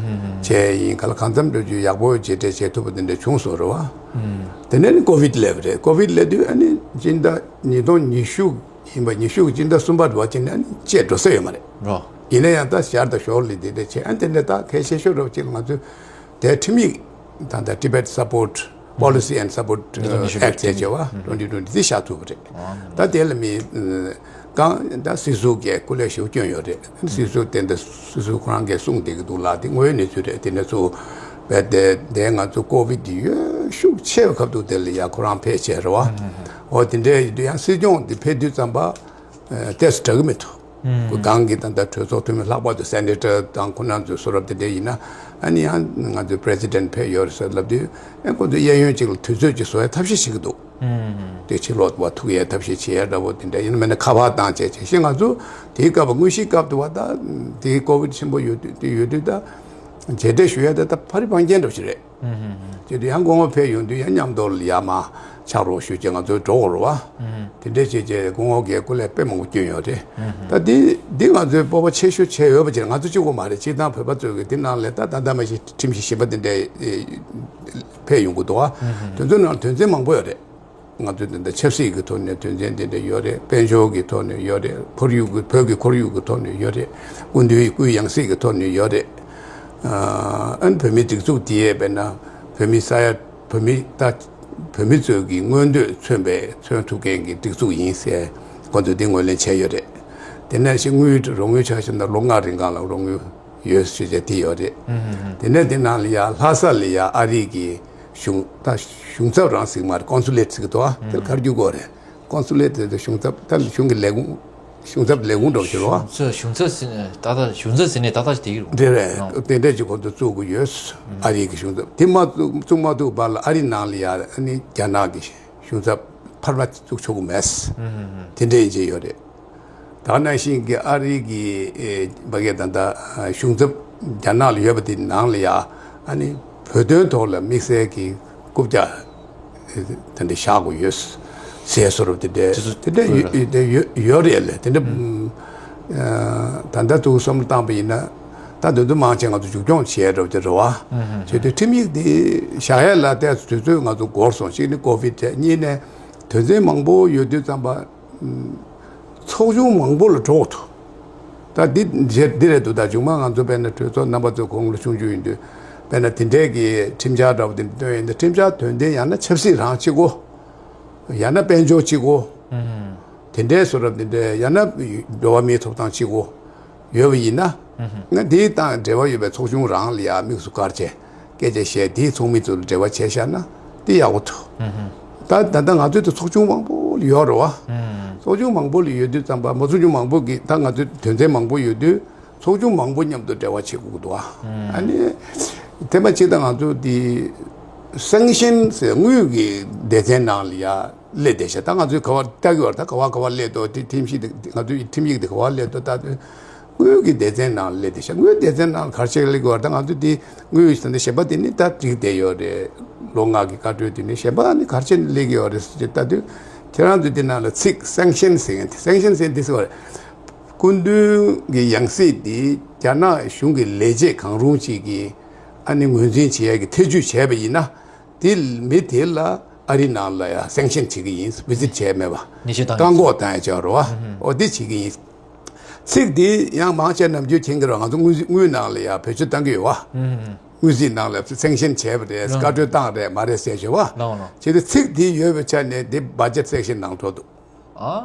བྱས་ཡིན་ག་ལ་གང་འཚམ་འགྲོ་རྒྱུ་ཡག་པོ་མཇལ་འཕྲད་བྱེད་ཐུབ་པ་དེ་འདྲ་བྱུང་སོང་རེད་བ། དེ་ནས་ནི་ཀོ་བིད་སླེབས་རེད། ཀོ་བིད་སླེབས་དུས་ཨ་ནི་སྤྱི་ཟླ་ཉིས་སྟོང་ཉི་ཤུ་ཡིན་པ། ཉི་ཤུ་གི་སྤྱི་ཟླ་གསུམ་པ་རེད་བ། ཅི་ནས་ཨ་ནི་བཅད་འགྲོ་ས་ཡོད་མ་རེད། རོ། ཡིན་ན་ཡང་ད་ཞར་དང་ཞོར་ལ་དེ་འདྲ་བྱས། ཨ་ནི་དེ་འདྲ་ད་གལ་ཆེ་ཤོས་རེད་བ། ཅིག་ང་ཚོས་དེ་ཁྲིམས་ཡིག་ད་ལྟ་Tibet Support Policy and Support Act ཟེར་བ་twenty twenty་འདི་བཞག་ཐུབ་པ་རེད། ད་དེ་ལ་མི་གང་ད་སྲིད་ཟུར་གྱིས་སྐུ་ལས་ཞུ་སྐྱོན་ཡོད་རེད། སྲིད་ཟུར་དེ་འདྲ་སྲིད་ཟུར་ཁོ་རང་གིས་གསུངས་བསྡད་ཀྱི་འདུག་ལ། དེ་དངོས་ཡོད་གནས་ཚུལ་རེད། དེ་འདྲ་ཚོ་བས་དེ་དེ་ང་ཚོ་ཀོ་བིད་འདི་ཡོད་ཤུགས་ཆེ་བའི་སྐབས་དུ་དེ་ལ་ཡ་ཁོ་རང་ཕེབས་བྱས་རེད་བ། འོ་དེ་འདྲའི་ཡིན་དུས་ཡང་སྲིད་སྐྱོང་དེ་ཕེབས་དུས་ཙམ་པ་ཨ་ཏོག་ཙམ་དྲག་གི་མི་འདུག་ཨུམ། སྒང་གི་ད་ལྟ་གྲོས་ཚོགས་འཐུས་མི་ལྷག་པར་དུ་སེ་ནེ་ཊར་དང་ཁོ་རང་ཚོའི་གསུང་རབ་དེ་འདྲ་ཡིན་ན། ཨ་ནི་ཡང་ང་ཚོའི་པི་རེ་སི་ཌེན་ཊི་ཕེབས་ཡོད་རེད་ཟེར་ལབ་དུས། ཨེ་ཁོ་ཚོས་གཡས་གཡོན་གཅིག་ལ་དུས་ཚོད་ཅིག་བཟོ་ཡའི་ཐབས་ཤེས་བྱེད་ཀྱི་འདུག་ཨུམ། དེ་ཕྱི་ལོགས་པ་ཐུག་ཡའི་ཐབས་ཤེས་བྱེད་ཡ་འདྲ་པོ་དེ་འདྲ་ཡིན་ན་མིན་ན། ཁ་པར་བཏང་བྱས་བྱས་ཤིང་། ང་ཚོ་དེའི་སྐབས་དངོས་གཞིའི་སྐབས་དུ་བ་ད་དེའི་ཀོ་བིཌ་ཆེན་པོ་ཡོད་དུས། དེ་ཡོད་དུས་ད་མཇལ་འཕྲད་ཞུ་ཡ་དེ་ད་ཕ་རི་འབངས་ཆེན་འདྲ་པོ་ཞིག་རེད། ཨུམ། དེ་དུས་ཡང་སྐུ་ངོ་ཕེབས་ཡོང་དུས་ཡང་མཉམ་དུ་ལ་ཡར་མར་ཕྱག་རོགས་ཞུ་བྱས་ང་ཚོ་འགྲོ་དགོས་རེད་པ། ཨུམ། དེ་འདྲ་བྱས་བྱས་སྐུ་ངོ་གིས་སྐུ་ལས་དཔེ་མང་པོ་བསྐྱོན་ཡོད་རེད། ཨུམ། ད་འདི་འདི་ང་ཚོའི་སྤོབས་པ་ཆེ་ཤོས་བྱས་ཡོད་པ་ཅིག་རེད། ང་ཚོ་གཅིག་པོ་མ་རེད། སྤྱིར་བཏང་བོད་པ་ཚོས་ཀྱི་འདི་ནང་ལ་ད་ད་ལྟ་མ་གཞི་ཁྲིམས་གཞི་གཞན་པ་དེ་འདྲ་ཨེ་ཕེབས་ཡོང་གི་འདུག་པ། ཨུམ། དེ་ཚོའི་ནང་དོན་ཚན་མང་པོ་ཡོད་རེད། ང་ཚོའི་དེ་འདྲ་ཆབ་སྲིད་ཀྱི་ཐོག་ནས་དོན་ཚན་དེ་འདྲ་ཡོད་རེད། དཔལ་འབྱོར་གྱི་ཐོག་ནས་ཡོད་རེད། ཁོར་ཡུག་གི་བོད་ཀྱི་ཁོར་ཡུག་གི་ཐོག་ནས་ཡོད་རེད། སྐུ་མདུན་སྐུའི་ཡང་སྲིད་ཀྱི་ཐོག་ནས་ཡོད་རེད། ཨ་ནི་བོད་མིའི་སྒྲིག་འཛུགས་དེ་ཡས་དཔེར་ན་བོད་མི་ས་ཡ་བོད་མི་ད་བོད་མི་ཚོས་ཀྱི་མངོན་འདོད་མཚོན་པའི་མཚོན་ཐུབ་མཁན་གྱི་སྒྲིག་འཛུགས་ཡིན་ཟེར་ཁོ་ཚོས་དེ་ངོས་ལེན་བྱས་ཡོད་རེད། དེ་ནས་ཞིག་དངུལ་རོགས་དངུལ་ཆ་བཞག་ན་ལོ་ལྔ་རིང་གང་ལ་རོགས་དངུལ་ཡོད་ཞེས་བྱས་དེ་ཡོད་རེད། ཨུམ། དེ་ནས་དེ་ནང་ལ་ཡ་ལྷ་ས་ལ་ཡ་ཨ་རི་གི་གཞུང་ད་གཞུང་ཚབ་རང་ཟེར་གི་མ་རེད། ཀོན་སུ་ལེཊ་ཟེར་གི་འདུག་པ། དེ་ལ་ག་རེ་བསྒྱུར་དགོས་རེད། ཀོན་སུ་ལེཊ་དེ་གཞུང་ཚབ་ད་གཞུང་གི་ལས་ཁུངས། གཞུང་ཚབ་ལས་ཁུངས་འདྲ་པོ་ཞིག་རེད་པ། གཞུང་ཚབ་གཞུང་ཚབ་ཟེར་ནས་ཏག་ཏག་གཞུང་ཚབ་ཟེར་ནས་ཏག་ཏག་ཞིག་དེ་གི་རེད། རེད་རེད། ཨོ། དེ་འདྲ་ཅིག་ཁོ་ཚོ་བཙུགས་དགོས་ཡོད། ཨ་རི་གི་གཞུང་ཚབ་དེ་མ་བཙུགས་བཙུགས་མ་ཐུབ་བར་ལ་ཨ་རི་ནང་ལ་ཡ་ཨ་ནི་རྒྱ་ནག་གི་གཞུང་ཚབ་ཕར་མ་བཙུགས་ཆོག་གི་མེད། དེ་འདྲ་ཡིན་གྱི་ཡོད་རེད། ད་ག་ནང་བཞིན་གྱི་ཨ་རི་གི་ཨེ་ཕ་གིའི་ད་ལྟ་གཞུང་ཚབ་རྒྱ་ནག་ལ་ཡོད་པ་དེ་ནང་ལ་ཡ་ཨ་ནི་བོད་དོན་ཐོག་ལ་དམིགས་བསལ་གྱི་རྐུབ་བཀྱག་དེ་འདྲ་བཞག་དགོས་ཡོད་ཟེར་གསུང་རབ་དེ་འདྲ་དེ་ཚོ་དེ་འདྲ་ཡོད་ཡོད་རེད་ལ། དེ་འདྲ་ད་ལྟ་ཐུགས་བསམ་བློ་བཏང་པ་ཡིན་ན་ད་དོན་དུ་མང་ཆེ་ང་ཚོ་མཇུག་སྐྱོང་བྱས་འགྲོ་གི་རེད་པ། བྱས་དུས་ཁྲིམས་ཡིག་འདི་བཞག་ཡ་ལ་ཏོག་ཙམ་དུས་ཚོད་ང་ཚོ་འགོར་སོང་། གཅིག་ནི་ཀོ་བིཌ་རེད། གཉིས་ནས་དོན་ཚན་མང་པོ་ཡོད་དུས་ཙམ་པ། ཚོགས་ཆུང་མང་པོ་ལ་འགྲོ་དགོས་འདུག་ད་འདི་འདི་རེད་འདུག་ད་ཆུང་མ་ང་ཚོ་དཔེར་ན་གྲོས་ཚོགས་རྣམ་པ་ཚོ་གོང་ལ་ཆུང་ཆུང་ཡིན་དུས་དཔེར་ན་དེ་འདྲའི་གི་ཁྲིམས་འཆར་འདྲ་པོ་དེ་འདྲ་བཏོན་ཡིན་ན། ཁྲིམས་འཆར་དོན་ལྡན་ཡང་ན་ཆབ་སྲིད་རང་གཅིག་གོ། ཡང་ན་དཔལ་འབྱོར་གཅིག་གོ། དེ་འདྲའི་གསུང་རབ་དེ་འདྲའི་ཡང་ན་འགྲོ་བ་མིའི་ཐོབ་ཐང་གཅིག་གོ། ཡོད་པ་ཡིན་ན། ང་དེའི་དང་འབྲེལ་བ་ཡོད་པའི་ཚོགས་ཆུང་རང་ལ་ཡ་དམིགས་སུ་བཀར་བྱས་སྐད་ཆ་བཤད། དེའི་ཚོགས་མི་ཚོ་ལ་འབྲེལ་བ་བྱས་བཞག་ན་དེ་ཡག་པོ་འདུག་ད་ད་ལྟ་ང་ཚོའི་དུ་ཚོགས་ཆུང་མང་པོ་ཡོད་རེད་པ། ཚོགས་ཆུང་མང་པོ་ལ་ཡོད་དུས་ཙམ་པ་མ་ཚོགས་ཆུང་མང་པོ་གི་ད་ང་ཚོའི་དོན་ཚན་མང་པོ་ཡོད་དུས་ཚོགས་ཆུང་མང་པོ་མཉམ་དུ་འབྲེལ་བ་བྱེད་དགོས་ཀྱི་འདུག་ཨ་ནི་དེ་མ་གཅིག་ད་ང་ཚོ་དེ་སེང་ཤན་ཟེར་དངུལ་གྱི་སྡེ་ཚན་ནང་ལ་ཡ། སླེབས་བསྡད་ཤག་ད་ང་ཚོས་ག་པར་ལྟ་གི་ཡོད་རེད། ད་ག་པར་ག་པར་སླེབས་འདུག་དེ་ཁྲིམས་ཡིག་དེ་ང་ཚོའི་ཁྲིམས་ཡིག་དེ་ག་པར་སླེབས་འདུག་ད་དེ་དངུལ་གྱི་སྡེ་ཚན་ནང་སླེབས་བསྡད་ཤག་དངུལ་སྡེ་ཚན་ནང་ག་རེ་བྱས་སླེབས་ཀྱི་ཡོད་རེད། ད་ང་ཚོས་དེ་དངུལ་ཟེར་ནས་གཞན་པ་དེ་ནི་ད་འགྲིག་བསྡད་ཡོད་རེད། ལོ་ལྔ་གི་བཀའ་འཁྲོལ་དེ་ནི་གཞན་པ་ནི་ག་རེ་བྱས་ནས་སླེབས་ཀྱི་ཡོད་རེད་ཟེར་ཏེ་ལྟ་དུས་ཁྱེད་རང་ཚོས་དེ་ནང་ལ་ཚིག་སེང་ཤན་ཟེར་མཁན་དེ། སེང་ཤན་ཟེར་མཁན་དེ་ཟེར་བ་རེད། སྐུ་མདུན་གྱི་ཡང་སྲིད་དེ་རྒྱ་ནག་གཞུང་གི་ལས་བྱེད་གང་རུང་ཅིག་གིས་ཨ་ནི་ངོས་འཛིན་བྱེད་ཡག་གི་ཐེ་ཇུས་བྱས་པ་ཡིན་ན། དེ་མི་དེ་ལ་ཨ་རི་ནང་ལ་ཡང་སེང་ཤན་བྱེད་ཀྱི་ཡིན། བི་ཛིཊ་བྱས་མེད་པ། ཉེས་ཆད་བཏང་གི་བཀག་འགོག་བཏང་ཡ་བྱས་པ་རེད་པ། ཨོ་དེ་བྱེད་ཀྱི་ཡིན། ཚིག་དེ་ཡང་མང་ཆེ་ནམ་རྒྱུན་མཁྱེན་གྱི་རེད། ང་ཚོ་དངུལ་དངུལ་ནང་ལ་ཡང་བེད་སྤྱོད་བཏང་གི་ཡོད་པ། དངུལ་རྩིས་ནང་ལ་སེང་ཤན་བྱས་པ་རེད། བཀའ་འཁྲོལ་བཏང་རེད་མ་རེད་ཟེར་བྱས་པ། བྱས་ཏེ་ཚིག་དེ་ཡོད་པའི་ཆ་ནས་དེ་བ་ཇེཊ་སེག་ཤན་ནང་འགྲོ་འདུག་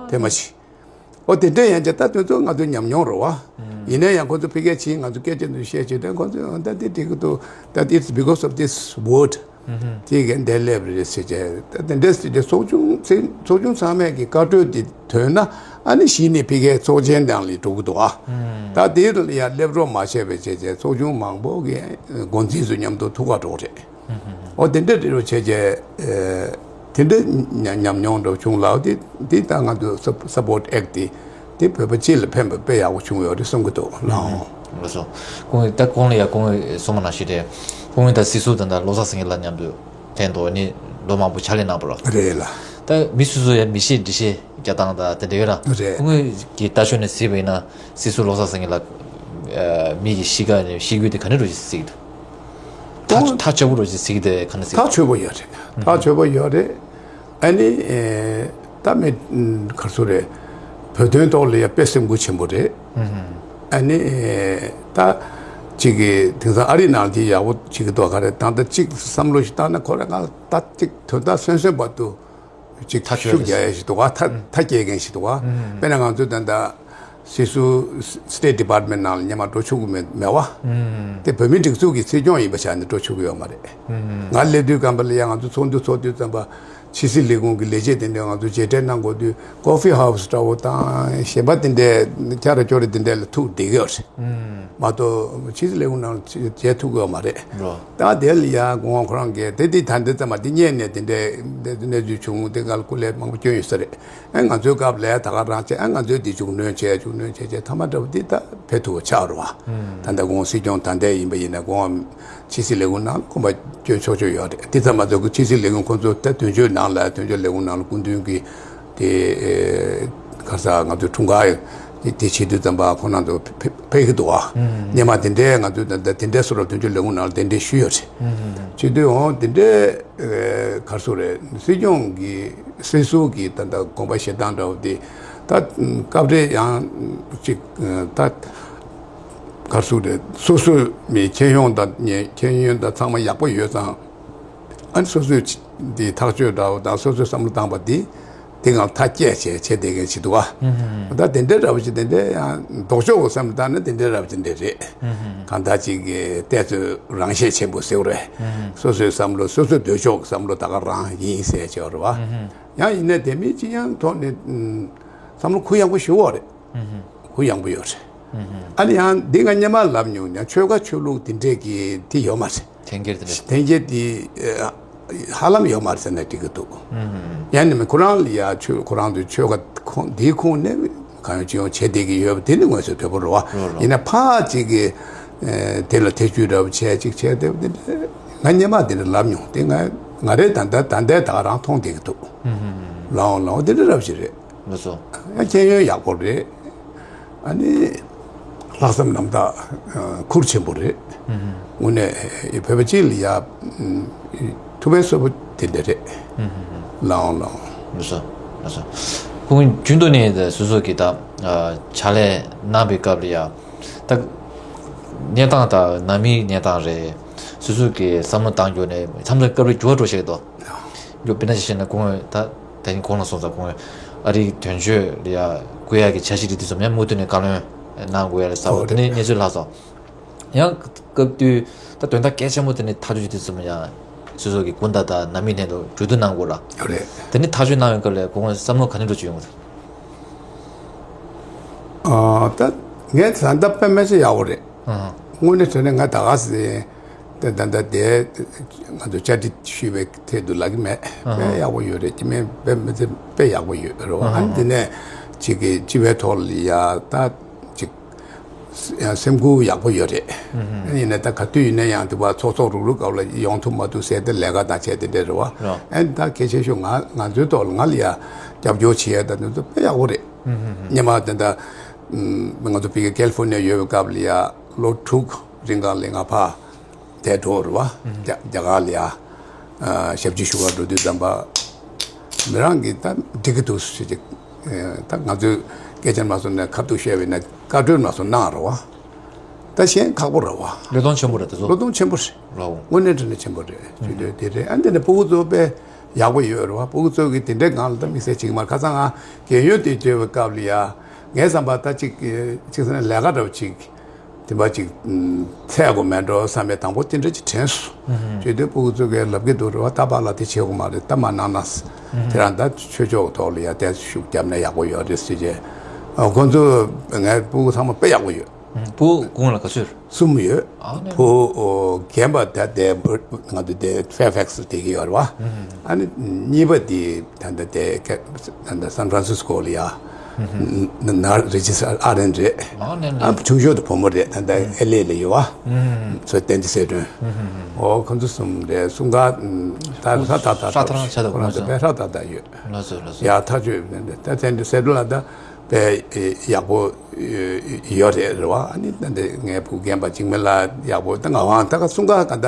དེ་མ་གཞི། ཨོ་དེ་འདྲ་ཡན་ཆད་ད་དེ་ཚོ་ང་ཚོའི་ཉམས་མྱོང་རེད་པ། ཡིན་ན་ཡང་ཁོ་ཚོ་ཕ་གིར་ཕྱིན་ང་ཚོ་སྐད་ཆ་འདི་བཤད་བྱས་ཏེ་ཁོ་ཚོས་ད་དེ་འགྲིག་གི་འདུག་ད་it's because of this vote དེ་གས་འདིར་སླེབས་རེད་ཟེར་བྱས། ད་དེ་འདྲ་ཟེར་ཏེ་ཚོགས་ཆུང་ཚེ་ཚོགས་ཆུང་ཚང་མས་ཀྱི་བཀའ་འཁྲོལ་དེ་ཐོན་ན་ཨ་ནི་གཞི་ནས་ཕ་གིའི་ཚོགས་ཆེན་ནང་ལ་འགྲོ་གི་འདུག་ཨ། ད་དེ་ལ་ཡང་སླེབས་རོགས་མ་བྱས་པའི་བྱས་བྱས་ཚོགས་ཆུང་མང་པོ་གི་འགོ་འཛིན་ཚོ་མཉམ་དུ་ཐུག་ག་འགྲོ་རེད། ཨོ་དེ་འདྲ་རེད་རོ་བྱས་རྗེས། དེ་འདྲ་ཉམས་མྱོང་འདྲ་བྱུང་ལ། དེ་དེ་ད་ང་ཚོ་སབ་སབ་པོརཊ་ཨེག་དེ་དེ་བོད་པ་སྤྱི་ལ་ཕན་པ་དཔེ་ཡག་པོ་བྱུང་ཡོད་རེད་བསམ་གྱི་འདུག་ལགས། ལགས་སོ། སྐུ་ངོ་ད་གོང་ལ་ཡ་སྐུ་ངོས་གསུངས་པ་ནང་བཞིན་རེད། སྐུ་ངོས་ད་སྲིད་ཟུར་དང་ད་བློ་བཟང་སེང་གེ་ལགས་མཉམ་དུ་ལྷན་དུ་ནི་ལོ་མང་པོ་ཕྱག་ལས་གནང་བ་རེད། རེད་ལགས། ད་མི་སོ་སོ་ཡ་མི་ཤེས་འདྲི་ཤེས་རྒྱག་སྟངས་ད་དེ་འདྲ་ཡོད་ར། རེད། སྐུ་ངོས་ཀྱི་ལྟ་ཕྱོགས་ནས་གཟིགས་པ་ཡིན་ན་སྲིད་ཟུར་བློ་བཟང་སེང་གེ་ལགས་མི་གི་གཤིས་ཀ་ནས་གཤིས་རྒྱུད་དེ་ག་འདྲ་རེད་ཅེས་གཟིགས་འདུག་ཐག་ཐག་ཆོད་པོ་རེད་ཅེས་གཟིགས་དེ་ག་ནས་གཟིགས། ཐག་ཆོད་པོ་ཡོད་རེད། ཐག་ཆོད་པོ་ཡོད་རེད། ཨ་ནི་ཨེ་ད་མི་ག་རེ་ཟེར་རེད། བོད་དོན་ཐོག་ལ་ཡ་དཔེ་སེམས་འགུལ་ཆེན་པོ་རེད། ཨ་ནི་ཨེ་ད་ཅིག་གི་དེང་སང་ཨ་རི་ནང་དེ་ཡག་པོ་ཅིག་གི་འདུག་ག་རེ་ད་ལྟ་ཅིག་བསམ་བློ་ཞིག་བཏང་ན་ཁོ་རང་ང་ད་ཅིག་དོན་དག་སོན་སོན་བར་དུ། ཅིག་ཐག་ཤུགས་རྒྱག་ཡ་ཞིག་འདུག་ག་ཐག་ཐག་བཅད་མཁན་ཞིག་འདུག་ག་དཔེར་ན་ང་ཚོས་ད་ལྟ་སྲིད་ཟུར་སི་ཊེཊ་ཌི་པཱར་ཊི་མེན་ཊི་ནང་ལ་སྔོན་མ་འགྲོ་ཆོག་གི་མེད་མེད་པ། དེ་བོད་མིའི་སྒྲིག་འཛུགས་ཀྱི་སྲིད་སྐྱོང་ཡིན་པ་ཆ་ནས་འགྲོ་ཆོག་གི་ཡོད་མ་རེད། ང་སླེབས་དུས་སྒང་པ་ལ་ཡ་ང་ཚོ་ཚོགས་འདུ་ཚོགས་དུས་ཙམ་པ་ ཕྱི་སྲིད་ལས་ཁུངས་ཀྱི་ལས་བྱེད་དེ་འདྲས་ང་ཚོ་མཇལ་འཕྲད་གནང་དགོས་དུས་ཀོ་ཧྥི་ཧའུ་སི་འདྲ་བོ་དང་གཞན་པ་དེ་འདྲས་ཁྱ་ར་ཁྱོ་ར་དེ་འདྲས་ལ་ཐུག་བསྡད་ཀྱི་ཡོད་རེད། མ་གཏོགས་ཕྱི་སྲིད་ལས་ཁུངས་ནང་མཇལ་ཐུབ་ཀྱི་ཡོད་མ་རེད། ད་དེ་ལ་ཡ་ཁོང་ཁོ་རང་གིས་དེ་དེ་ད་འདི་ཙམ་མ་དེ་རྙེད་ནས་དེ་འདྲས་གནས་ཚུལ་བྱུང་དེ་ག་ལ་སྐུ་ལས་མང་པོ་བསྐྱོན་ཡོད་ས་རེད། ཨ་ང་ཚོའི་སྐབས་ལ་ད་ག་རང་བྱས། ཨ་ང་ཚོས་འདི་འཇུག་སྣོན་བྱས་འཇུག་སྣོན་བྱས་བྱས་མཐའ་མ་འདྲ་བོ་འདི་ད་ཕེབས་ཐུབ་པ་ཆགས་རེད་བ། ད་ལྟ་ཁོང་སྲིད་སྐྱོང་ད་ལྟ་ཡིན་པ་ཡིན་ན་ཁོང་ཕྱི་སྲིད་ལས་ཁུངས་ནང་ཁོམ་པ་སྐྱོན་ཆོག་ཆོག་ཡོད་རེད། དེ་ཙམ་མ་ཚད་ཁོ་ཕྱི་སྲིད་ལས་ཁུངས་ཁོང་ཚོ་ད་དོན་གཅོད་ནང་ལ་དོན་གཅོད་ལས་ཁུངས་ནང་ལ་སྐུ་མདུན་གྱི་དེ་ག་ས་ང་ཚོའི་འཁྲུངས་སྐར་དེ་བྱེད་དུས་ཙམ་པ་ཁོང་རྣམ་ཚོ་ཕེབས་ཕེབས་ཀྱི་འདུག་བ། སྔོན་མ་དེ་འདྲའི་ང་ཚོས་ད་ལྟ་དེ་འདྲའི་བཟོ་འདྲ་དོན་གཅོད་ལས་ཁུངས་ནང་ལ་གདན་འདྲེན་ཞུས་ཡོད་རེད། བྱེད་དུས་འོང་དེ་འདྲའི་ཨེ་ག་རེ་ཟེར་རེད། སྲིད་སྐྱོང་གི་སྲིད་ཟུར་གྱི་ད་ལྟ་དགོངས་པ་བཞེས་སྟངས་འདྲ་བོ་དེ་ད་སྐབས་རེ་ཡང་ཅིག་ད་ག་རེ་ཟེར་རེད། སོ་སོའི་མི་ཁྱེད་ཡོང་ད་ཉེ་ཁྱེད་ཡོང་ད་ཚང་མ་ཡག་པོ་ཡོད་ཙང་ཨ་ནི་སོ་སོའི་དེ་ཐག་གཅོད་འདྲ་བོ་དང་སོ་སོའི་བསམ་བློ་བཏང་པ་དེ་དེ་གང་ཐག་བཅད་བྱས་བྱས་བསྡད་མཁན་ཞིག་འདུག་བ། ད་དེ་འདྲའི་འདྲ་བོ་ཞིག་དེ་འདྲའི་ཡང་ལྡོག་ཕྱོགས་ཀྱི་བསམ་བློ་བཏང་ན་དེ་འདྲའི་འདྲ་བོ་ཞིག་འདྲ་རེད། གང་ལྟར་ཅིག་གི་བལྟས་ཚོད་རང་ཤེད་ཆེན་པོ་ཟེར་བ་རེད། སོ་སོའི་བསམ་བློ་སོ་སོའི་འདོད་ཕྱོགས་ཀྱི་བསམ་བློ་ད་ག་རང་ཡིན་ཟེར་བྱས་པ་རེད་བ། ཡང་ཡིན་ནའི་དེ་མིན་ཅི་ཡང་ཐོག་ནས་བསམ་བློ་གུ་ཡངས་པོ་ཞུ་བ་རེད། གུ་ཡངས་པོ་ཡོད་རེད། ཨ་ནི་ཡང་འདི་ང་སྔོན་མ་ལབ་མྱོང་ཡང་ཆོལ་ཁ་ཆོས་ལུགས་དེ་འདྲས་ཀྱི་དེ་ཡོད་མ་རེད། འཐེན་འཁྱེར་དེ་འདྲ། འཐེན་འཁྱེར་དེ་ཧ་ལམ་ཡོད་མ་རེད་ཟེར་ན་འགྲིག་གི་འདུག་ཡང་ནི་མི་ཁོ་རང་ལ་ཡ་ཆོས་ཁོ་རང་ཚོའི་ཆོལ་ཁ་ཁོངས་འདིའི་ཁོངས་ནས་གང་ཡོང་ཅི་ཡོང་བྱས་བསྡད་ཀྱི་ཡོད་པ་དེ་ནི་དངོས་སུ་དོད་པོ་རེད་བ། ཡིན་ན་ཕར་ཅིག་གི་དེ་ལ་ཐེ་བྱུས་འདྲ་བོ་བྱས་ཅིག་བྱས་བསྡད་པ་དེ་འདྲ་ང་སྔོན་མ་དེ་འདྲ་ལབ་མྱོང་། དེ་ང་ང་རེ་ད་ལྟ་ད་ལྟའི་ད་ག་རང་མཐོང་བསྡད་ཀྱི་འདུག་ལའོ་ལའོ་དེ་འདྲ་རབ་ཞིག་རེད། ལགས་སོ། ཡང་ཤེས་ཡོན་ཡག་པོ་རེད། ཨ་ནི་ལྷག་བསམ་རྣམ་དག་ཁུར་ཆེན་པོ་རེད། དངོས་གནས་བོད་པ་སྤྱི་ལ་ཡ་ཐུབ་པའི་སོ་པོ་དེ་འདྲ་རེད། ལའོ་ལའོ། ལགས་སོ། ལགས་སོ། ཁོང་རྒྱུན་དུ་ནས་སོ་སོ་གི་ད་ཕྱག་ལས་གནང་པའི་སྐབས་ལ་ཡ་ད་གནས་སྟངས་དང་ནང་མིའི་གནས་སྟངས་རེད། སོ་སོ་གི་བསམ་བློ་བཏང་རྒྱུ་ནས་མཚམས་མཚམས་སྐབས་རེ་འགྱུར་བ་འགྲོ་བཞིན་འདུག་འགྱུར་དཔེར་ན་ཆ་བཞག་ན་ཁོང་ད་ད་ནི་གོང་ལ་སོང་ཙང་ཁོང་ཨ་རིའི་དོན་གཅོད་ལ་ཡ་བསྐོ་ཡག་གི་འཆར་གཞི་རེད། དེ་ཚོ་ཡང་མུ་མཐུད་ནས་བཀའ་བློན་གནང་དགོས་ཡ་ལ་ཟེར་བ་དེ་ནས་གནས་ཚུལ་ལྷག་སོང་། ཡང་སྐབས་དུས་ད་དོན་དག་གལ་ཆེན་པོ་དེ་ནས་ཐག་གཅོད་བྱེད་དུས་ཙམ་ཡང་སོ་སོ་གི་སྐུ་ཟླ་དང་ནང་མི་ནས་དུ་གྲོས་བསྡུར་གནང་དགོས་ར། རེད། དེ་ནས་ཐག་གཅོད་གནང་བའི་སྐབས་ལ་ཁོང་བསམ་བློ་ག་འདྲ་འདྲ་བྱུང་ཡོང་གི་འདུག་ཨ་ད་ངས་ད་ལྟ་དཔེ་མི་སྲིད་ཡག་པོ་རེད། ཨ། དངོས་གནས་དྲང་གནས་ང་ད་ག་ཟེ་དེ་ད་ལྟ་དེ་ང་ཚོ་བཅར་འདྲི་ཞུས་པའི་ཐད་དུ་ལབ་ཀྱི་མེད། ཨ་ཧ། དཔེ་ཡག་པོ་ཡོད་རེད། དེ་མིན་དཔེ་མི་སྲིད་དཔེ་ཡག་པོ་ཡོད་རེད་བ། ཨ་ནི་དེ་ནས་ཅིག་གི་སྤྱི་པའི་ཐོག་ལ་ཡ་ད་ཅིག་ཡང་སེམས་ཁུར་ཡག་པོ་ཡོད་རེད། ཡིན་ནའི་ད་ག་དུས་ཡིན་ན་ཡང་དེ་བ་ཚོགས་ཚོགས་རུག་རུག་སྐབས་ལ་ཡོང་ཐུབ་མ་ཐུབ་ཟེར་ཏེ་ལས་ཀ་དང་བྱས་དེ་འདྲ་རེད་བ། ཨ་ནི་ད་གལ་ཆེ་ཤོས་ང་ང་ཚོའི་ཐོག་ལ་ང་ལ་ཡ་རྒྱབ་སྐྱོར་བྱེད་ཡ་ད་དེ་ཚོ་དཔེ་ཡག་པོ་རེད། སྔོན་མ་དེ་འདྲ་ང་ཚོ་ཕ་གི་ཀལ་ཧྥོར་ནི་ཡ་ཡོད་པའི་སྐབས་ལ་ཡ་ལོ་དྲུག་རིང་གང་ལ་ང་ཕ་དེ་འགྲོ་རུ་བ། རྒྱ་རྒྱ་གར་ལ་ཡ་ཞབས་ཕྱི་ཞུ་བར་འགྲོ་དུས་ཙམ་པ་མི་རང་གིས་ད་འགྲིག་གི་འདུག་ཟེར་གྱི། ད་ང་ཚོས་སྐད་ཆ་མ་གསུངས་ནས་ཁ་ཐུག་བཤད་པས་ན་བཀའ་འཁྲོལ་མ་གསུངས་གནང་རུ་བ། ད་གཞན་ཁག་པོ་རུ་བ། བློས་གཏོང་ཆེན་པོ་རེད་དེ་ཚོ། བློས་གཏོང་ཆེན་པོ་རེད། རོ། དངོས་གནས་དྲང་གནས་ཆེན་པོ་རེད། དེ་དེ་རེད། ཨ་འདི་ནས་ཕྲུ་གུ་ཚོ་དཔེ་ཡག་པོ་ཡོད་རུ་བ། ཕྲུ་གུ་ཚོ་གི་དེ་འདྲའི་སྒང་ལ་ད་དམིགས་བསལ་བྱེད་ཀྱི་མ་རེད། ཁ་སང་ང་རྒས་ཡོལ་དེ་བྱས་པའི་སྐབས་ལ་ཡ་ངའི་བསམ་པ་ད་ཅིག་ཅིག་ཟེར་ན་ལས་ཀ་འདྲ་བོ་ཅིག་དེ་འབའ་ཅིག་ཚད་དགོས་མེད་འགྲོ་བསམ་པའི་དང་པོ་དེ་འདྲ་ཅིག་དྲན་སོང་། བྱས་དུས་ཕྲུ་གུ་ཚོ་གས་ལབ་ཀྱི་འདུག་རེད་བ། ད་པཱ་ལགས་དེ་བྱེད་དགོས་མ་རེད། ད་མ་གནང་ན། དེ་རང་ད་ཆོས་ཕྱོགས་ཐོག་ལ་ཡ་དེ་ཤུགས་བརྒྱབ་ན་ཡག་པོ་ཡོད་རེད་ཟེར་བྱས། ཁོང་ཚོ་ངའི་ཕྲུ་གུ་ཚང་མ་དཔེ་ཡག་པོ་ཡོད། ཕྲུ་གུ་ལ་ག་ཚོད་རེད། གསུམ་ཡོད། ཨ་ནི། ཕྲུ་གུ་རྒན་པ་ད་དེ་ང་ཚོ་དེ་ཧྥེར་ཕེག་སི་བསྡད་ཀྱི་ཡོད་རེད་བ། ཨ་ནི་གཉིས་པ་དེ་ད་ལྟ་དེ་ད་ལྟ་སན་ཧྥ་རན་སིས་ཀོ་ལ་ཡ། ན་རེ་ཇི་སི་ཨར་ཨེན་རེད། ཨ་ནི་ནི། ཨ་ཆུང་ཤོས་དེ་བུ་མོ་རེད། ད་ལྟ་ཨེལ་ཨེ་ལ་ཡོད་བ། སོ་བསྟན་འཛིན་གསལ་སྒྲོན། འོ་ཁོ་ཚོ་གསུམ་རེད། གསུམ་ཀ་ད་ཧྲ་ཏག་ཏག་ཧྲ་ཏག་ཧྲ་ཏག་ཁོ་རང་ཚོ་དཔེ་ཧྲ་ཏག་ཏག་ཡོད། ལགས་སོ་ལགས་སོ། ཡ་ཐག་ཆོད་ད་བསྟན་འཛིན་གསལ་སྒྲོན་ལ་ད་དཔེ་ཡག་པོ་ཡོད་རེད་རེད་བ། ཨ་ནི་ད་ལྟ་ངའི་བུ་རྒན་པ་འཇིགས་མེད་ལགས་ཡག་པོ། ད་ང་རང་ད་ག་གསུམ་ཀ་ག་ད།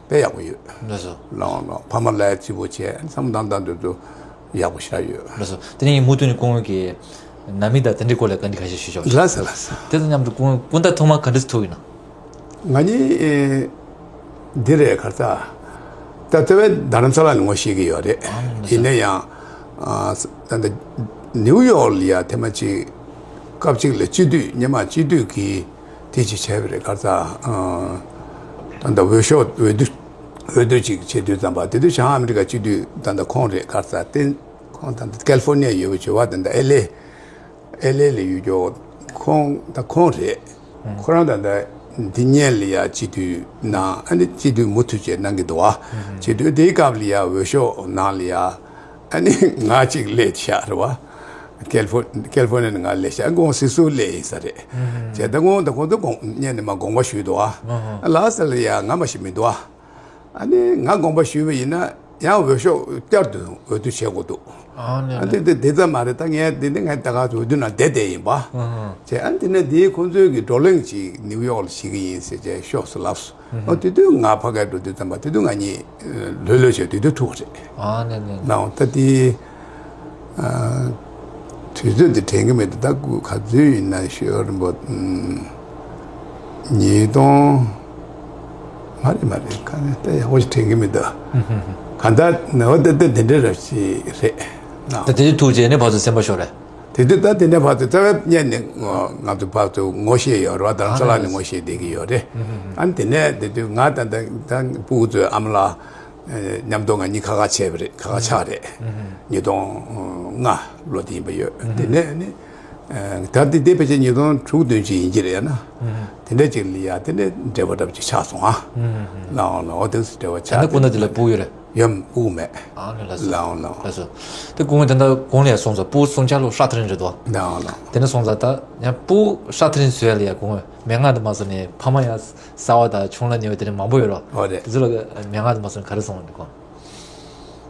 དཔེ་ཡག་པོ་ཡོད། ལགས་སོ། ལགས་ལགས། ཕ་མ་ལ་བརྩི་བོ་བྱས་བསམ་བཏང་སྟངས་དེ་ཚོ་ཡག་པོ་ཞེ་དྲག་ཡོད། ལགས་སོ། དེ་ནས་མུ་མཐུད་ནས་ཁོང་གིས་ནང་མི་དང་དེ་འདྲའི་སྐོར་ལ་བཀའ་འདྲི་ཁ་ཤས་ཞུས་ཆོག་ལགས་སོ་ལགས་སོ། དེ་དང་མཉམ་དུ་ཁོང་སྐུ་ཟླ་ཐོག་མ་ག་འདྲས་ཐུག་ཡིན་ན། ང་གཉིས་ཨེ་འདི་རེད་ག་རེ་ཟ། ད་ལྟ་བའི་རྡ་རམ་ས་ལ་ནས་ངོ་ཤེས་ཀྱི་ཡོད་རེད། ཨ་ནི་ཡིན་ན་ཡང་ཨ་ད་ལྟ་ནིའུ་ཡོག་ལ་ཡ་ཐེངས་མ་གཅིག་སྐབས་གཅིག་ལ་སྤྱི་འཐུས་སྔོན་མ་སྤྱི་འཐུས་ཀྱི་དེ་ཅིག་བྱས་པ་རེད་ག་རེ་ཟ། ཨ་ད་ལྟ་འོས་ཤོག་འོས་བསྡུ་ འོས་བསྡུ་ཅིག་བྱེད་དུས་ཙམ་པ་དེ་དུས་བྱང་ཨ་མི་རི་ཀ་སྤྱི་འཐུས་ད་ལྟ་ཁོང་རེད། ག་རེ་ཟེར་དེ་ཁོང་ད་ལྟ་ཀལ་ཧྥོར་ནི་ཡ་ཡོད་པ་བྱེད་པ་དེ་འདྲ་ཨེ་ལེ། ཨེ་ལེ་ལ་ཡོད་རྒྱུ་ཁོང་ད་ཁོང་རེད། ཁོ་རང་ད་ལྟ་འདི་སྔོན་ལ་ཡ་སྤྱི་འཐུས་ནང་ཨ་ནི་སྤྱི་འཐུས་མུ་མཐུད་བྱས་གནང་གི་འདུག་ཨ། སྤྱི་འཐུས་དེའི་སྐབས་ལ་ཡ་འོས་ཤོག་ནང་ལ་ཡ་ཨ་ནི་ང་གཅིག་སླེབས་ཤག་རེད་བ། ཀལ་ཧྥོ་ཀལ་ཧྥོར་ནི་ནས་ང་སླེབས་ཤག་ཁོང་སིད་སུར་སླེབས་ཡིན་ས་རེད། བྱས་ད་ཁོང་ད་ཁོང་ཚོ་དགོངས་སྔོན་ནས་མ་དགོངས་པ་ཞུས་འདུག་ཨ། ལགས་ས་ལ་ཡ་ང་མ་ཞིག་མི་འདུག་ཨ། ཨ་ནི་ང་དགོངས་པ་ཞུས་པ་ཡིན་ན་ཡང་འོས་ཤོག་བསྐྱར་དུ་འོས་བསྡུ་བྱེད་དགོས་འདུག་ཨ་ནི་ཨ་ནི་དེ་དེ་དེ་ཙམ་མ་རེད། ད་ངས་འདི་ནི་ངས་ད་ག་ཚོད་འོས་བསྡུ་ནང་བསྡད་བསྡད་ཡིན་པ། བྱས་ཨ་ནི་དེ་ནས་དེའི་ཁོང་ཚོའི་གི་བགྲོ་གླེང་ཅིག་ནིའུ་ཡོག་ལ་བྱེད་ཀྱི་ཡིན་ཟེར་བྱས་ཤོག་ཟེར་ལབ་སོང་། ཨོ་དེ་དུས་ང་ཕ་གིར་འགྲོ་དུས་ཙམ་པ་དེ་དུས་ང་གཉིས་ལྷོད་ལྷོད་བྱས་དེ་དུས་ཐུག་པ་རེད། ཨ་ནི་ནི་ནའང་ད་དེ། དུས་ཚོད་འདི་དྲན་གྱི་མེད་འདུག་ད་ག་ཚོད་ཡིན་ན་ཤོད་རིན་པོ། ཉིས་སྟོང་། མ་རེད་མ་རེད། ག་ནས་ད་ཡག་པོ་ཞིག་དྲན་གྱི་མི་འདུག་གང་ལྟར་ནའོ་ད་ད་དེ་འདྲ་རབ་ཞིག་རེད། ད་དེ་དུས་ཐུག་རྗེས་ནས་ཕར་ཚུར་སེམས་པ་ཤོར་རེད། དེ་དུས་ད་དེ་འདྲ་ཕར་ཚུར་རྩ་བའི་སྔོན་ནས་ང་ཚོ་ཕར་ཚུར་ངོ་ཤེས་ཡོད་རེད་བ། རྡ་རམ་ས་ལ་ནས་ངོ་ཤེས་བསྡད་ཀྱི་ཡོད་རེད། ཨ་ནི་དེ་ནས་དེ་དུས་ང་ད་ད་ད་སྤུ་གུ་ཚོའི་ཨ་མ་ལགས། མཉམ་དུ་ང་གཉིས་ཁ་ཁ་བྱས་པ་རེད། ཁ་ཁ་ཆགས་རེད། ཉིས་སྟོང་ལྔ་ལོ་དེ་ཡིན་པ་ཡོད། དེ་ནས་ནི་ད་དེ་དེ་ཕལ་ཆེར་ཉིས་སྟོང་དྲུག་བདུན་ཅིག་ཡིན་གྱི་རེད་ཡ་ན། དེ་འདྲ་ཅིག་ལ་ཡ་དེ་འདྲ་འབྲེལ་བ་འདྲ་པོ་ཅིག་ཆགས་སོང་ཨ། ལའོ་ལའོ་དེ་འབྲེལ་བ་ཆགས། ད་ནི་སྐུ་ན་དེ་ལ་སྤུ་གུ་ཡོད་རེད། ཡོད། སྤུ་གུ་མེད། ཨ་ནི་ལགས་སོ། ལའོ་ལའོ། ལགས་སོ། དེ་སྐུ་ངོ་དེ་འདྲ་གོང་ལ་ཡ་སོང་ཙང་སྤུ་གུ་སྲུང་བྱ་ལོ་ཧྲ་ཐི་རིན་རེད་དོ། ལའོ་ལའོ། དེ་ནས་སོང་ཙང་ད་ཡང་སྤུ་གུ་ཧྲ་ཐི་རིན་བཟོ་ཡ་ལ་ཡ་སྐུ་ངོ་མན་ངག་དེ་མ་སོང་ནས་ཕ་མ་ཡ་གསར་བ་དང་ཆུང་ལ་ཉེ་བ་དེ་འདྲ་མང་པོ་ཡོད་རོ། ཨོ་རེད། དེ་ཚོ་ལ་མན་ངག་དེ་མ་སོང་ག་རེ་སོང་ནས་གོ།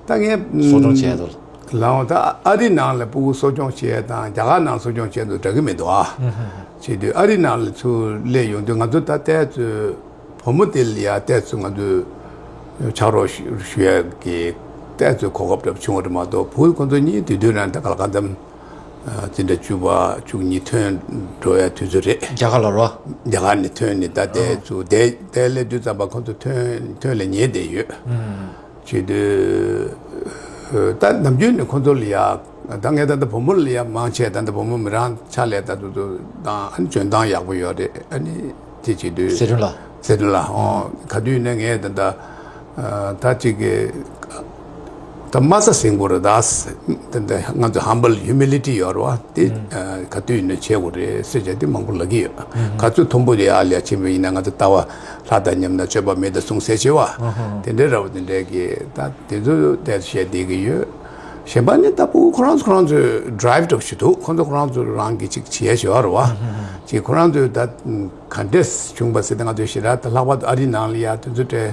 ད་ངས་གསོ་སྐྱོང་བྱས་ཡོད་དོ། ལའོ་ད་ཨ་རི་ནང་ལ་སྤུ་གུ་གསོ་སྐྱོང་བྱས་དང་རྒྱ་གར་ནང་གསོ་སྐྱོང་བྱས་འདུག་འདྲ་གི་མི་འདུག་ཨ། བྱས་དུས་ཨ་རི་ནང་ལ་ཚུར་སླེབས་ཡོང་དུས་ང་ཚོ་ད་ལྟའི་ཚོད་བུ་མོ་དེ་ལ་ཡ་ལྟས་ཚུལ་ང་ཚོས་ཕྱག་རོགས་ཞུ་ཞུ་ཡ་གི་ལྟས་ཚུལ་གོ་སྐབས་འདྲ་པོ་བྱུང་བ་རེད་མ་གཏོགས། བུ་ཁོ་ཚོ་གཉིས་དེ་དུས་རང་ད་ག་ལ་གང་འཚམ་འཛིན་གྲྭ་བཅུ་པ་བཅུ་གཉིས་ཐོན་འགྲོ་ཡ་དུས་ཚོད་རེད། རྒྱ་གར་ལ་རོ། རྒྱ་གར་ནས་ཐོན་ནས་ད་ལྟའི་ཚུལ་དེ་དེ་སླེབས་དུས་ཙམ་པ་ཁོ་ཚོ་ཐོན་ཐོན་ལ་ཉེ་བསྡད་ཡོད། བྱེད་དུས། ད་ནམ་རྒྱུན་ནས་ཁོ་ཚོ་ལ་ཡ། ད་ངས་ད་ལྟ་བུ་མོ་ལ་ཡ་མང་ཆེ་ད་ལྟ་བུ་མོ་མི་རང་ཕྱག་ལས་ད་དུ་དུ་དང་ཨ་ནི་འཇོན་ཐང་ཡག་པོ་ཡོད་རེད། ཨ་ནི་དེ་བྱེད་དུས། ཟེར་དོན་ལ། ཟེར་དོན་ལ་ཨོ་ག་དུས་ནས་ངས་ད་ལྟ། ད་ཅིག་གི་ད་དམའ་ས་ཟིན་དགོས་རེད་ད། ད་ང་ཚོ་ཧམ་བལ་ཧིའུ་མི་ལི་ཊི་ཡོད་རེད་བ། དེ་ག་དུས་ནས་བྱེད་དགོས་རེད་ཟེར་བྱས་དེ་མང་པོ་ལབ་ཀྱི་ཡོད། ག་ཚོད་མཐོན་པོ་ཡ་ལ་ཡ་ཕྱིན་པ་ཡིན་ན་ང་ཚོ་ལྟ་བ་ལྷ་དང་མཉམ་ན་སྤྱོད་པ་མི་དང་ཟུང་ཟེར་བྱེད་བ། དེ་འདྲའི་ར་བ་དེ་འདྲའི་གི་ད་དེ་ཚོ་དེ་བཤད་བསྡད་ཀྱི་ཡོད། གཞན་པ་ནི་ད་སྤུ་གུ་ཁོ་རང་ཚོ་ཁོ་རང་ཚོས་ཌ་རའིབ་འདྲ་པོ་ཞིག་འདུག་ཁོ་ཚོ་ཁོ་རང་ཚོ་རང་གི་ཅིག་བྱེད་ཡ་ཞིག་ཡོད་རེད་བ། ཅིག་ཁོ་རང་ཚོས་ད་ག་འདྲས་བྱུང་པ་ཟེར་ཏེ་ང་ཚོས་ཞེ་དྲག་ད་ལྷག་པར་དུ་ཨ་རིའི་ནང་ལ་ཡ་དེ་ཚོ་དེ་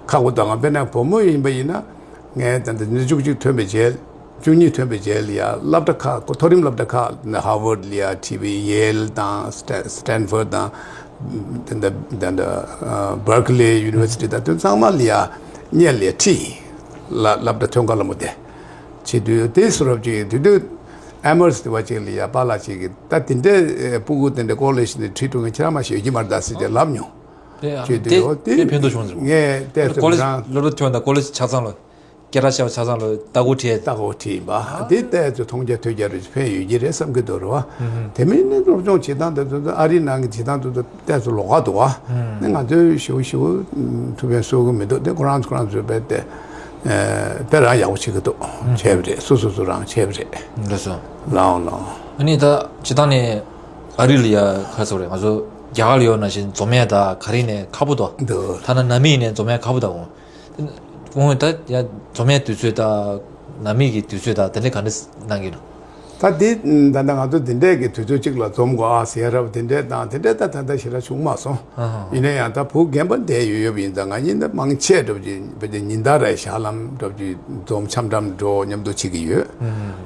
ཁག་པོ་འདུག་ང་དཔེར་ན་བུ་མོ་ཡིན་པ་ཡིན་ན། ངས་ད་ལྟ་ཉི་ཤུ་གཅིག་ཐོན་པའི་རྗེས། བཅུ་གཉིས་ཐོན་པའི་རྗེས་ལ་ཡ་སློབ་གྲྭ་ཁག་མཐོ་རིམ་སློབ་གྲྭ་ཁག་ཧར་ཝརཌ་ལ་ཡ་ཁྲིད་པའི་ཡེལ་དང་སི་ཊན་སི་ཊན་ཧྥོརཌ་དང་། དེ་འདྲ་དེ་འདྲ་བར་ཀི་ལེ་ཡུ་ནི་ཝར་སི་ཊི་དང་དེ་ཚང་མ་ལ་ཡ་སྔོན་ལ་ཡ་ཁྲིད་ཡིན། ལ་སློབ་གྲྭ་ཐོན་ཁ་ལ་མོ་དེ། བྱེད་དུས་དེ་སུ་རབ་ཅིག་དེ་དུས་ཨེ་མར་སི་དེ་བ་ཅིག་ལ་ཡ་པཱ་ལགས་ཅིག་གིས་ད་དེ་འདྲའི་སྤུ་གུ་དེ་འདྲའི་ཀོ་ལེཇ་ནས་ཁྲིད་འགྲོ་མཁན་ཁྱེད་རང་མ་ཤེས་ཀྱི་མ་རེད་ད་ཟེར་ཏེ་ལབ་མྱོང་། དེ་ཡང་བྱེད་དེ་དུས་འོ་དེ་དེ་ཕན་ཐོགས་བྱུང་ཟེར་བ། ངས་བལྟས་ཚེ་ཀོ་ལེཇ་ང་སློབ་གྲྭ་ཐོན་དང་ཀོ་ལེཇ་ཆ་ཚང་ལ་སྐད་གྲགས་ཆེ་བ་ཆ་ཚང་ལ་ལྟ་སྐོར་ཁྲིད། ལྟ་སྐོར་ཁྲིད་ཡིན་པ་དེ་བལྟས་ཚེ་མཐོང་རྒྱ་ཐོས་རྒྱ་རེ་ཕན་ཡོད་ཀྱི་རེད་བསམ་གྱི་འདུག་རེད་བ། དེ་མིན་ནི་སློབ་སྦྱོང་བྱེད་སྟངས་དེ་ཚོ་ཨ་རིའི་ནང་གི་བྱེད་སྟངས་དེ་ཚོ་བལྟས་ཚེ་ལོགས་ཀ་འདུག་བ། ནི་ང་ཚོས་ཞེ་པོ་ཞེ་པོ་ཐུགས་ཕན་གསོས་ཀྱི་མི་འདུག་དེ་ཁོ་རང་ཚོ་ཁོ་རང་ཚོས་དཔེ་དེ་དཔེ་རང་ཡག་པོ་བྱེད་ཀྱི་འདུག་བྱས་པ་རེད། སོ་སོ་སོ་རང་བྱས་པ་རེད། ལགས་སོ། ལའོ་ལའོ། ཨ་ནི་ད་སྤྱིར་བཏང་ནས་ཨ་རི་ལ་ཡ་ག་རེ་ཟེར་དགོས་རེད། ང་ཚོ་རྒྱ་གར་ལ་ཡོད་ན་བཞིན་འཛོམས་ཡས་ད་ག་རེ་ནས་ཁག་པོ་འདུག་འདུག་ཐ་ན་ནང་མི་ཡིན་ནའི་འཛོམས་ཡས་ཁག་པོ་འདུག་ཁོང་ད་ཡ་འཛོམས་ཡས་དུས་ཚོད་ད་ནང་མི་གི་དུས་ཚོད་ད་དེ་འདྲ་ག་འདྲ་གནང་གི་འདུག་ད་འདི་ད་ལྟ་ང་ཚོ་འདི་འདྲས་ཀྱི་དུས་ཚོད་གཅིག་ལ་འཛོམས་དགོས་ཨ་ཟེར་རབས་དེ་འདྲས་དང་དེ་འདྲས་ད་ད་ལྟ་ཞེ་དྲག་བྱུང་མ་སོང་། ཡིན་ན་ཡང་ད་བུ་རྒན་པ་འདས་ཡོད་ཡོད་པ་ཡིན་ཙང་ང་གཉིས་འདི་མང་ཆེ་འདྲ་པོ་ཅིག་བོད་ཀྱི་ཉིན་ལྟར་རེ་ཞག་ལམ་འདྲ་པོ་ཅིག་འཛོམས་འཆམ་འཆམ་འགྲོ་མཉམ་དུ་བྱེད་ཀྱི་ཡོད།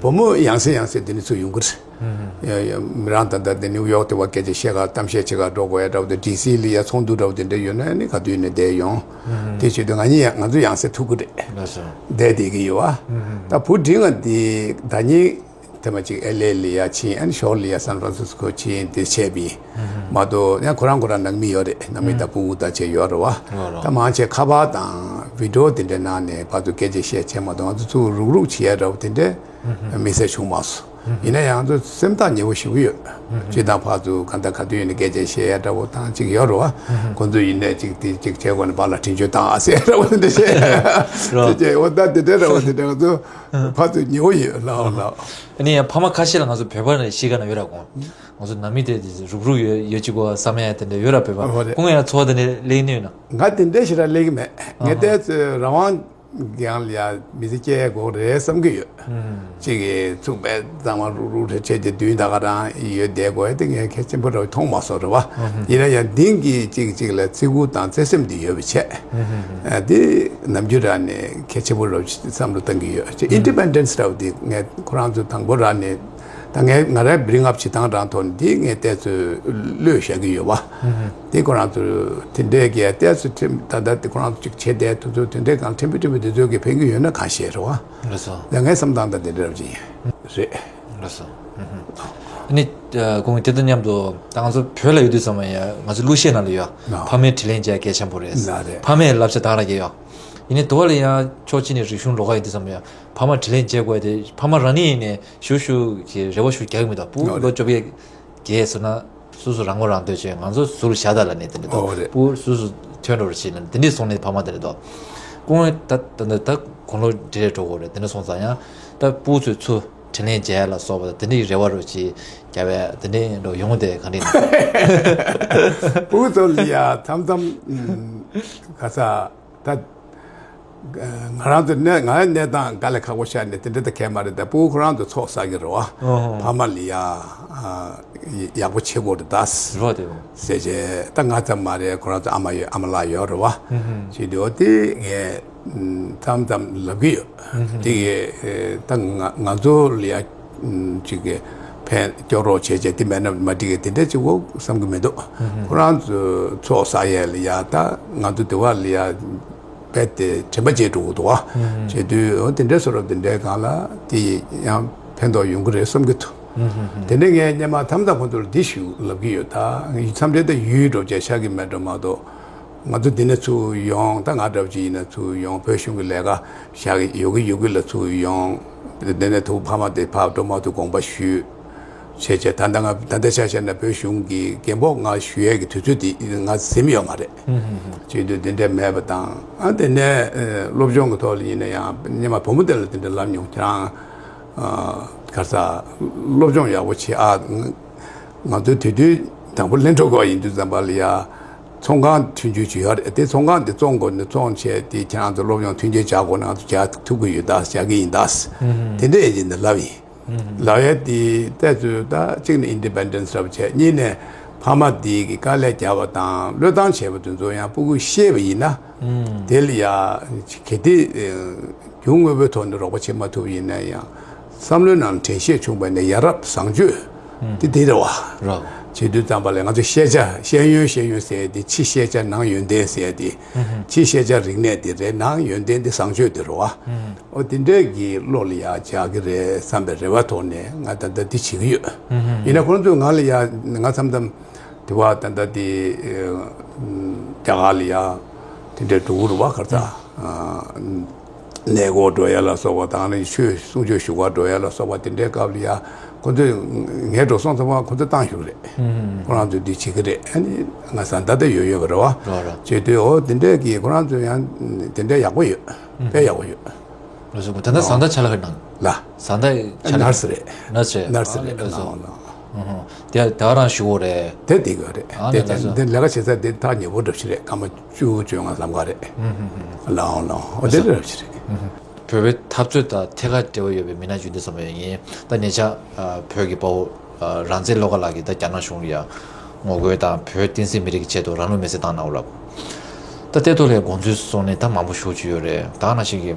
བུ་མོ་ཡང་སེ་ཡང་སེ་འདི་ནས་ཚུར་ཡོང་གི་རེད། ཡ་ཡ་མི་རང་ད་ལྟ་འདི་ནིའུ་ཡོག་དེ་བ་སྐད་ཆ་བཤད་ག་གཏམ་བཤད་བྱེད་ག་འགྲོ་དགོས་ཡ་འདྲ་པོ་དེ་ཌི་སི་ལ་ཡ་ཚོགས་འདུ་འདྲ་པོ་དེ་འདྲ་ཡོད་ན་ནི་ག་དུས་ནས་བསྡད་ཡོང་། དེ་བྱེད་དུས་ང་གཉིས་ཡང་ང་ཚོ་ཡང་སེ་ཐུག་གི་རེད། ལགས་སོ། བསྡད་བསྡད་ཀྱི་ཡོད་ཨ། ད་བུ་འབྲིང་ང་འདི་ཟླ་ཉིན་དེ་མ་ཅིག་ཨེལ་ཨེ་ལ་ཡ་ཕྱིན་ཨ་ནི་ཞོར་ལ་ཡ་སན་ཧྥ་རན་སིས་ཀོ་ཕྱིན་དེ་བྱས་པས། མ་གཏོགས་ཡང་ཁོ་རང་ཁོ་རང་ནང་མི་ཡོད་རེད། ནང་མི་དང་སྤུ་གུ་དང་བཅས་ཡོད་རེད་བ། ད་མང་ཆེ་ཁ་པར་དང་བི་ཌི་ཡོ་དེ་འདྲའི་ནང་ནས་བར་དུ་སྐད་ཆ་བཤད་བྱས་མ་གཏོགས་ང་ཚོ་ཚུར་རུག་རུག་བྱེད་ཡ་འདྲ་པོ་དེ་འདྲའི་མི་ཚེ་བྱུང་མ་སོང་། ཡིན་ན་ཡང་ང་ཚོ་སེམས་ཐག་ཉེ་བོ་ཞེ་པོ་ཡོད། སྤྱིར་བཏང་ཕར་ཚུར་གང་ལྟར་ག་དུས་ཡིན་ན་སྐད་ཆ་བཤད་ཡ་འདྲ་བོ་དང་ཅིག་ཡོད་རེད་བ། ཁོང་ཚོ་ཡིན་ནའི་ཅིག་དེ་ཅིག་བྱེད་དགོས་ན་ཕར་ལ་འཕྲིན་བཅོལ་བཏང་ཨ་ཟེར་འདྲ་བོ་དེ་འདྲ་བཤད། རོ། དེ་བྱས་འོ་ད་དེ་འདྲ་འདྲ་བོ་དེ་འདྲ་ང་ཚོ་ཕར་ཚུར་ཉེ་བོ་ཡོད་ལགས་ལགས། ཨ་ནི་ཡང་ཕ་མ་ཁ་ཤས་ལ་ང་ཚོ་བོད་པ་ནས་གཤིས་ཀ་ན་ཡོད་ར་གོ། ང་ཚོ་ནང་མི་དེ་རུག་རུག་ཡོད་ཡོད་ཅིག་གོ་བསམ་ཡ་དེ་འདྲ་ཡོད་ར་བོད་པ། ཨོ་རེད། ཁོང་ཡང་ཚོར་བ་དེ་འདྲ་སླེབས་ནི་ཡོད་ན། ང་དེ་འདྲ་ཞིག་ར་སླེབས་ཀྱི་མེད། ངས་ཨ་ཧ། ལྟས་ཚོད་རང་དབང་སྒང་ལ་ཡ་མི་ཚེ་སྐྱེལ་དགོས་རེད་བསམ་གྱི་ཡོད། ཨུམ། གཅིག་གིས་ཚུགས་པའི་གཙང་མ་རུག་རུག་རེ་བྱས་ཏེ་མདུན་ད་ག་རང་ཡོད་བསྡད་དགོས་དེ་ངས་གལ་ཆེན་པོ་ར་མཐོང་མ་སོང་རེད་བ། ཨུམ། ཡིན་ན་ཡང་འདིང་གི་གཅིག་གཅིག་ལ་བརྩི་བཀུར་དང་བརྩེ་སེམས་འདི་ཡོད་པ་བྱས། ཨུམ། ཨ་དེ་ནམ་རྒྱུན་ར་ནས་གལ་ཆེན་པོ་ར་བསམ་བློ་བཏང་གི་ཡོད། ཨུམ། ཨིན་ཌི་པེན་ཌེན་སི་ར་བ་དེ་ངས་ཁོ་རང་ཚོ་དང་པོ་ར་ནས་ད་ངས་ང་རའི་བྷི་རིང་ཨབ་བྱེད་སྟངས་རང་ཐོག་ནས་འདི་ངས་བལྟས་ཚོད་བློས་བཞག་གི་ཡོད་བ། ཨུམ། དེ་ཁོ་རང་ཚོ་དེ་འདྲའི་གི་ཏོག་ཙམ་ཁྲིམས་ད་ལྟ་དེ་ཁོ་རང་ཚོ་ཅིག་བྱེད་བསྡད་དུས་ཚོད་དེ་འདྲའི་སྒང་ཁྲིམས་དཔོན་ཁྲིམས་དཔོན་དེ་ཚོས་གི་ཕན་གི་ཡོད་ན་གང་ཤེས་རེད་བ། ལགས་སོ། ཡང་ངའི་བསམ་སྟངས་ད་དེ་འདྲ་ཅིག་ཡིན། རེད། ལགས་སོ། ཨུམ། ཨ་ནི་ཁོང་དེ་དང་མཉམ་དུ་ད་ང་ཚོ་བོད་ལ་ཡོད་དུས་ཙམ་པ་ཡང་ང་ཚོ་གླུ་གཞས་ནང་ལ་ཡོད། ལགས། ཕ་མའི་དྲིན་ལན་འཇལ་གལ་ཆེན་པོ་རེད། ལགས་རེད། ཕ་མའི་བསླབ་བྱ་དག་ལ་གལ་ཡོད། ཡིན་ནའི་དུ་བ་ལ་ཡང་ཕྱོགས་གཅིག་ནས་རིག་གཞུང་ལོགས་ཀ་ཡིན་དུས་ཙམ་པ་ཡང་ཕ་མ་དྲིན་ལན་འཇལ་དགོས་ཏེ་ཕ་མ་རང་ཉིད་ཡིན་ནའི་ཞུ་ཞུ་གི་རེ་བ་ཞུ་རྒྱག་གི་མི་འདུག་སྤུ་གུ་ལོ་བཅོ་བརྒྱད་བརྒྱད་སོང་ན། སོ་སོ་རང་ངོ་རང་འདོད་བྱས་ང་ཚོ་ཟུར་བཞག་ད་ལབ་ནས་དེ་འདྲ་འདུག་ཨོ་རེད། སྤུ་གུ་སོ་སོ་ཐོན་འགྲོ་རེ་བྱེད་ལབ་ནས་དེ་འདྲས་སོང་ནས་ཕ་མ་དེ་འདྲ་འདུག་ཁོང་ད་ད་ད་ད་དགུང་ལོ་དེ་འདྲས་འགྲོ་གི་རེད། དེ་འདྲ་སོང་ཙང་ཡང་ད་སྤུ་གུ་ཚོས་ཚུར་དྲིན་ལན་འཇལ་ལ་སོགས་པ་དེ་འདྲས་རེ་བ་རུ་ཅིག་རྒྱབ་ཡ་དེ་འདྲས་འགྲོ་ཡོང་དེ་ག་འདྲས་ན། སྤུ་གུ་ཚོ་ལ་ཡ་མཚམས་མཚམས་ཨུམ་ག་ས། ད། ང་རང་ཚོ་གནས་ང་གནས་སྟངས་དཀའ་ལས་ཁག་པོ་ཤར་ནས་དེ་འདྲ་ད་གས་མ་རེད། ད་སྤུ་གུ་ཁོ་རང་ཚོ་ཚོགས་བསགས་ཀྱི་རེད་བ། ཨོ་ཧོ། ཕ་མ་ལ་ཡ་ཡག་པོ་བྱེད་དགོས་རེད་ད། རེད་བ་དེ་བ། ཟེར་བྱས་ད་ང་ཙམ་མ་རེད། ཁོ་རང་ཚོ་ཨ་མ་ཡོད། ཨ་མ་ལགས་ཡོད་རེད་བ། ཨུ་ཧུ། བྱེད་དུས་འོ་དེ་ངས་མཚམས་མཚམས་ལབ་ཀྱི་ཡོད། ཨུ་ཧུ། དེ་གས་ད་ང་ང་ཚོ་ལ་ཡ་ཅིག་གི་ཕན་སྐྱོ་རོགས་བྱས་བྱས་དེ་མེད་ན་མ་འགྲིག་གི་དེ་འདྲ་ཅིག་འོ་བསམ་གི་མི་འདུག་ཨུ་ཧུ། ཁོ་རང་ཚོ་ཚོགས་བསགས་ཡས་ལ་ཡ་ད་ང་ཚོ་དེ་བ་ལ་ཡ། རྦད་དེ་དྲན་པ་བརྗེད་འགྲོ་གི་འདུག་བ། ཨུམ། བྱེད་དུས་འོ་དེ་འདྲའི་བཟོ་འདྲ་དེ་འདྲའི་སྒང་ལ་དེ་ཡང་ཕན་ཐོགས་ཡོང་གི་རེད་བསམ་གྱི་འདུག་ཨུམ། དེ་འདྲའི་ངས་སྔོན་མ་མཚམས་མཚམས་ཁོང་ཚོར་འདི་ཞུ་ལབ་ཀྱི་ཡོད། ད་མཚམས་རེ་ད་ཡུལ་འགྲོ་བྱས་ཤག་གི་མེད་འགྲོ་མ་གཏོགས། ང་ཚོ་འདི་ནས་ཚུར་ཡོང་། ད་ང་འདྲ་བ་ཅིག་ཡིན་ན་ཚུར་ཡོང་། བོད་གཞུང་གི་ལས་ཀ་བཞག་གི་ཡོད་གི་ཡོད་གི་ལ་ཚུར་ཡོང་། འདི་ནས་ཐུག་ཕ་མ་དེ་ཕར་འགྲོ་མ་ཐུབ་དགོངས་པ་ཞུས། བྱས་བྱས་ད་ལྟ་ང་ད་ལྟ་ཆ་བཞག་ན་བོད་གཞུང་གི་རྒན་པོ་ང་ཞུ་ཡས་ཀྱི་དུས་ཚོད་དེ་ང་ཟིན་ཡོད་མ་རེད། ཧུམ་ཧུམ་ཧུམ། བྱེད་དུས་དེ་འདྲ་མེད་པ་དང་། ཨ་དེ་ནས་ཨ་སློབ་སྦྱོང་གི་ཐོག་ལ་ཡིན་ན་ཡང་སྔོན་མ་བུ་མོ་དེ་ལ་དེ་འདྲ་ལབ་མྱོང་། ཁྱེད་རང་ཨ་ག་རེ་ཟ་སློབ་སྦྱོང་ཡག་པོ་བྱེད་ཨ། ང་ཚོའི་དུས་དུས་དང་པོ་ལེན་འགྲོ་དགོས་ཡིན་དུས་ཙམ་པ་ལ་ཡ་ཚོང་ཁང་མཐུན་འགྱུར་ཅིག་ཡོད་རེད། དེ་ཚོང་ཁང་དེ་བཙོང་དགོས་ན་བཙོང་བྱས་དེ་ཁྱེད་རང་ཚོ་སློབ་སྦྱོང་མཐུན་རྐྱེན་བྱ་དགོས་ན་ང་ཚོ་བྱ་ཐུབ་ཀྱི་ཡོད་ད། བྱ་གི་ཡིན་ད། ཧུམ་ཧུམ། དེ་འདྲ་ཡིན་གྱི་འདི་ལབ་ཡིན། ལབ་ཡས་དེ་ལྟས་ཚུལ་ད་གཅིག་ནས་ཨིན་ཌི་པེན་ཌེན་སི་རབ་བྱས། གཉིས་ནས་ཕ་མ་དེ་གི་དཀའ་ལས་བརྒྱབ་པ་དང་བློས་བཏང་བྱས་པ་དེ་ཚོ་ཡང་སྤུ་གུས་ཤེས་པ་ཡིན་ན། ཨུམ། དེ་ལ་ཡ་གལ་ཏེ་རྒྱུ་དངོས་པོའི་ཐོག་ནས་རོགས་པ་བྱེད་མ་ཐུབ་ཡིན་ན་ཡང་བསམ་བློའི་ནང་དྲན་ཤེས་བྱུང་བ་ནས་ཡ་རབས་བཟང་སྤྱོད་དེ་དེ་རེད་བ། རོགས། བྱེད་དུས་ཙམ་པ་ལ་ང་ཚོ་ཤེས་བྱ་ཤེས་ཡོན་ཤེས་ཡོན་ཟེར་ཡས་དེ། ཕྱི་ཤེས་བྱ་ནང་ཡོན་ཏན་ཟེར་ཡས་དེ། ཕྱི་ཤེས་བྱ་རིག་གནས་དེ་རེད། ནང་ཡོན་ཏན་དེ་བཟང་སྤྱོད་དེ་རེད་བ། ཨོ་དེ་འདྲའི་གི་བློ་ལ་ཡ་འཇགས་ཀྱི་རེད་བསམ་པའི་རེ་བ་ཐོག་ནས་ང་ད་ལྟ་འདི་བྱེད་ཀྱི་ཡོད། ཡིན་ན་ཁོང་ཚོས་ང་ལ་ཡ་ང་མཚམས་མཚམས་དེ་བ་ད་ལྟ་དེ་རྒྱ་གར་ལ་ཡ་དེ་འདྲའི་འགྲོ་གི་རེད་བ། ག་རེ་ཟ་གནས་སྐོར་འགྲོ་ཡ་ལ་སོགས་པ་དང་ནི་ཆོས་གསུང་ཆོས་ཞུ་བར་འགྲོ་ཡ་ལ་སོགས་པ་དེ་འདྲའི་སྐབས་ལ་ཡ་ཁོང་ཚོས་ངས་འགྲོ་སོང་ཚང་མ་ཁོང་ཚོས་བཏང་ཞུ་གི་རེད། ཁོ་རང་ཚོས་འདི་བྱེད་ཀྱི་རེད། ཨ་ནི་ང་བཟའ་ཟླ་དེ་ཡོད་ཡོད་པ་རེད་བ། རོ་རོ། བྱེད་དུས་འོ་དེ་འདྲའི་གི་ཁོ་རང་ཚོས་ཡང་དེ་འདྲའི་ཡག་པོ་ཡོད། དཔེ་ཡག་པོ་ཡོད། ལགས་སོ། ད་ལྟ་བཟའ་ཟླ་ཆ་ལག་གི་ནང་ལ། བཟའ་ཟླ་ཆ་ལག་ནར་སི་རེད། ནར་སི་རེད། ནར་སི་རེད། ཨ་ལགས་སོ། ལགས་ལགས། ཨུ་ཧུ། དེ་དེ་རང་ཞུ་བོ་རེད། དེ་དེ་ག་རེད། ཨ་དེ་ལགས་སོ། དེ་ལས་ཀ་བྱེད་ས་དེ་ཐག་ཉེ་པོ་འདྲ་ཞིག་རེད། སྐར་མ་བཅུ་བཅོ་ལྔ་ལམ་ཁ་རེད། ཨུ་ཧུ་ཧུ། ལགས་ལགས། འོ་དེ་འདྲ་ཞིག་རེད། ཨུ་ཧུ། བོད་པའི་འཐབ་རྩོད་དང་ཐད་ཀར་འབྲེལ་བ་ཡོད་པའི་མི་སྣ་རྒྱུན་ལྡན་ཚོ་མ་ཡིན། ད་ཉེ་ཆར་བོད་ཀྱི་དཔའ་བོ་རང་བཙན་བློ་དགའ་ལགས་ཀྱིས་ད་རྒྱ་ནག་གཞུང་ལ་ཡ་ངོ་རྒོལ་དང་བོད་བསྟན་སྲིད་མི་རིགས་ཀྱི་ཆེད་དུ་རང་ལུས་མེར་སྲེག་བཏང་གནང་བ་ལ། ད་ལྟའི་ཐོག་ལ་དགོངས་ཚུལ་གསུངས་ནས་ད་མང་པོ་ཞེ་པོ་ཅིག་ཡོད་རེད། ད་ནང་བཞིན་གྱི་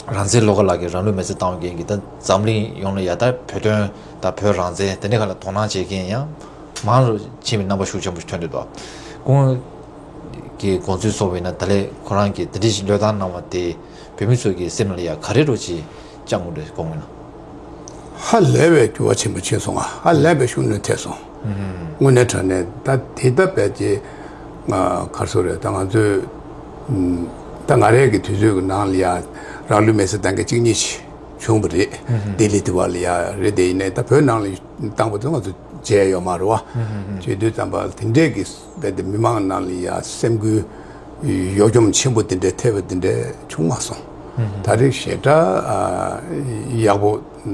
རང་བཙན་བློ་དགའ་ལགས་ཀྱིས་རང་ལུས་མེར་སྲེག་བཏང་བའི་རྐྱེན་གྱིས་ད་འཛམ་གླིང་ཡོངས་ལ་ཡ་ད་བོད་དོན་དང་བོད་རང་བཙན་དེ་འདྲའི་སྒང་ལ་དོ་སྣང་བྱེད་མཁན་ཡང་མང་རུ་ཕྱིན་པའི་རྣམ་པ་ཤུགས་ཆེན་པོ་ཞིག་ཐོན་འདུག་ད་ཁོང་གི་དགོངས་ཚུལ་སོགས་ཡིན་ན་ད་ལན་ཁོ་རང་གིས་དེ་འདྲའི་ཞིག་བློས་བཏང་གནང་བ་དེ་བོད་མི་ཚོ་གི་སེམས་ལ་ཡ་ག་རེ་རོ་ཅིག་བཅངས་དགོས་རེད་དགོངས་ཡོད་ན། ཧ་ལས་པའི་འགྱུར་བ་ཆེན་པོ་ཕྱིན་སོང་ང་། ཧ་ལས་པའི་ཤུགས་སྣོན་ཐེབས་སོང་། ཨུ་ཧུམ། དངོས་གནས་དྲང་གནས་ད་དེ་ད་རྦད་དེ་ང་ག་རེ་ཟེར་རེད། ད་ང་ཚོས་ཨུམ་ད་ང་རའི་གི་དུས་ཚོད་ཀྱི་ནང་ལ་ཡ་རང་ལུས་མེར་སྲེག་བཏང་མཁན་གཅིག་གཉིས་ཤིག་ བྱུང་བ་རེད། ལྡི་ལི་དེ་བ་ལ་ཡ་རེད། དེ་ཡིན་ནའི་ད་བོད་ནང་ལ་བཏང་བ་དེ་ང་ཚོ་མཇལ་ཡོད་མ་རེད་བ། བྱེད་དུས་ཙམ་པ་དེ་འདྲས་ཀྱི་རྦད་དེ་མི་མང་ནང་ལ་ཡ་སེམས་འགུལ་གཡོ་འཁྱོམ་ཆེན་པོ་དེ་འདྲས་ཐེབས་པ་དེ་འདྲས་བྱུང་མ་སོང་། ད་རེས་ཞེ་དྲག་ཡག་པོ།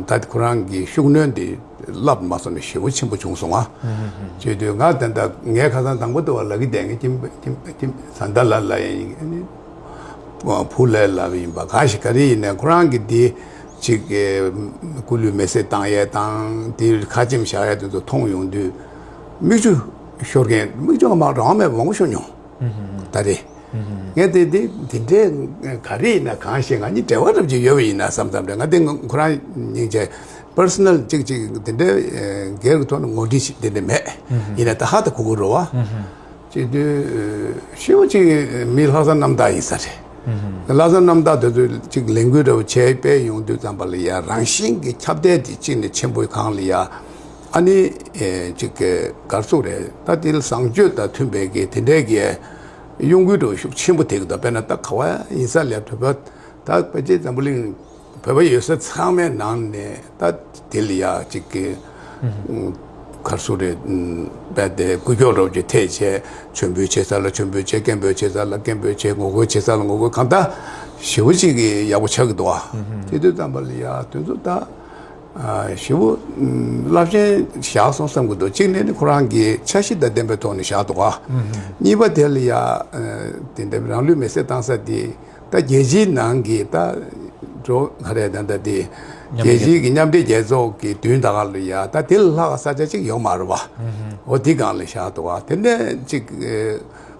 ད་ཁོ་རང་གི་ཤུགས་སྣོན་དེ་བསླབ་མ་སོང་ནས་ཞེ་པོ་ཆེན་པོ་བྱུང་སོང་ང་། བྱེད་དུས་ང་ད་ལྟ་ངས་ཁ་སང་དང་པོ་དུ་བ་ལ་གི་བསྡད་ངས་ཁྱིམ་ཁྱིམ་ཁྱིམ་བཟའ་ཟླ་ལ་ལ་ཡིན། བུ་ལས་ལབ་ཡིན་པ་གང་ཞིག་ག་རེ་ཡིན་ནའི་ཁོ་རང་གི་འདི་ཅིག་སྐུ་ལུས་མེ་བསྲེགས་བཏང་ཡས་དང་དེ་ཁ་ཆེམས་བཞག་ཡས་དེ་ཚོ་མཐོང་ཡོང་དུས་མིག་ཆུ་ཤོར་མཁན། མིག་ཆུ་མ་རང་མེད་མང་པོ་ཤོར་མྱོང་། ད་རེད། ངས་དེ་དེ་དེ་འདྲའི་ག་རེ་ཡིན་ན་གང་ཞིག་ང་གཉིས་འབྲེལ་བ་རབ་ཅིག་ཡོད་པ་ཡིན་ན་བསམ་བསམ་རེད། ང་དེ་ཁོ་རང་སྙིང་རྗེ་པར་སོ་ནལ་ཅིག་ཅིག་དེ་འདྲའི་སྒེར་གྱི་ཐོག་ནས་ངོ་འདྲིས་ཤིག་དེ་འདྲ་མེད། ཡིན་ན་ད་ཧ་ད་གོ་གི་རེད་བ། བྱེད་དུས་ཤི་བོ་ཅིག་མི་ལྷག་བསམ་རྣམ་དག་ཡིན་ས་རེད། ལྷག་བསམ་རྣམ་དག་དེ་ཚོ་ཅིག་ལས་འགུལ་འདྲ་བོ་བྱས་སྤེལ་ཡོང་དུས་ཙམ་པ་ལ་ཡ་རང་བཞིན་གྱི་ཁྱབ་གདལ་དེ་གཅིག་ནས་ཆེན་པོའི་སྒང་ལ་ཡ། ཨ་ནི་ཅིག་ག་རེ་ཟེར་དགོས་རེད། ད་དེ་ལ་བཟང་སྤྱོད་དང་མཐུན་པའི་གི་དེ་འདྲའི་གི་གཡོ་འགུལ་འདྲ་བོ་ཤུགས་ཆེན་པོ་ཐེབས་ཀྱི་འདུག་དཔེར་ན་ད་ག་བ་ཡིན་ས་ལས་བོད་པ་ད་ཕལ་ཆེར་འཛམ་བུ་གླིང་བོད་པ་ཡོད་ས་ཚང་མའི་ནང་ནས་ད་དེ་ལ་ཡ་ཅིག་གི་ག་རེ་ཟེར་དགོས་རེད། རྦད་དེ་འགུལ་སྐྱོད་འདྲ་བོ་ཅིག་ཐེབས་བྱས། མཆོད་འབུལ་བྱེད་ས་ལ་མཆོད་འབུལ་བྱེད། སྐད་འབོད་བྱེད་ས་ལ་སྐད་འབོད་བྱེད། ངོ་རྒོལ་བྱེད་ས་ལ་ངོ་རྒོལ། གང་ལྟར་ཞེ་པོ་ཅིག་གི་ཡག་པོ་ཆགས་ཀྱི་འདུག་ཨ། དེ་དུས་ཙམ་པ་ལ་ཡ་དེ་ཚོ་ད་ཞེ་པོ་རླབས་ཆེན་བཞག་སོང་བསམ་གྱི་འདུག་གཅིག་ནས་ནི་ཁོ་རང་གི་འཆར་གཞི་དང་ལྡན་པའི་ཐོག་ནས་བཞག་འདུག་ཨ། གཉིས་པ་དེ་ལ་ཡ་དེ་འདྲ་རང་ལུས་མེ་བསྲེགས་བཏང་ས་དེ། ད་རྒྱལ་སྤྱིའི་ནང་གི་ད་འགྲོ་ག་རེ་ད་ད་དེ་མཉམ་རྒྱལ་སྤྱིའི་གི་མཉམ་འབྲེལ་རྒྱལ་ཚོགས་ཀྱི་མདུན་ད་ག་ལ་ཡ་ད་དེ་ལ་ལྷག་ས་ཆ་ཅིག་ཡོད་མ་རེད་བ། འོ་དེ་སྒང་ལ་བཞག་འདུག་བ། དེ་ནས་ཅིག་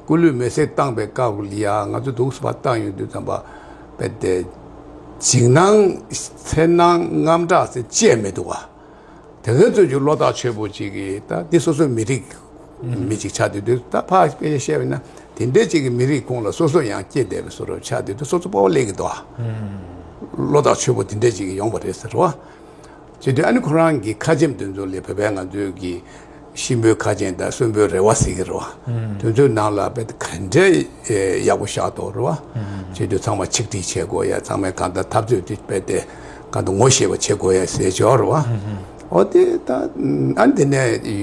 སྐུ་ལུས་མེ་བསྲེགས་བཏང་པའི་སྐབས་ལ་ཡ་ང་ཚོ་འདུག་སེ་ཕར་བཏང་ཡོང་དུས་ཙམ་པ་རྦད་དེ་འཇིགས་སྣང་འཚེར་སྣང་དངངས་སྐྲག་ཟེར་ཅི་ཡང་མི་འདུག་བ། དེ་གའི་ཚོད་ཀྱི་བློ་ཐག་ཆོད་པོ་ཅིག་གིས་ད་འདི་སོ་སོའི་མི་རིགས་མི་ཅིག་ཆགས་དུས་དུས་ད་ཕར་དཔེ་བཤད་པ་ཡིན་ན་དེ་འདྲའི་ཅིག་གི་མི་རིགས་ཁོངས་ལ་སོ་སོ་ཡང་སྐྱེས་བསྡད་པའི་བཟོ་འདྲ་ཆགས་དུས་དུས་སོ་སོ་སྤོབས་པ་སླེབས་ཀྱི་འདུག་ཨ། བློ་ཐག་ཆོད་པོ་དེ་འདྲའི་ཅིག་ཡོང་བ་རེད་ཟེར་བ། བྱེད་དུས་ཨ་ནི་ཁོ་རང་གི་ཁ་ཆེམས་དེ་ཚོ་ལས་བོད་པའི་ང་ཚོའི་གི་གཤིན་པོའི་ཁ་ཆེམས་དང་གསོན་པོའི་རེ་བ་ཟེར་གྱི་རེད་བ། དེ་ཚོའི་ནང་ལ་རྦད་དེ་ག་འདྲའི་ཡག་པོ་བཞག་འདུག་རེད་བ། བྱེད་དུས་ཚང་མ་ཆིག་སྒྲིལ་བྱེད་དགོས་ཡ། ཚང་མས་གང་ལྟར་འཐབ་རྩོད་དེ་རྦད་དེ་གང་ལྟར་ངོ་ཤེས་པ་བྱེད་དགོས་ཡ་ཟེར་ཆོག་རེད་བ། འོ་དེ་ད་ཨ་ནི་དེ་ནས་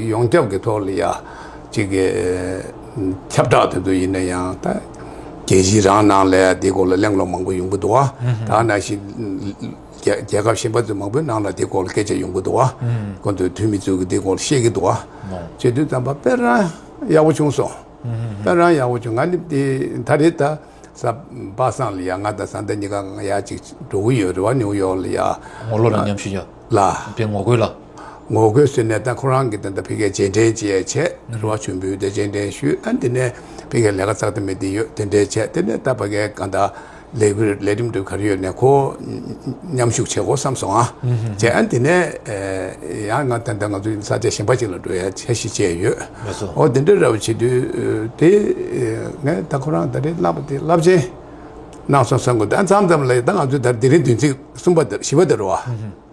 ཡོངས་ཁྱབ་ཀྱི་ཐོག་ལ་ཡ་ཅིག་གི་ཁྱབ་བསྒྲགས་དེ་ཚོ་ཡིན་ན་ཡང་ད་རྒྱལ་སྤྱི་རང་ནང་ལ་ཡ་དེ་སྐོར་ལ་གླེང་སློང་མང་པོ་ཡོང་གི་འདུག་བ། ད་ནང་བཞིན། རྒྱལ་རྒྱལ་ཁབ་གཞན་པ་ཚོ་མང་པོའི་ནང་ལ་དེ་སྐོར་ལ་སྐད་ཆ་ཡོང་གི་འདུག་བ། ཁོང་ཚོས་འཐུས་མི་ཚོས་ཀྱི་དེ་སྐོར་ལ་བཤད་ཀྱི་འདུག་བ། བྱེད་དུས་ཙམ་པ་དཔེ་རང་ཡག་པོ་བྱུང་སོང་། དཔེ་རང་ཡག་པོ་བྱུང་། ང་ནི་དེ་ད་རེས་ད་གཟའ་པ་སངས་ལ་ཡ་ང་དང་བཟའ་ཟླ་གཉིས་ཀ་ང་ཡར་ཅིག་འགྲོ་གི་ཡོད་རེད་བ། ནིའུ་ཡོག་ལ་ཡ། ངོ་ལོག་ལ་མཉམ་ཞུགས་ཡ། ལ། དཔེ་ངོ་རྒོལ་ལ། ངོ་རྒོལ་ཟེར་ནས་ད་ཁོ་རང་གི་ད་ལྟ་ཕ་གིར་རྗེས་དྲན་བྱས་བྱས་རེད་བ། མཆོད་འབུལ་དེ་རྗེས་དྲན་ཞུས། ཨ་འདི་ནས་ཕ་གིར་ལས་ཀ་ཚགས་དེ་མེད་དེ་ཡོད་དེ་འདྲས་བྱས། དེ་ནས་ད་ཕ་གིར་གང་ལྟར་ལས་འགུལ་ལས་རིམ་འགྲོ་ག་རེ་ཡོད་ནས་ཁོ་མཉམ་ཞུགས་བྱེད་དགོས་བསམ་སོང་ཨ། བྱས་ཨ་འདི་ནས་ཡང་ང་ད་ལྟ་ང་ཚོའི་ས་ཆ་གཞན་པ་ཅིག་ལ་འགྲོ་ཡ་འཆར་གཞི་བྱས་ཡོད། ལགས་སོ། འོ་དེ་འདྲས་འདྲ་བོ་བྱེད་དུས་དེ་ངས་ད་ཁོ་རང་ད་རེས་བསླབ་པ་དེ་རླབས་ཆེན་གནང་སོང་བསམ་གི་འདུག་ཨ་མཚམས་མཚམས་ལ་ད་ང་ཚོ་ད་དེ་རིང་བདུན་ཚིགས་གསུམ་པ་དེ་བཞི་པ་དེ་རེད་བ།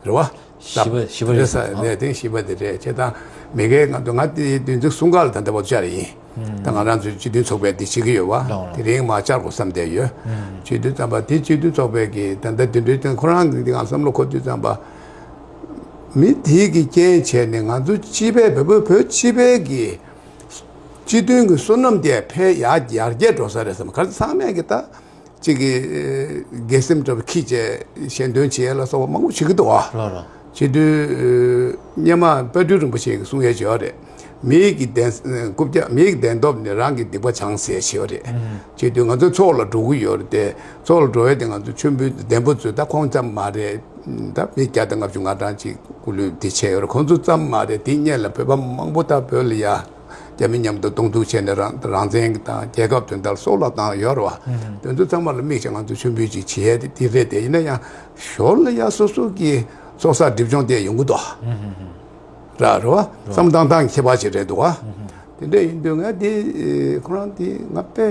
རེད་བ། བཞི་པ་བཞི་པ་རེད། རེད་ས་ཟེར་ནས་དེ་བཞི་པ་དེ་རེད། བྱས་ཙང་མི་སྒེར་ང་ཚོ་ང་དེ་བདུན་ཚིགས་གསུམ་ཀ་ལ་ད་ལྟ་བར་བཅར་ཡིན། ད་ང་རང་ཚོའི་སྤྱི་མཐུན་ཚོགས་པས་འདི་བྱེད་ཀྱི་ཡོད་བ། དེ་རིང་མ་བཅར་དགོས་བསམ་བསྡད་ཡོད། བྱེད་དུས་ཙམ་པ་དེ་སྤྱི་མཐུན་ཚོགས་པས་ཀྱི་ད་ལྟ་དེ་འདྲའི་སྟེང་ཁོ་རང་གི་ང་བསམ་བློ་འཁོར་དུས་ཙམ་པ། མི་དེའི་གི་རྐྱེན་བྱས་ནས་ང་ཚོ་སྤྱི་པའི་བོད་པ་བོད་སྤྱི་པའི་གི་སྤྱི་མཐུན་གྱི་བསོད་ནམས་དེ་འཕེལ་ཡར་ཡར་རྒྱས་འགྲོ་ས་རེད་བསམ། ག་རེ་ཚང་མས་ཀྱི་ད། གཅིག་གིས་དགེ་སེམས་འདྲ་པོ་ཁྱེར་བྱས་ཞལ་འདོན་བྱེད་ཡས་ལ་སོགས་པ་མང་པོ་བྱེད་ཀྱི་འདུག་བ། ལགས་ལགས། བྱེད་དུས་སྔོན་མ་དཔལ་སྤྲུལ་རིན་པོ་ཆེ་གིས་གསུང་ཡས་བྱས་པ་རེད། མི་ཡི་གདན་རྐུབ་བཀྱག་མི་ཡི་གདན་ཐོབ་ནི་རང་གི་སྡིག་པ་བྱང་ཟེར་བྱས་པ་རེད། བྱེད་དུས་ང་ཚོ་ཚོགས་ལ་འགྲོ་གི་ཡོད་རེད་དེ། ཚོགས་ལ་འགྲོ་ཡས་དེ་ང་ཚོ་མཆོད་འབུལ་འདེམས་པོ་ཚོས་ད་ཁོང་ཙམ་མ་རེད། ད་མི་བརྒྱ་དང་ལྔ་བཅུ་ང་གྲངས་ཅིག་སྐུ་ལུས་དེ་བྱས་ཡོད་རེད། ཁོང་ཚོ་ཙམ་མ་རེད། དེ་སྔོན་ལ་བོད་པ་མང་པོ་ད་བོད་ལ་ཡ། རྒྱ་མི་མཉམ་དུ་གདོང་ཐུག་བྱས་ནས་རང་རང་བཙན་གྱི་དང་རྒྱལ་ཁབ་དོན་དག་སྲོག་ལ་བཏང་ཡོད་རེད་བ། དེ་ཚོ་ཚང་མ་ལ་དམིགས་བྱས་ང་ཚོ་མཆོད་འབུལ་ཅིག་བྱེད་ཡས་དེ་དེ་རེད་དེ། ཡིན་ན་ཡང་ཞོར་ལ་ཡ་སོ་སོ་གི་ཚོགས་བསགས་སྒྲིབ་སྦྱོང་དེ་ཡོང་གི་འདུག་བ། ར་རེད་བ། བསམ་བློ་བཏང་སྟངས་ཁྱད་པར་ཅིག་རེད་འདུག་བ། དེ་འདྲ་ཡིན་དུས་ང་དེ་ཁོ་རང་དེ་ང་དཔེ་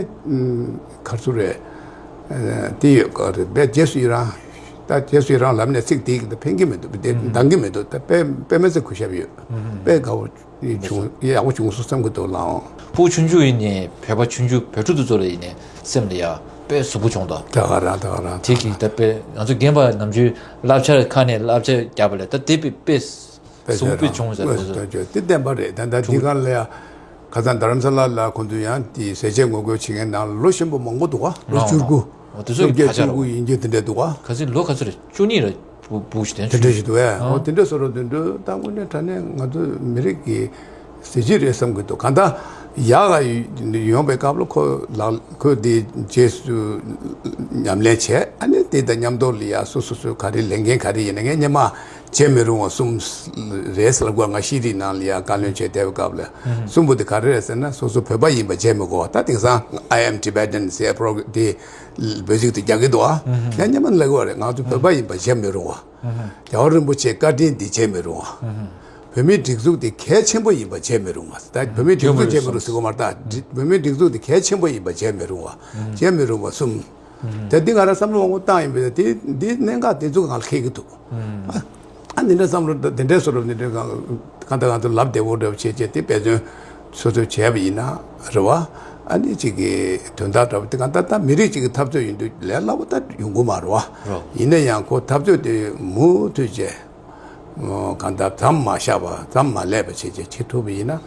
ག་རེ་ཟེར་རེད། དེ་ཡོད་ག་རེད། དཔེ་རྗེས་སུ་ཡི་རང་། ད་རྗེས་སུ་ཡི་རང་ལབ་ནས་ཚིག་དེ་ཕན་གྱི་མི་འདུག་དེ་འདང་གི་མི་འདུག་ད་དཔེ་དཔེ་མི་སྲིད་གུས་ཞབས་ཡོད། དཔེ་དགའ་བོ། བྱུང་ཡག་པོ་བྱུང་སོང་བསམ་གྱི་འདུག་ལགས། སྤུ་གུ་ཆུང་ཆུང་ཡིན་ནའི་བོད་པ་ཆུང་ཆུང་བོད་ཕྲུག་དེ་ཚོ་ལ་ཡིན་ནའི་སེམས་ལ་ཡ་ དཔེ་གཟུགས་པོ་བྱུང་དོ། ད་ག་རང་ད་ག་རང་། དེ་གིས་ད་དཔེ་ང་ཚོ་རྒན་པ་ནམ་རྒྱུན་བསླབ་བྱ་ཁ་ནས་བསླབ་བྱ་བརྒྱབ་པ་ལས་ད་དེ་དཔེ་དཔེ་གཟུགས་པོ་དཔེ་བྱུང་ཟེར་དགོས་སོ། དེ་བསྟན་པ་རེད། ད་ད་འདི་ག་ལ་ཡ་ཁ་སང་རྡ་རམ་ས་ལ་ལ་ཁོང་ཚོ་ཡང་དེ་ཟས་བཅད་ངོ་རྒོལ་བྱེད་མཁན་ནང་ལོ་ཆེན་པོ་མང་པོ་འདུག་ག་ལོ་བཅུ་དགུ། དེ་ཚོ་གི་ཕ་ཆ་རོ། བཅུ་དགུ་ཡིན་རྒྱུ་དེ་འདྲ་འདུག་ག་ཁ་སང་ལོ་ག་ཚོད་རེད། བཅུ་གཉིས་རེད། བུ་བུ་ཞིག་དེ་འདྲ་ཞིག་འདུག་གས། འོ་དེ་འདྲ་བཟོ་འདྲ་དེ་འདྲ་ད་དངོས་གནས་དྲང་གནས་ང་ཚོ་མི་རིགས་ཀྱི་གཟི་བརྗིད་རེད་བསམ་གྱི་འདུག་གང་ལྟར་ཡག་ག་ཡོང་པའི་སྐབས་ལ་ཁོ་ལག་ཁོས་དེ་རྗེས་སུ་ཉམས་ལེན་བྱས། ཨ་ནི་དེ་དང་མཉམ་དུ་ལ་ཡ་སོ་སོ་སོའི་ག་རེ་ལས་འགན་ག་རེ་ཡིན་ན་ངས་སྔོན་མ་བྱེད་མི་རུང་བ་གསུམ་རེད་ཟེར་ལབ་དགོས། ང་ཤེས་རིག་ནང་ལ་ཡ་བཀའ་བློན་བྱས་བསྡད་པའི་སྐབས་ལ་གསུམ་པོ་དེ་ག་རེ་རེད་ཟེར་ན། སོ་སོ་བོད་པ་ཡིན་པ་བྱེད་མི་དགོས་པ། ད་དེང་སང་I am Tibetan ཟེར་པོ་དེ་བོད་ཡིག་ཏུ་རྒྱག་གི་འདུག་ཨ། ཡང་སྔོན་མ་ལབ་དགོས་རེད། ང་ཚོ་བོད་པ་ཡིན་པ་བྱེད་མི་རུང་བ། རྒྱལ་བ་རིན་པོ་ཆེའི་བཀའ་དྲིན་འདི་བརྗེད་མི་རུང་བ། བོད་མིའི་སྒྲིག་འཛུགས་འདི་གལ་ཆེན་པོ་ཡིན་པ་བརྗེད་མི་རུང་བ། ད་བོད་མིའི་སྒྲིག་འཛུགས་བརྗེད་མི་རུང་ཟེར་གོ་མ་རེད། ད་བོད་མིའི་སྒྲིག་འཛུགས་འདི་གལ་ཆེན་པོ་ཡིན་པ་བརྗེད་མི་རུང་བ། བརྗེད་མི་རུང་བ་གསུམ། ད་འདི་ང་རང་བསམ་བློ་མང་པོ་བཏང་ཡིན་པས། དེ་འདི་གནད་འགག་དེ་ཚོ་ང་ལ་འཁེལ་གྱི་འདུག་ཨ་ཨ་འདི་འདྲ་བསམ་བློ་འདི་འདྲའི་བཟོ་འདྲ་འདི་འདྲའི་གང་ལྟར་ང་ཚོ་ལབ་བདེ་བོ་འདྲ་བྱས་བྱས་དེ་འབད་བརྩོན་སོ་སོས་བྱས་པ་ཡིན་ན་རེད་བ། ཨ་ནི་གཅིག་གི་དོན་དག་འདྲ་བོ་དེ་གང་ལྟར་ད་མི་རིགས་གཅིག་གི་འཐབ་རྩོད་ཡིན་དུས་ལས་སླ་པོ་ད་ཡོང་གི་མ་རེད་བ། ཡིན་ན་ཡང་ཁོ་འཐབ་རྩོད་དེ་མུ་མཐུད་བྱས། གང་ལྟར་མཚམས་མ་བཞག་པ་མཚམས་མ་ལས་པ་བྱས་བྱས་བྱེད་ཐུབ་པ་ཡིན་ན་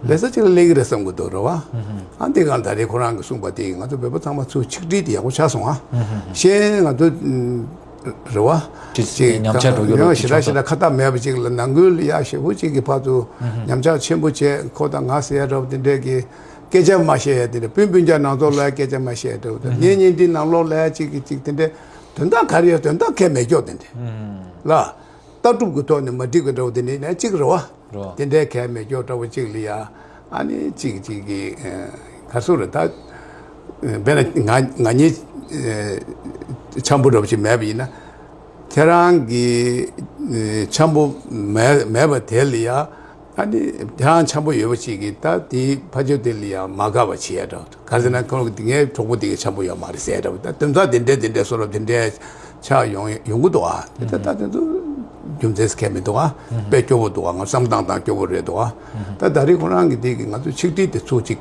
ལས་ས་གཅིག་ལ་སླེབས་ཀྱི་རེད་བསམ་གྱི་འདུག་རེད་བ། ཨ་འདི་གང་ད་རེས་ཁོ་རང་གིས་གསུངས་པ་དེ་ང་ཚོ་བོད་པ་ཚང་མ་ཚུར་ཆིག་སྒྲིལ་དེ་ཡག་པོ་ཆགས་སོང་ཨ། གཞན་ང་ཚོ་རེད་བ། ཅིག་ཅིག་ཉམས་ཆག་འགྲོ་རྒྱུ་རེད། ཡང་ཞེ་དྲག་ཞེ་དྲག་ཁ་བཏགས་མེད་པ་ཅིག་ལ་ནང་ཁུལ་ལ་ཡ་ཞེ་པོ་ཅིག་གི་བར་དུ་ཉམས་ཆག་ཆེན་པོ་བྱས། ཁོ་དང་ང་ཟེར་ཡ་འདྲ་བོ་དེ་འདྲས་ཀྱི་སྐད་ཆ་མ་བཤད་ཡ་དེ་འདྲ། སྤུན་སྤུན་ཀྱག་ནང་ཚོགས་ལ་སྐད་ཆ་མ་བཤད་ཡ་འདྲ་བོ་དང་། གཉེན་ཉེ་འབྲེལ་ནང་ལོགས་ལ་ཡ་ཅིག་གི་ཅིག་དེ་འདྲས་དོན་དག་ག་རེ་ཡོད། དོན་དག་གལ་མེད་ཀྱོག་དེ་འདྲས་ལ། ལྟ་གྲུབ་ཀྱི་ཐོག་ནས་མ་འགྲིག་པའི་འདྲ་བོ་དེ་འདྲས་ནས་གཅིག་རེད་བ། རེད་བ། དེ་འདྲའི་གལ་མེད་ཀྱོག་འདྲ་བོ་གཅིག་ལ་ཡ། ཨ་ནི་གཅིག་གཅིག་གི་ག་སུ་རེད་ད། དཔེར་ན་ང་ང་གཉིས་འཆམ་པོ་འདྲ་བོ་ཅིག་མེད་པ་ཡིན་ན། ཁྱེད་རང་གི་འཆམ་པོ་མེད་མེད་པ་དེ་ལ་ཡ། ཨ་ནི་དེ་རང་འཆམ་པོ་ཡོད་པ་ཅིག་གིས་ད་དེའི་ཕ་ཇོ་དེ་ལ་ཡ་མ་དགའ་བ་བྱེད་ཡ་འདྲ་བོ། ག་རེ་ཟེར་ན་ཁོ་ངའི་གྲོགས་པོ་དེ་གི་འཆམ་པོ་ཡོད་མ་རེད་ཟེར་ཡ་འདྲ་བོ། ད་དོན་དག་དེ་འདྲས་དེ་འདྲས་བཟོ་འདྲ་དེ་འདྲས་ཆགས་ཡོང་ཡོང་གི་འདུག་ཨ། དེ་ད་ད་དེ་ཚོ་རྒྱུ་མཚན་གང་ཡང་མི་འདུག་ཨ། དཔེ་སྐྱོ་བོ་འདུག་ཨ། ང་བསམ་བཏང་བཏང་སྐྱོ་བོ་རེད་འདུག་ཨ། ད་ད་རེས་ཁོ་རང་གི་དེ་གི་ང་ཚོ་ཆིག་སྒྲིལ་དེ་ཚོ་ཅིག་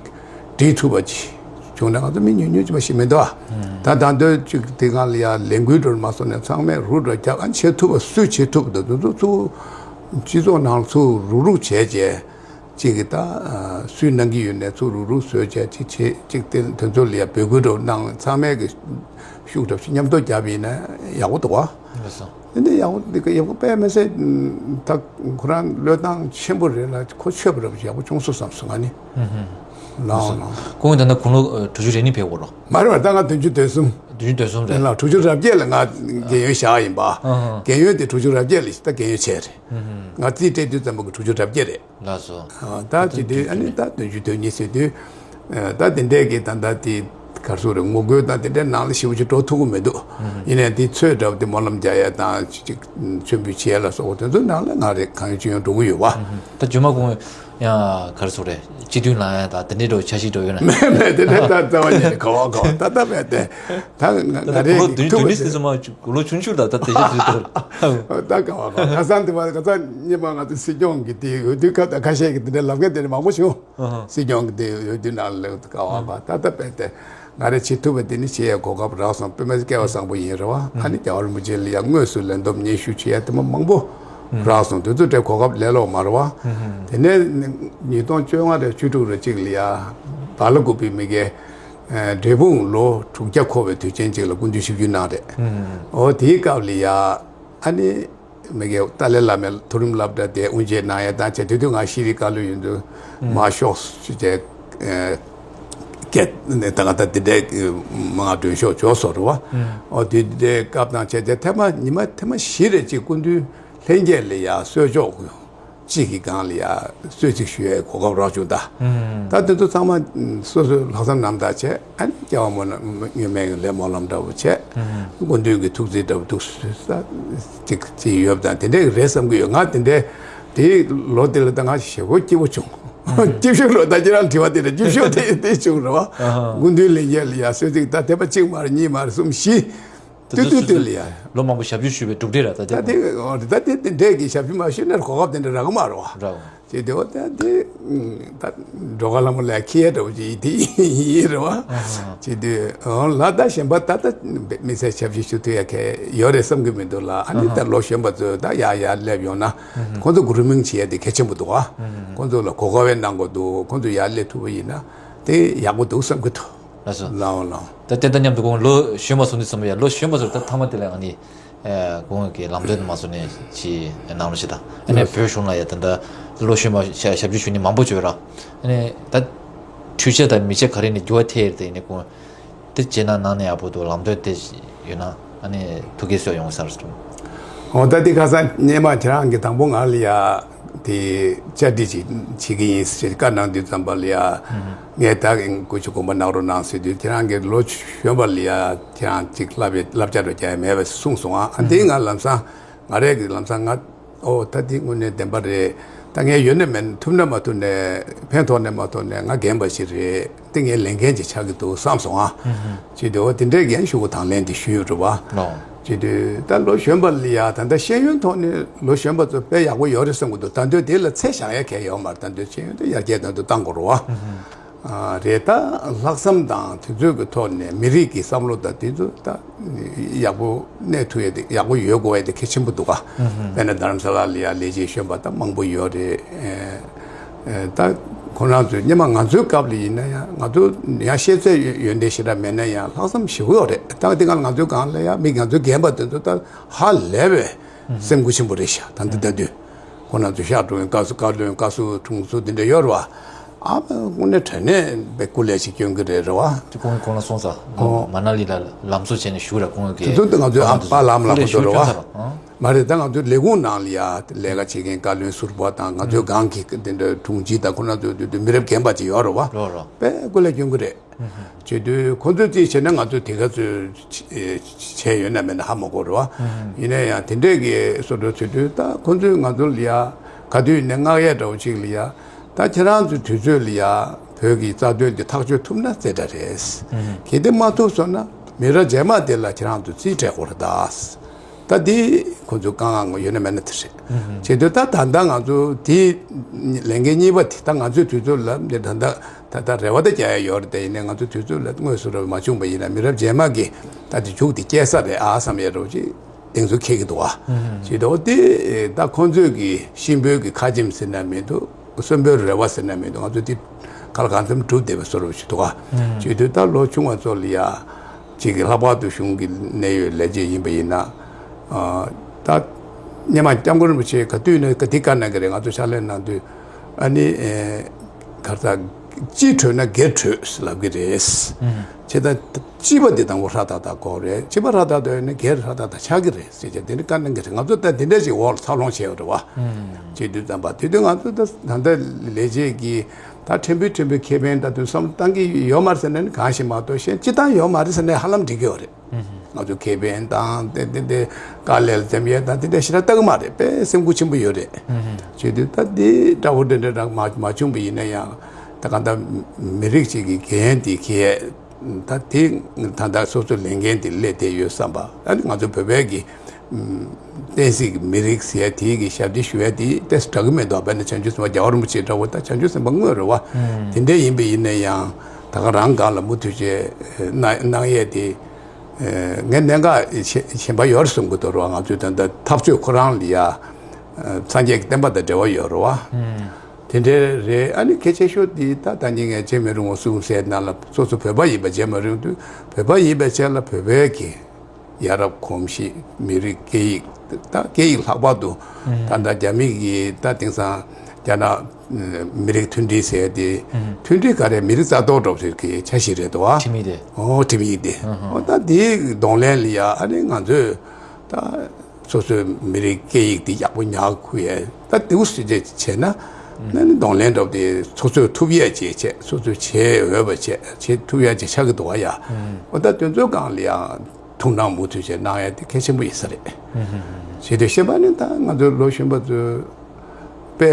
སྒྲིལ་ཐུབ་པ་ཅིག་བྱུང་ན་ང་ཚོ་མི་ཉུང་ཉུང་ཅིག་མ་ཞིག་མི་འདུག་ཨ། ད་ད་འདོད་ཅིག་དེ་གང་ལ་ཡ་ལས་འགུལ་འགྲོ་མ་སོང་ནས་ཚང་མས་རུ་འགྲོ་རྒྱག་ཨ། བྱེད་ཐུབ་པ་སུས་བྱེད་ཐུབ་འདུག་དེ་ཚོ་ཚུར་སྤྱི་ཚོགས་ནང་ཚུར་རུག་རུག་བྱས་བྱས། གཅིག་གིས་ད་སུས་གནང་གི་ཡོད་ནས་ཚུར་རུག་རུག་བཟོས་བྱས་གཅིག་བྱེད་གཅིག་དེ་དོན་ཚོ་ལ་ཡ་འབོད་སྐུལ་འགྲོ་གནང་། ཚང་མས་གི་ཤུགས་གྲབས་ཤིག་མཉམ་དུ་བརྒྱབ་ཡིན་ན་ཡག་པོ་འདུག་བ། ལགས་སོ། དེ་འདྲ་ཡག་པོ་འདི་ག་ཡག་པོ་དཔེ་མི་སྲིད། ད་ཁོ་རང་བློས་བཏང་ཆེན་པོ་རེད་ལ་ཁོ་ཆོས་པ་རབ་ཡག་པོ་བྱུང་སོང་བསམ་སོང་ང་ནི། ལགས་ལགས། ཁོང་ད་ལྟ་དགུང་ལོ་དྲུག་ཅུ་རེ་གཉིས་ཕེབས་འོ་རོ། མ་རེད་བ། ད་ང་བདུན་ཅུ་དོན་གསུམ། བདུན་ཅུ་དོན་གསུམ་རེད། ལགས། དྲུག་ཅུ་རབ་བརྒྱད་ལ་ང་རྒན་ཡོལ་བཞག་ཡིན་པ། རྒན་ཡོལ་དེ་དྲུག་ཅུ་རབ་བརྒྱད་ལ་ད་རྒན་ཡོལ་བྱས་རེད། ང་རྩིས་སྤྲད་དུས་ཙམ་པ་གི་དྲུག་ཅུ་རབ་བརྒྱད་རེད། ལགས་སོ། ད་ཅི་དེ་ཨ་ནི་ད་བདུན་ཅུ་དོན་གཉིས་ཟེར་དུས། ད་དེ་འདྲས་ཀྱི་ད་ལྟ་དེ་གར་སོ་རེ་ངོ་རྒོལ་དང་དེ་འདྲའི་ནང་ལ་ཞེ་པོ་ཅིག་འགྲོ་ཐུབ་ཀྱི་མི་འདུག་ཡིན་ནའི་དེ་ཚོས་འདྲ་བོ་དེ་སྨོན་ལམ་རྒྱག་ཡ་དང་ཅིག་མཆོད་འབུལ་བྱེད་ཡ་ལ་སོགས་པ་དེ་ཚོའི་ནང་ལ་ང་རེ་གང་ཡོད་ཅི་ཡོད་འགྲོ་གི་ཡོད་བ། ད་རྗེས་མ་ཁོང་ཡང་གར་སོ་རེ་སྤྱི་འཐུས་ལངས་ཡ་དང་དེ་འདྲའི་འགྲོ་འཆར་གཞི་འགྲོ་ཡོད་ན། མེད་མེད། དེ་འདྲའི་ད་རྩ་བ་ཉིད་ནས་ག་བ་ག་བ་ད་ལྟ་མེད་དེ། ད་ང་ད་ང་ལྟ་རེ་གུ་ལོ་གི་བདུན་ཐུག་བདུན་ནི་ཟེར་ཙམ་མ་གུ་ལོ་ཆུང་ཆུང་ལ་ད་དེ་ཤ་དེ་ལྟར། ད་ག་བ་ག་བ་ཁ་སང་དེ་བ་ཁ་སང་ཉི་མ་ང་ཚོ་སྲིད་སྐྱོང་གི་དེ་འོས་བསྡུ་ཁ་ད་ཁ་ཤས་ཀྱི་དེ་འདྲའི་ལབ་མཁན་དེ་འདྲ་མང་པོ་བྱུང་། སྲིད་སྐྱོང་གི་དེ་འོས་བསྡུ་ནང་ལ་ག་བ་ག་ད་ལྟ་དཔེ་དེ་ང་རེ་བྱེད་ཐུབ་པ་དེ་ནི་བྱེད་ཡའི་གོ་སྐབས་རག་སོང་། དཔེ་མ་སྐལ་བ་བཟང་པོ་ཡིན་རེད་བ། ཨ་ནི་རྒྱལ་བ་རིན་པོ་ཆེ་ལ་ཡང་དངོས་སུ་ལན་འདེབས་སྙན་ཞུ་བྱེད་ཡ་དེ་མ་མང་པོ་རག་སོང་། དེ་ཚོ་དེ་གོ་སྐབས་ལས་སླ་པོ་མ་རེད་བ། དེ་ནས་ཉིས་སྟོང་བཅོ་ལྔ་རེ་བཅུ་དྲུག་རེ་གཅིག་ལ་ཡ་བ་ལ་ཀུ་པི་མི་གེ་འབྲས་སྤུངས་ལོ་དྲུག་བརྒྱ་འཁོར་བའི་དུས་ཆེན་གཅིག་ལ་སྐུ་མདུན་ཞབས་ཞུ་གནང་རེད། འོ་དེའི་སྐབས་ལ་ཡ་ཨ་ནི། མི་གེ་ཏཱ་ལའི་བླ་མའི་མཐོ་རིམ་སློབ་གྲྭ་དེ་དབུ་འབྱེད་གནང་ཡ་དང་བྱས། དེ་དུས་ང་ཤེས་རིག་བཀའ་བློན་ཡིན་དུས་མར་ཤོག་ཅེས་སྐད་ད་ག་ད་དེ་འདྲའི་མ་ང་མགྲོན་ཤོག་འབྱོར་སོང་རེད་བ། ཨོ་དེ་འདྲའི་སྐབས་དང་བྱས་ཏེ་ཐེངས་མ་ཉི་མ་ཐེངས་མ་བཞི་རེ་གཅིག་སྐུ་མདུན་ལྷན་རྒྱས་ལ་ཡ་གསོལ་ལྕོག་གཅིག་གི་སྒང་ལ་ཡ་གསོལ་ཚིགས་ཞུ་ཡའི་གོ་སྐབས་རག་བྱུང་ད། ད་དེ་ཚོ་ཚང་མ་སོ་སོའི་ལྷག་བསམ་རྣམ་དག་བྱས། ཨ་ནི་སྐྱེ་བ་སྔོན་མའི་ལས་སྨོན་ལམ་འདྲ་བོ་བྱས། སྐུ་མདུན་གྱི་ཐུགས་རྗེ་འདྲ་བོ་ཐུགས་སུ་ཅིག་ཅིག་ཡོད་པ་དང་དེ་འདྲ་རེད་བསམ་གྱི་ཡོད། ང་དེ་འདྲའི་དེའི་ལོ་དེ་ལ་ད་ང་ཞེ་པོ་སྐྱིད་པོ་བྱུང་། སྐྱིད་ཤོས་ལོ་ད་ཁྱེད་རང་དྲི་བ་དེ་འདྲ་སྐྱིད་ཤོས་དེ་དེ་བྱུང་རེད་བ། སྐུ་མདུན་ལས་རྒྱལ་ལ་ཡ་གསོལ་ཚིགས་ད་དེ་པ་གཅིག་མ་རེད། གཉིས་མ་རེད། གསུམ་བཞི། ཏུ་ཏུ་ཏུ་ལ་ཡ། ལོ་མང་པོ་ཞབས་ཞུ་ཞུས་པའི་གྲུབ་འབྲས་ར་ད་ད་དེ་ད་དེ་དེ་འདྲས་ཀྱི་ཞབས་ཞུ་མ་ཞུས་ན་གོ་སྐབས་དེ་འདྲ་རག་གི་མ་རེད་བ། ར་བ། ཅེས་དེ་འོ་ད་དེ་ད་འགྲོ་ག་ལ་མོ་ལ་ཁྱི་ཡ་འདྲ་བོ་ཅིག་དེ་ཡིན་རེད་བ། ཅེས་དེ་འོ་ལ་ད་གཞན་པ་ད་ད་དམིགས་བསལ་ཞབས་ཞུ་ཞུ་ཐུབ་ཡ་གལ་ཡོད་རེད་བསམ་གི་མི་འདུག་ལ། ཨ་ནི་ད་ལོ་གཞོན་པ་ཚོ་ད་ཡ་ཡ་སླེབས་ཡོང་ན་ཁོང་ཚོ་གུ་རུ་མིང་བྱེད་ཡ་དེ་གལ་ཆེན་པོ་འདུག་བ། ཁོང་ཚོ་ལ་གོ་སྐབས་གནང་དགོས་འདུག་ཁོང་ཚོ་ཡར་སླེབས་ཐུབ་པ་ཡིན་ན་དེ་ཡག་པོ་འདུག་བསམ་གི་འདུག་ལགས་སོ། ལའོ་ལའོ། ད་ལྟ་ད་མཉམ་དུ་ཁོང་ལོ་གཞོན་པ་སོང་དུས་ཙམ་པ་ཡ་ལོ་གཞོན་པ་ཚོར་ད་མཐའ་མ་དེ་ལ་ཨ་ནི་ཁོང་གི་ལམ་སྟོན་མ་སོང་ནས་ཅི་གནང་རོགས་ཞེས་དང་ཨ་ནི་ལགས་སོ། བོད་གཞུང་ལ་ཡ་ད་ལྟ་ལོ་གཞོན་པ་ཞབས་ཞུ་ཞུ་མཁན་མང་པོ་བྱོས་ར་ཨ་ནི་ད་འཕྲུལ་ཆས་དང་མི་ཆས་ག་རེ་ནས་འགྱུར་བ་ཐེབས་ཡོད་དེ་ནི་ཁོང་དེ་བྱས་ན་ནང་ནས་ཡག་པོ་འདུག་ལམ་སྟོན་དེ་ཡོད་ན་ཨ་ནི་ཐུགས་དགྱེས་གསོལ་ཡོང་ས་རེད། འོ་ད་འདི་ཁ་སང་སྙེ་མ་ཁྱེད་རང་གིས་དང་པོ་ང་ལ་ཡ་དེ་བཅར་འདྲི་ཅིག་བྱེད་ཀྱི་ཡིན་ཟེར་བཀའ་གནང་དུས་ཙམ་པ་ལ་ཡ་ངས་ད་གིན་སྐུ་ཞབས་དགོངས་པ་གནང་རོགས་གནང་ཟེར་དུས་ཁྱེད་རང་གིས་ལོ་གཞོན་པ་ལ་ཡ་ཁྱེད་རང་ཅིག་བསླབ་པའི་བསླབ་བྱ་རོ་རྒྱག་ཡ་མེད་པ་གསུངས་སོང་ཨ། ཨ་འདི་ང་ལམ་སང་ང་རས་ཀྱི་ལམ་སང་ང་ཨོ་ད་འདི་དངོས་གནས་བདེན་པ་རེད། ད་ངས་ཡོད་ནས་མེད་ཐུབ་ན་མ་ཐུབ་ནས་ཕན་ཐོགས་ནས་མ་ཐོགས་ནས་ང་རྒན་པ་ཞིག་རེད། དེ་ངའི་ལས་འགན་ཅིག་ཆགས་ཀྱི་འདུག་བསམ་སོང་ཨ། ཅེས་དུས་འོ་དེ་འདྲའི་འགན་ཤུགས་དང་ལེན་དེ་ཞུས་ཡོད་རེད་བ། ཅེས་དུས་ད་ལོ་གཞོན་པ་ལ་ཡ་ད་ལྟ་ཤེས་ཡོན་ཐོག་ནས་ལོ་གཞོན་པ་ཚོ་དཔེ་ཡག་པོ་ཡོད་རེད་བསམ་གྱི་འདུག་ད་དུང་དེ་ལ་ཚད་བཞག་ཡ་གལ་ཡོད་མ་རེད། ད་དུང་ཤེས་ཡོན་དེ་ཡར་རྒྱས་ད་དུང་བཏང་དགོས་རེད་བ། རེད། ད་ལྷག་བསམ་དང་དེ་ཚོའི་གི་ཐོག་ནས་མི་རིགས་ཀྱི་བསམ་བློ་དང་དེ་ཚོ་ད་ཡག་པོ་གནས་ཐུབ་ཡ་དེ་ཡག་པོ་ཡོད་དགོས་ཡ་དེ་གལ་ཆེན་པོ་འདུག་ག་དཔེར་ན་རྡ་རམ་ས་ལ་ལ་ཡ་ལས་བྱེད་གཞོན་པ་ད་མང་པོ་ཡོད་རེད། ད་ཁོ་རང་ཚོས་སྔོན་མ་ང་ཚོའི་སྐབས་ལ་ཡིན་ན་ཡང་ང་ཚོ་ཡང་ཤེས་ཚད་ཡོན་ཏན་ཞེ་དྲག་མེད་ན་ཡང་ལྷག་བསམ་ཞེ་པོ་ཡོད་རེད། ད་དེ་སྔ་ང་ཚོའི་སྒང་ལ་ཡང་མི་ང་ཚོའི་རྒན་པ་དེ་ཚོ་ད་ཧ་ལས་པའི་སེམས་ཁུར་ཆེན་པོ་རེད་ཤག་ད་འདི་ལྟ་དུས་ཁོ་རང་ཚོ་ཤག་འགྲོ་ཡོང་བཀའ་ཟུར་བཀའ་བློན་བཀའ་ཟུར་དྲུང་ཟུར་འདི་འདྲ་ཡོད་རེད་བ། ཨ་དངོས་གནས་དྲང་གནས་པའི་སྐུ་ལས་ཤིག་སྐྱོན་གི་རེད་རེད་བ། དེ་ཁོང་ཁོང་ལ་སོང་ཙང་ཨོ། མ་ན་ལི་ལ་ལམ་བཟོ་བྱས་ནས་བཞུགས་ར་ཁོང་གི་དེ་ཚོ་ད་ང་ཚོའི་ཨ་པ་ལམ་ལ་ཁོ་ཚོ་རེད་བ། མ་རེད། ད་ང་ཚོའི་ལས་ཁུངས་ནང་ལ་ཡ་ལས་ཀ་བྱེད་མཁན་བཀའ་བློན་ཟུར་པ་དང་ང་ཚོའི་སྒང་གི་དེ་འདྲ་དྲུང་ཆེ་དང་ཁོ་རང་ཚོའི་དུས་དུས་མི་རབས་རྒན་པ་ཅིག་ཡོད་རེད་བ། རོ་རོ། དཔེ་སྐུ་ལས་སྐྱོན་གི་རེད། བྱེད་དུས་ཁོ་ཚོས་རྩིས་བྱས་ན་ང་ཚོས་དེ་ག་ཚོད་བྱས་ཡོད་ན་མེད་ན་ཧ་མ་གོ་རེད་བ། ཡིན་ན་ཡང་དེ་འདྲས་ཀྱི་བཟོ་འདྲ་བྱེད་དུས་ད་ཁོ་ཚོས་ང་ཚོ་ལ་ཡ་ག་དུས་ནས་མངགས་ཡས་འདྲ་བོ་ཅིག་ལ་ཡ་ད་ཁྱེད་རང་ཚོའི་དུས་ཚོད་ལ་ཡ་བོད་ཀྱི་རྩ་དོན་འདི་ཐག་གཅོད་ཐུབ་ན་རྩེ་གྲ་རེད། གལ་ཏེ་མ་ཐུབ་སོང་ན་མི་རབས་རྗེས་མ་དེ་ལ་ཁྱེད་རང་ཚོ་རྩིས་སྤྲད་དགོས་རེད་ད། ད་འདི་ཁོ་ཚོའི་དཀའ་ངལ་ཡོད་ན་མེད་ན་དེ་རེད། བྱེད་དུས་ད་ད་ལྟ་ང་ཚོ་དེ་ལས་འགན་གཉིས་པ་དེ་ད་ང་ཚོའི་དུས་ཚོད་ལ་འདི་ད་ལྟ་ད་ལྟ་རེ་བ་ད་རྒྱག་ཡ་ཡོད་རེད། དེ་ཡིན་ནའི་ང་ཚོའི་དུས་ཚོད་ལ་དངོས་སུ་རེ་བ་མ་བྱུང་པ་ཡིན་ན་མི་རབས་རྗེས་མ་གི་ད་དེ་མཇུག་དེ་སྐྱེལ་ས་རེད་ཨ་བསམ་ཡ་རོ་ཅིག་གདེང་ཚོད་འཁེལ་གི་འདུག་ཨ། བྱེད་དུས་དེ་ད་ཁོ་ཚོས་གི་གཤིན་པོའི་གི་ཁ་ཆེམས་ཟེར་ན་མི་འདུག་གསོན་པོའི་རེ་བ་ཟེར་ན་མི་འདུག་ང་ཚོ་འདི་ག་ལ་གང་འཚམ་གྲུབ་བསྡད་པའི་བཟོ་འདྲ་ཞིག་འདུག་ག་བྱེད་དུས་ད་ལོ་ཆུང་བ་ཚོ་ལ་ཡ་གཅིག་གི་ལྷག་པར་དུ་གཞུང་གི་གནད་ཡོད་ལས་བྱེད་ཡིན་པ་ཡིན་ན། ད་སྔོན་མ་སྐྱབས་མགོན་རིན་པོ་ཆེ་ག་དུས་ནས་ག་དེ་བཀའ་གནང་གི་རེད། ང་ཚོ་ཕྱག་ལས་གནང་དུས་ཨ་ནི་ག་རེ་ཟ་སྤྱི་གྲོས་ན་སྒེར་གྲོས་ལབ་ཀྱི་རེད། བྱས་ཙང་སྤྱི་པ་འདི་དང་པོ་ཧྲ་ཏག་ཏག་དགོས་རེད། སྤྱི་པ་ཧྲ་ཏག་ཏག་ཡོད་ན་སྒེར་ཧྲ་ཏག་ཏག་ཆགས་ཀྱི་རེད་ཟེར་བྱས་དེ་འདྲ་བཀའ་གནང་གི་རེད། ང་ཚོ་ད་དེ་འདྲ་ཞིག་འོག་ལ་འཚར་ལོངས་བྱས་ཡོད་རེད་བ། བྱེད་དུས་ཙམ་པ་དེ་དུས་ང་ཚོ་ད་ད་ལྟ་ལས་བྱེད་ཀྱི་ད་ཕྲན་བུ་ཕྲན་བུ་ཁེ་ཕན་ད་དུང་བསམ་བློ་བཏང་གི་ཡོད་མ་རེད་ཟེར་ན་ནི་གང་ཞིག་མ་གཏོགས་གཞན་སྤྱི་བཏང་ཡོད་མ་རེད་ཟེར་ན་ཧ་ལམ་འགྲིག་གི་ཡོད་རེད། ང་ཚོ་ཁེ་ཕན་དང་དེ་དེ་དེ་དཀའ་ལས་འཛེམ་ཡས་དང་དེ་འདྲ་ཞེ་དྲག་ལྟ་གི་མ་རེད། དཔེ་སེམས་ཁུར་ཆེན་པོ་ཡོད་རེད། བྱེད་དུས་ད་དེ་འདྲ་བོ་འདྲ་འདྲ་རང་མ་མ་བྱུང་བ་ཡིན་ན་ཡང་ད་གང་ལྟར་མི་རིགས་གཅིག་གི་འགན་དེ་འཁྱེར་ད་དེ་ད་ལྟ་སོ་སོའི་ལས་འགན་དེ་སླེབས་བསྡད་ཡོད་བསམ་པ། ཨ་ནི་ང་ཚོ་བོད་པའི་གི་བསྟན་སྲིད་ཀྱི་མི་རིགས་ཟེར་ཡ་དེའི་གི་ཞབས་ཕྱི་ཞུ་ཡ་དེ་ཏོག་ཙམ་དྲག་གི་མེད་དོ། དཔེར་ན་བྱང་ཆུབ་སེམས་དཔའ་རྒྱལ་བ་རིན་པོ་ཆེ་འདྲ་བོ་ད་བྱང་ཆུབ་སེམས་དཔའ་དངོས་རེད་བ། དེ་འདྲ་ཡིན་པ་ཡིན་ན་ཡང་ད་ག་རང་སྒང་ལ་མུ་མཐུད་བྱས་གནང་གནང་ཡས་དེ་ངས་གནད་འགག་ཆེ་ཆེན་པོ་ཡོད་རེད་བསམ་གི་འདུག་ར་བ། ང་ཚོའི་ད་ལྟ་འཐབ་རྩོད་ཁོ་རང་ལ་ཡ་སངས་རྒྱས་ཀྱི་བསྟན་པ་དང་འབྲེལ་བ་ཡོད་རེད་བ། དེ་འདྲ་རེད། ཨ་ནི་གལ་ཆེ་ཤོས་དེ་ད་ད་ནི་ངས་བརྗེད་མི་རུང་བ་གསུངས་ཟེར་ན་ལ་སོ་སོ་བོད་པ་ཡིན་པ་བརྗེད་མ་རུང་དུས་བོད་པ་ཡིན་པའི་ཆ་ལ་བོད་པའི་གི་ཡ་རབས་གོམས་གཤིས་མི་རིགས་སྐད་ཡིག་ད་སྐད་ཡིག་ལྷག་པར་དུ་ད་ལྟ་རྒྱ་མི་གི་ད་དེང་སང་རྒྱ་ནག་མི་རིགས་མཐུན་སྒྲིལ་ཟེར་ཏེ་མཐུན་སྒྲིལ་ག་རེ་མི་རིགས་རྩ་གཏོར་འགྲོ་ཟེར་གི་འཆར་གཞི་རེད་དོ། ཁྲིམས་ཡིག་དེ། ཨོ་ཁྲིམས་ཡིག་དེ། ཨོ་ད་དེའི་གདོང་ལེན་ལ་ཡ་ཨ་ནི་ང་ཚོས་ད་སོ་སོའི་མི་རིགས་སྐད་ཡིག་དེ་ཡག་པོ་ཉར་དགོས་ཡས་ད་དེའུ་སྲིད་ཇེ་བྱས་ན་ཨ་ནི་གདོང་ལེན་འགྲོ་དེ་སོ་སོས་ཐུབ་ཡས་བྱས་བྱས་སོ་སོས་བྱས་འོས་པ་བྱས་བྱས་ཐུབ་ཡས་བྱས་ཆགས་ཀྱི་འདུག་བ་ཡ། ཨོ་ད་དེ་ཚོའི་སྒང་ལ་ཡང་། ཐུགས་སྣང་མུ་མཐུད་བྱས་གནང་ཡ་དེ་གལ་ཆེན་པོ་ཡིན་ས་རེད། བྱས་ཏེ་བཤད་པ་ནི་ད་ང་ཚོའི་ལོ་གཞོན་པ་ཚོས་དཔེ་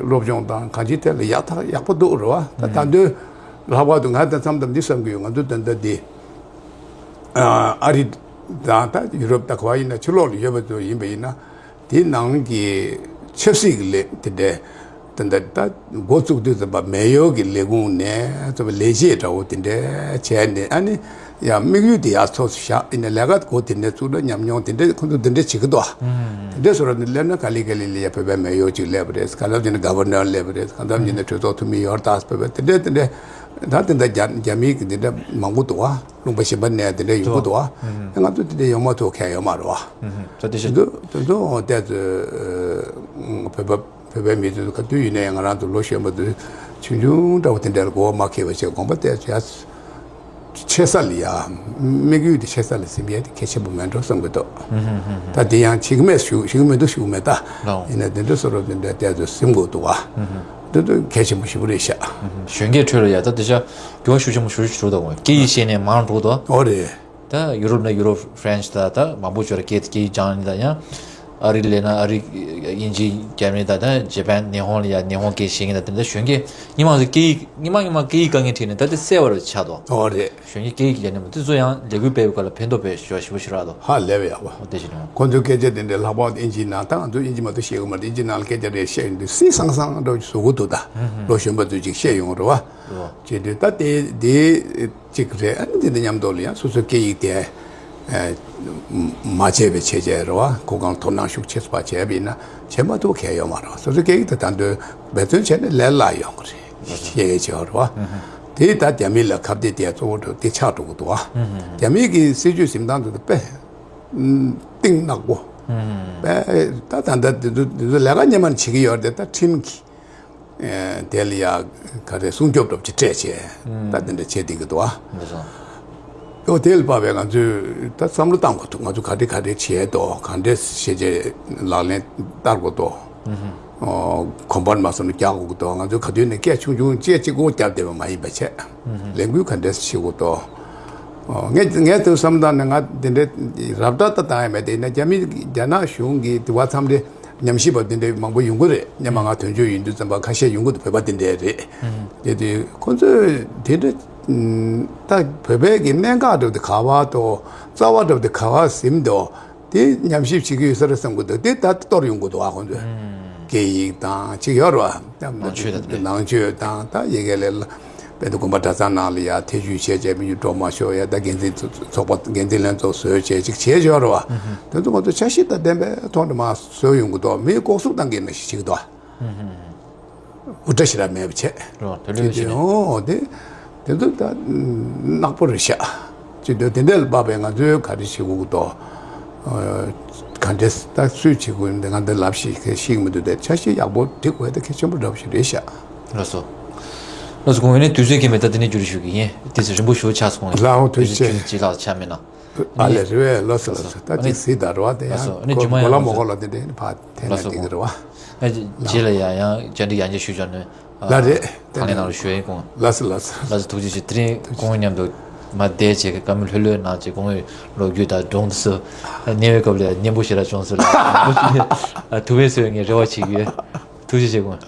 སློབ་སྦྱོང་དང་གང་ཅིའི་ཐད་ལ་ཡག་ཐག་ཡག་པོ་འདུག་རེད་བ། ད་ད་དུང་ལྷག་པར་དུ་ང་ད་མཚམས་དང་འདི་བསམ་གི་ཡོད། ང་ཚོ་ད་ལྟ་འདི་ཨ་རི་ དང་ད་ཡུ་རོབ་ད་ག་བ་ཡིན་ན་ཕྱི་ལོགས་ལ་ཡོད་པ་ཚོ་ཡིན་པ་ཡིན་ན། དེའི་ནང་གི་ཆབ་སྲིད་ཀྱི་ལས་དེ་འདྲའི་ད་ད་ད་འགོ་བཙུགས་དུས་ཙམ་པ་མེ་ཡོར་གྱི་ལས་ཁུངས་ནས་ཙམ་པ་ལས་བྱེད་འདྲ་བོ་དེ་འདྲའི་བྱས་ནས། ཨ་ནི་ཡང་དམིགས་ཡུལ་དེ་ཡར་ཚོགས་སུ་བཞག་ཡིན་ན་ལས་ཀ་འགོ་དེ་འདྲའི་བཙུགས་ན་ཉམས་མྱོང་དེ་འདྲའི་ཁོང་ཚོ་དེ་འདྲའི་བྱེད་ཀྱི་འདུག་ཨ། དེ་འདྲའི་བཟོ་འདྲ་ནི་སླེབས་ན་ག་ལེ་ག་ལེ་ལེ་ཡ་བོད་པའི་མེ་ཡོར་ཅིག་སླེབས་པ་རེད། ག་ལ་དེ་ནི་ག་བར་ནར་སླེབས་པ་རེད། ག་ལ་དེ་ནི་གྲོས་ཚོགས་འཐུས་མི་ཡོར་ཏཱས་བོད་པའི་དེ་འདྲའི་དེ་འདྲའི་ད་དེ་འདྲ་རྒྱ་རྒྱ་མིའི་གི་དེ་འདྲ་མང་པོ་འདུག་ཨ། ལུང་པ་གཞན་པ་ནས་དེ་འདྲ་ཡོང་གི་འདུག་ཨ། ང་ཚོ་དེ་འདྲ་ཡོང་མ་ཐུབ་མཁན་ཡོད་མ་རེད་བ། ད་དེ་བཞིན་དུ་དེ་ཚོ་བལྟས་ཚེ་བོད་པ་བོད་པའི་མི་ཚོས་ག་དུས་ཡིན་ནའི་ང་རང་ཚོ་ལོ་གཞོན་པ་ཚོས་ཆུང་ཆུང་འདྲ་བོ་དེ་འདྲ་ལ་མགོ་བོ་མ་འཁྱེར་བ་བྱས་དགོངས་པ་བལྟས་ཚེ་ཡ། ཆེ་ས་ལ་ཡ། དམིགས་ཡུལ་དེ་ཆེ་ས་ལ་ཟིན་ཡས་དེ་གལ་ཆེན་པོ་མེད་འགྲོ་བསམ་གི་འདུག་ད་དེ་ཡང་བྱེད་ཀྱི་མེད་ཞུ་བྱེད་ཀྱི་མི་འདུག་ཞུ་གི་མེད་ད། ཡིན་ན་དེ་འདྲ་བཟོ་འདྲ་དེ་འདྲ་བལྟས་ཚེ་ཟིན་དགོས་འདུག་བ། དེ་ཚོ་གལ་ཆེན་པོ་ཞེ་པོ་རེད་ཤག་གཞོན་སྐྱེས་ཁྲོད་ལ་ཡ་ད་དེ་ཤ་འགྱུར་བ་ཤུགས་ཆེན་པོ་ཞེ་པོ་ཞིག་འགྲོ་འདུག་སྐད་ཡིག་ཤེས་ནས་མང་འགྲོ་འདུག་ཨོ་རེད། ད་ཡུ་རོབ་ན་ཡུ་རོབ་ཧྥ་རན་སི་ད་ད་མང་པོ་ཅིག་ལ་སྐད་སྐད་ཡིག་སྦྱངས་ནས་ད་ཡང་། ཨ་རི་ལ་ན་ཨ་རི། དབྱིན་ཇི། རྒྱ་མི་ད་ད་ཇ་པན། ཉི་ཧོང་ལ་ཡ་ཉི་ཧོང་སྐད་ཤེས་མཁན་ད་དེ་འདྲ་གཞོན་སྐྱེས་སྔོན་མ་ཚོ་སྐད་ཡིག་སྔོན་མ་སྔོན་མ་སྐད་ཡིག་དཀའ་ངལ་འཕྲད་ནས་ད་དེ་གསལ་བ་རུ་ཆགས་འདུག་ཨོ་རེད། གཞོན་སྐྱེས་སྐད་ཡིག་ལ་ནི་མ་དེ་ཚོ་ཡང་ལས་འགུལ་སྤེལ་བའི་སྐབས་ལ་ཕན་ཐོགས་སྤེལ་ཞུ་བ་ཞེ་པོ་ཞིག་རག་འདུག་ཨོ་དེ་བཞིན་ནོ། ཁོང་ཚོའི་སྐད་ཆ་དེ་འདྲའི་ལྷག་པར་དུ་དབྱིན་ཇིའི་ནང་ད་ང་ཚོ་དབྱིན་ཇི་མ་གཏོགས་ཤེས་ཀྱི་མ་རེད། དབྱིན་ཇིའི་ནང་ལ་སྐད་ཆ་རེ་བཤད་ཡོང་དུས་སིང་སང་སང་འདྲ་བོ་ཞིག་བཟོ་གི་འདུག་ད་ལོ་གཞོན་པ་ཚོས་ཅིག་བཤད་ཡོང་རེད་བ། ཨོ། བྱས་དུས་ད་དེ་དེ། གཅིག་རེད། ཨ་ནི་དེ་འདི་མཉམ་དུ་ལ་ཡང་སོ་སོའི་སྐད་ཡིག་དེ་མ་བརྗེད་པའི་ཆེད་བྱས་རེད་བ། གོ་སྐབས་དོ་སྣང་ཤུགས་ཆེ་བ་བྱས་པ་ཡིན་ན་བྱེད་མ་ཐུབ་མཁན་ཡོད་མ་རེད་བ། སོ་སོའི་སྐད་ཡིག་དེ་ད་དུང་འབད་བརྩོན་བྱས་ནས་ལས་སླ་ཡོང་གི་རེད། ཤེས་ཡས་བྱས་པ་རེད་བ། དེ་ད་རྒྱ་མི་ལ་ཁ་གཏད་དེ་གཙོ་བོ་འགྲོ་དེ་ཆགས་འགྲོ་གི་འདུག་བ། རྒྱ་མི་གི་སྲིད་ཇུས་འཛིན་སྟངས་དེ་ཚོ་དཔེ་གཏིང་ནག་པོ། དཔེ་ད་ད་ད་དེ་ཚོ་དེ་ཚོ་ལས་ཀ་སྙན་མ་བྱེད་ཀྱི་ཡོད་རེད། ད་ཁྲིམས་ཀྱི། དེ་ལ་ཡ་ག་རེ་སྲུང་སྐྱོབ་སྒྲུབ་ཀྱི་སྤྲད་བྱས་ད་དེ་འདྲ་བྱས་བསྡད་ཀྱི་འདུག་ཨ། འོ་དེ་ལ་དཔག་པའི་ང་ཚོས་ད་བསམ་བློ་བཏང་དགོས་འདུག་ང་ཚོ་ག་འདྲ་ག་འདྲ་བྱས་འདུག་ག་འདྲ་བྱས་བྱས་ལག་ལེན་བསྟར་དགོས་འདུག་གོམ་པ་མ་སོང་ན་རྒྱག་དགོས་ཀྱི་འདུག་ང་ཚོ་ག་དུས་ནས་སྐད་ཆུང་ཆུང་ཅེ་གཅིག་པོ་རྒྱབ་བསྡད་པ་མ་ཡིན་པ་བྱས་ལས་འགུལ་ག་འདྲ་བྱེད་དགོས་འདུག་ངས་ངས་དེ་བསམ་བཏང་ནས་ང་དེ་འདྲ་རབ་བཏང་ད་བཏང་ཡ་མེད། དེ་ཡིན་ན་རྒྱ་མི་རྒྱ་ནག་གཞུང་གིས་དེ་བ་མཚམས་རེ། ཉམས་ཞིབ་པ་འདི་འདྲ་མང་པོ་ཡོང་གི་རེད། སྔོན་མ་ང་དོན་གཅོད་ཡིན་དུས་ཙམ་པ་ཁ་ཤས་ཡོང་གི་འདུག་བོད་པ་འདི་འདྲ་རེད། དེ་དུས་ཁོ་ཚོས་དེ་འདྲ་ད་བོད་པའི་གི་གནད་འགག་འདྲ་བོ་དེ་ག་བ་དང་རྩ་བ་འདྲ་བོ་དེ་ག་བ་ཟིན་འདུག་དེ་ཉམས་ཞིབ་བྱེད་ཀྱི་ཡོད་ས་རེད་བསམ་གི་འདུག་དེ་ད་གཏོར་ཡོང་གི་འདུག་ཨ་ཁོ་ཚོས་སྐད་ཡིག་དང་ཅིག་ཡོད་རེད་བ། ནང་ཆོས་དང་དེ་འདྲ། ནང་ཆོས་དང་ད་ཡི་གེ་ལས། དཔེར་ན་དགོན་པ་གྲྭ་ཚང་ནང་ལ་ཡ་ཐེ་བྱུས་བྱས་བྱས་མི་ཡུལ་འགྲོ་མ་ཤོར་ཡ། ད་འགན་འཛིན་ཚོགས་པ་འགན་འཛིན་ལྷན་ཚོགས་བཟོས་བྱས་ཅིག་བྱས་ཡོད་རེད་བ། དེ་ཚོ་ང་ཚོ་འཆར་གཞི་དང་ལྡན་པའི་ཐོག་ནས་མར་བཟོས་ཡོང་གི་འདུག་མིའི་ལྐོག་ཟུང་བཏང་གི་ནང་བཞིན་བྱེད་ཀྱི་འདུག་འུར་སྒྲ་ཞེ་དྲག་མེད་པ་བྱས། རོ་དེ་ལོས་བྱས་ནས། ཨོ་དེ་དེ་ཚོ་ད་ནག་པོ་རེད་ཤག་ཅི་འདོད་དེ་འདྲ་ལ་དཔག་པའི་ང་ཚོས་ག་རེ་བྱེད་དགོས་ཀྱི་འདུག་ག་འདྲས་ད་སུས་བྱེད་དགོས་ཡིན་དེ་ང་འདི་ལབ་ཤེས་ཤེས་ཀྱི་མི་འདུག་དེ་འཆར་གཞི་ཡག་པོ་སྒྲིག་དགོས་དེ་གལ་ཆེན་པོ་འདྲ་བོ་ཞིག་རེད་ཤག་ལགས་སོ། ལགས་སོ། གོང་ཡིན་ནའི་དུས་ཚོད་ཀྱིས་མེད། ད་དེ་ནས་བསྒྱུར་ཞུ་གི་ཡིན། དུས་ཚོད་རིང་པོ་ཞེ་པོ་ཆགས་སོང་། ལགས་འོ་དུས་ཚོད་ཅི་ལགས་ཆགས་མེད་ན། ཨ་ལས་རེད་བས། ལགས་སོ་ལགས་སོ། ད་ཅིག་གཟིགས་དང་རེད་བ། དེ་ཡང་གོ་ལ་མོ་གོ་ལ་དེ་འདྲས་ནི་ཕར་འཐེན་ན་འགྲིག་གི་རེད་བ། ཨ་རྗེས་ལ་ཡང་ཡང་བཅར་འདྲི་ཡང་བསྐྱར་ཞུ་ཆོག་ནི། ལགས་རེད། ཐང་ལེན་ནང་ལ་ཞུ་ཡིན་གོང་། ལགས་སོ་ལགས་སོ། ལགས་སོ་ཐུགས་རྗེ་ཆེ། དེ་རིང་གོང་མཉམ་དུ་མ་བསྡད་བྱས་ཀྱི་བཀའ་མོལ་ལྷོད་ལྷོད་གནང་བྱས་གོང་ལོ་རྒྱུས་དང་སྒྲུང་དུ་སུ་ཉེ་བའི་སྐབས་ལ་སྙན་པོ་ཞེ་དྲག་བྱུང་ཟེར་ལ་ཐུགས་ཕན་གསོས་ངས་རེ་བ་བྱེད་ཀྱི་ཡོད། ཐུགས་རྗེ་ཆེ་གོང་།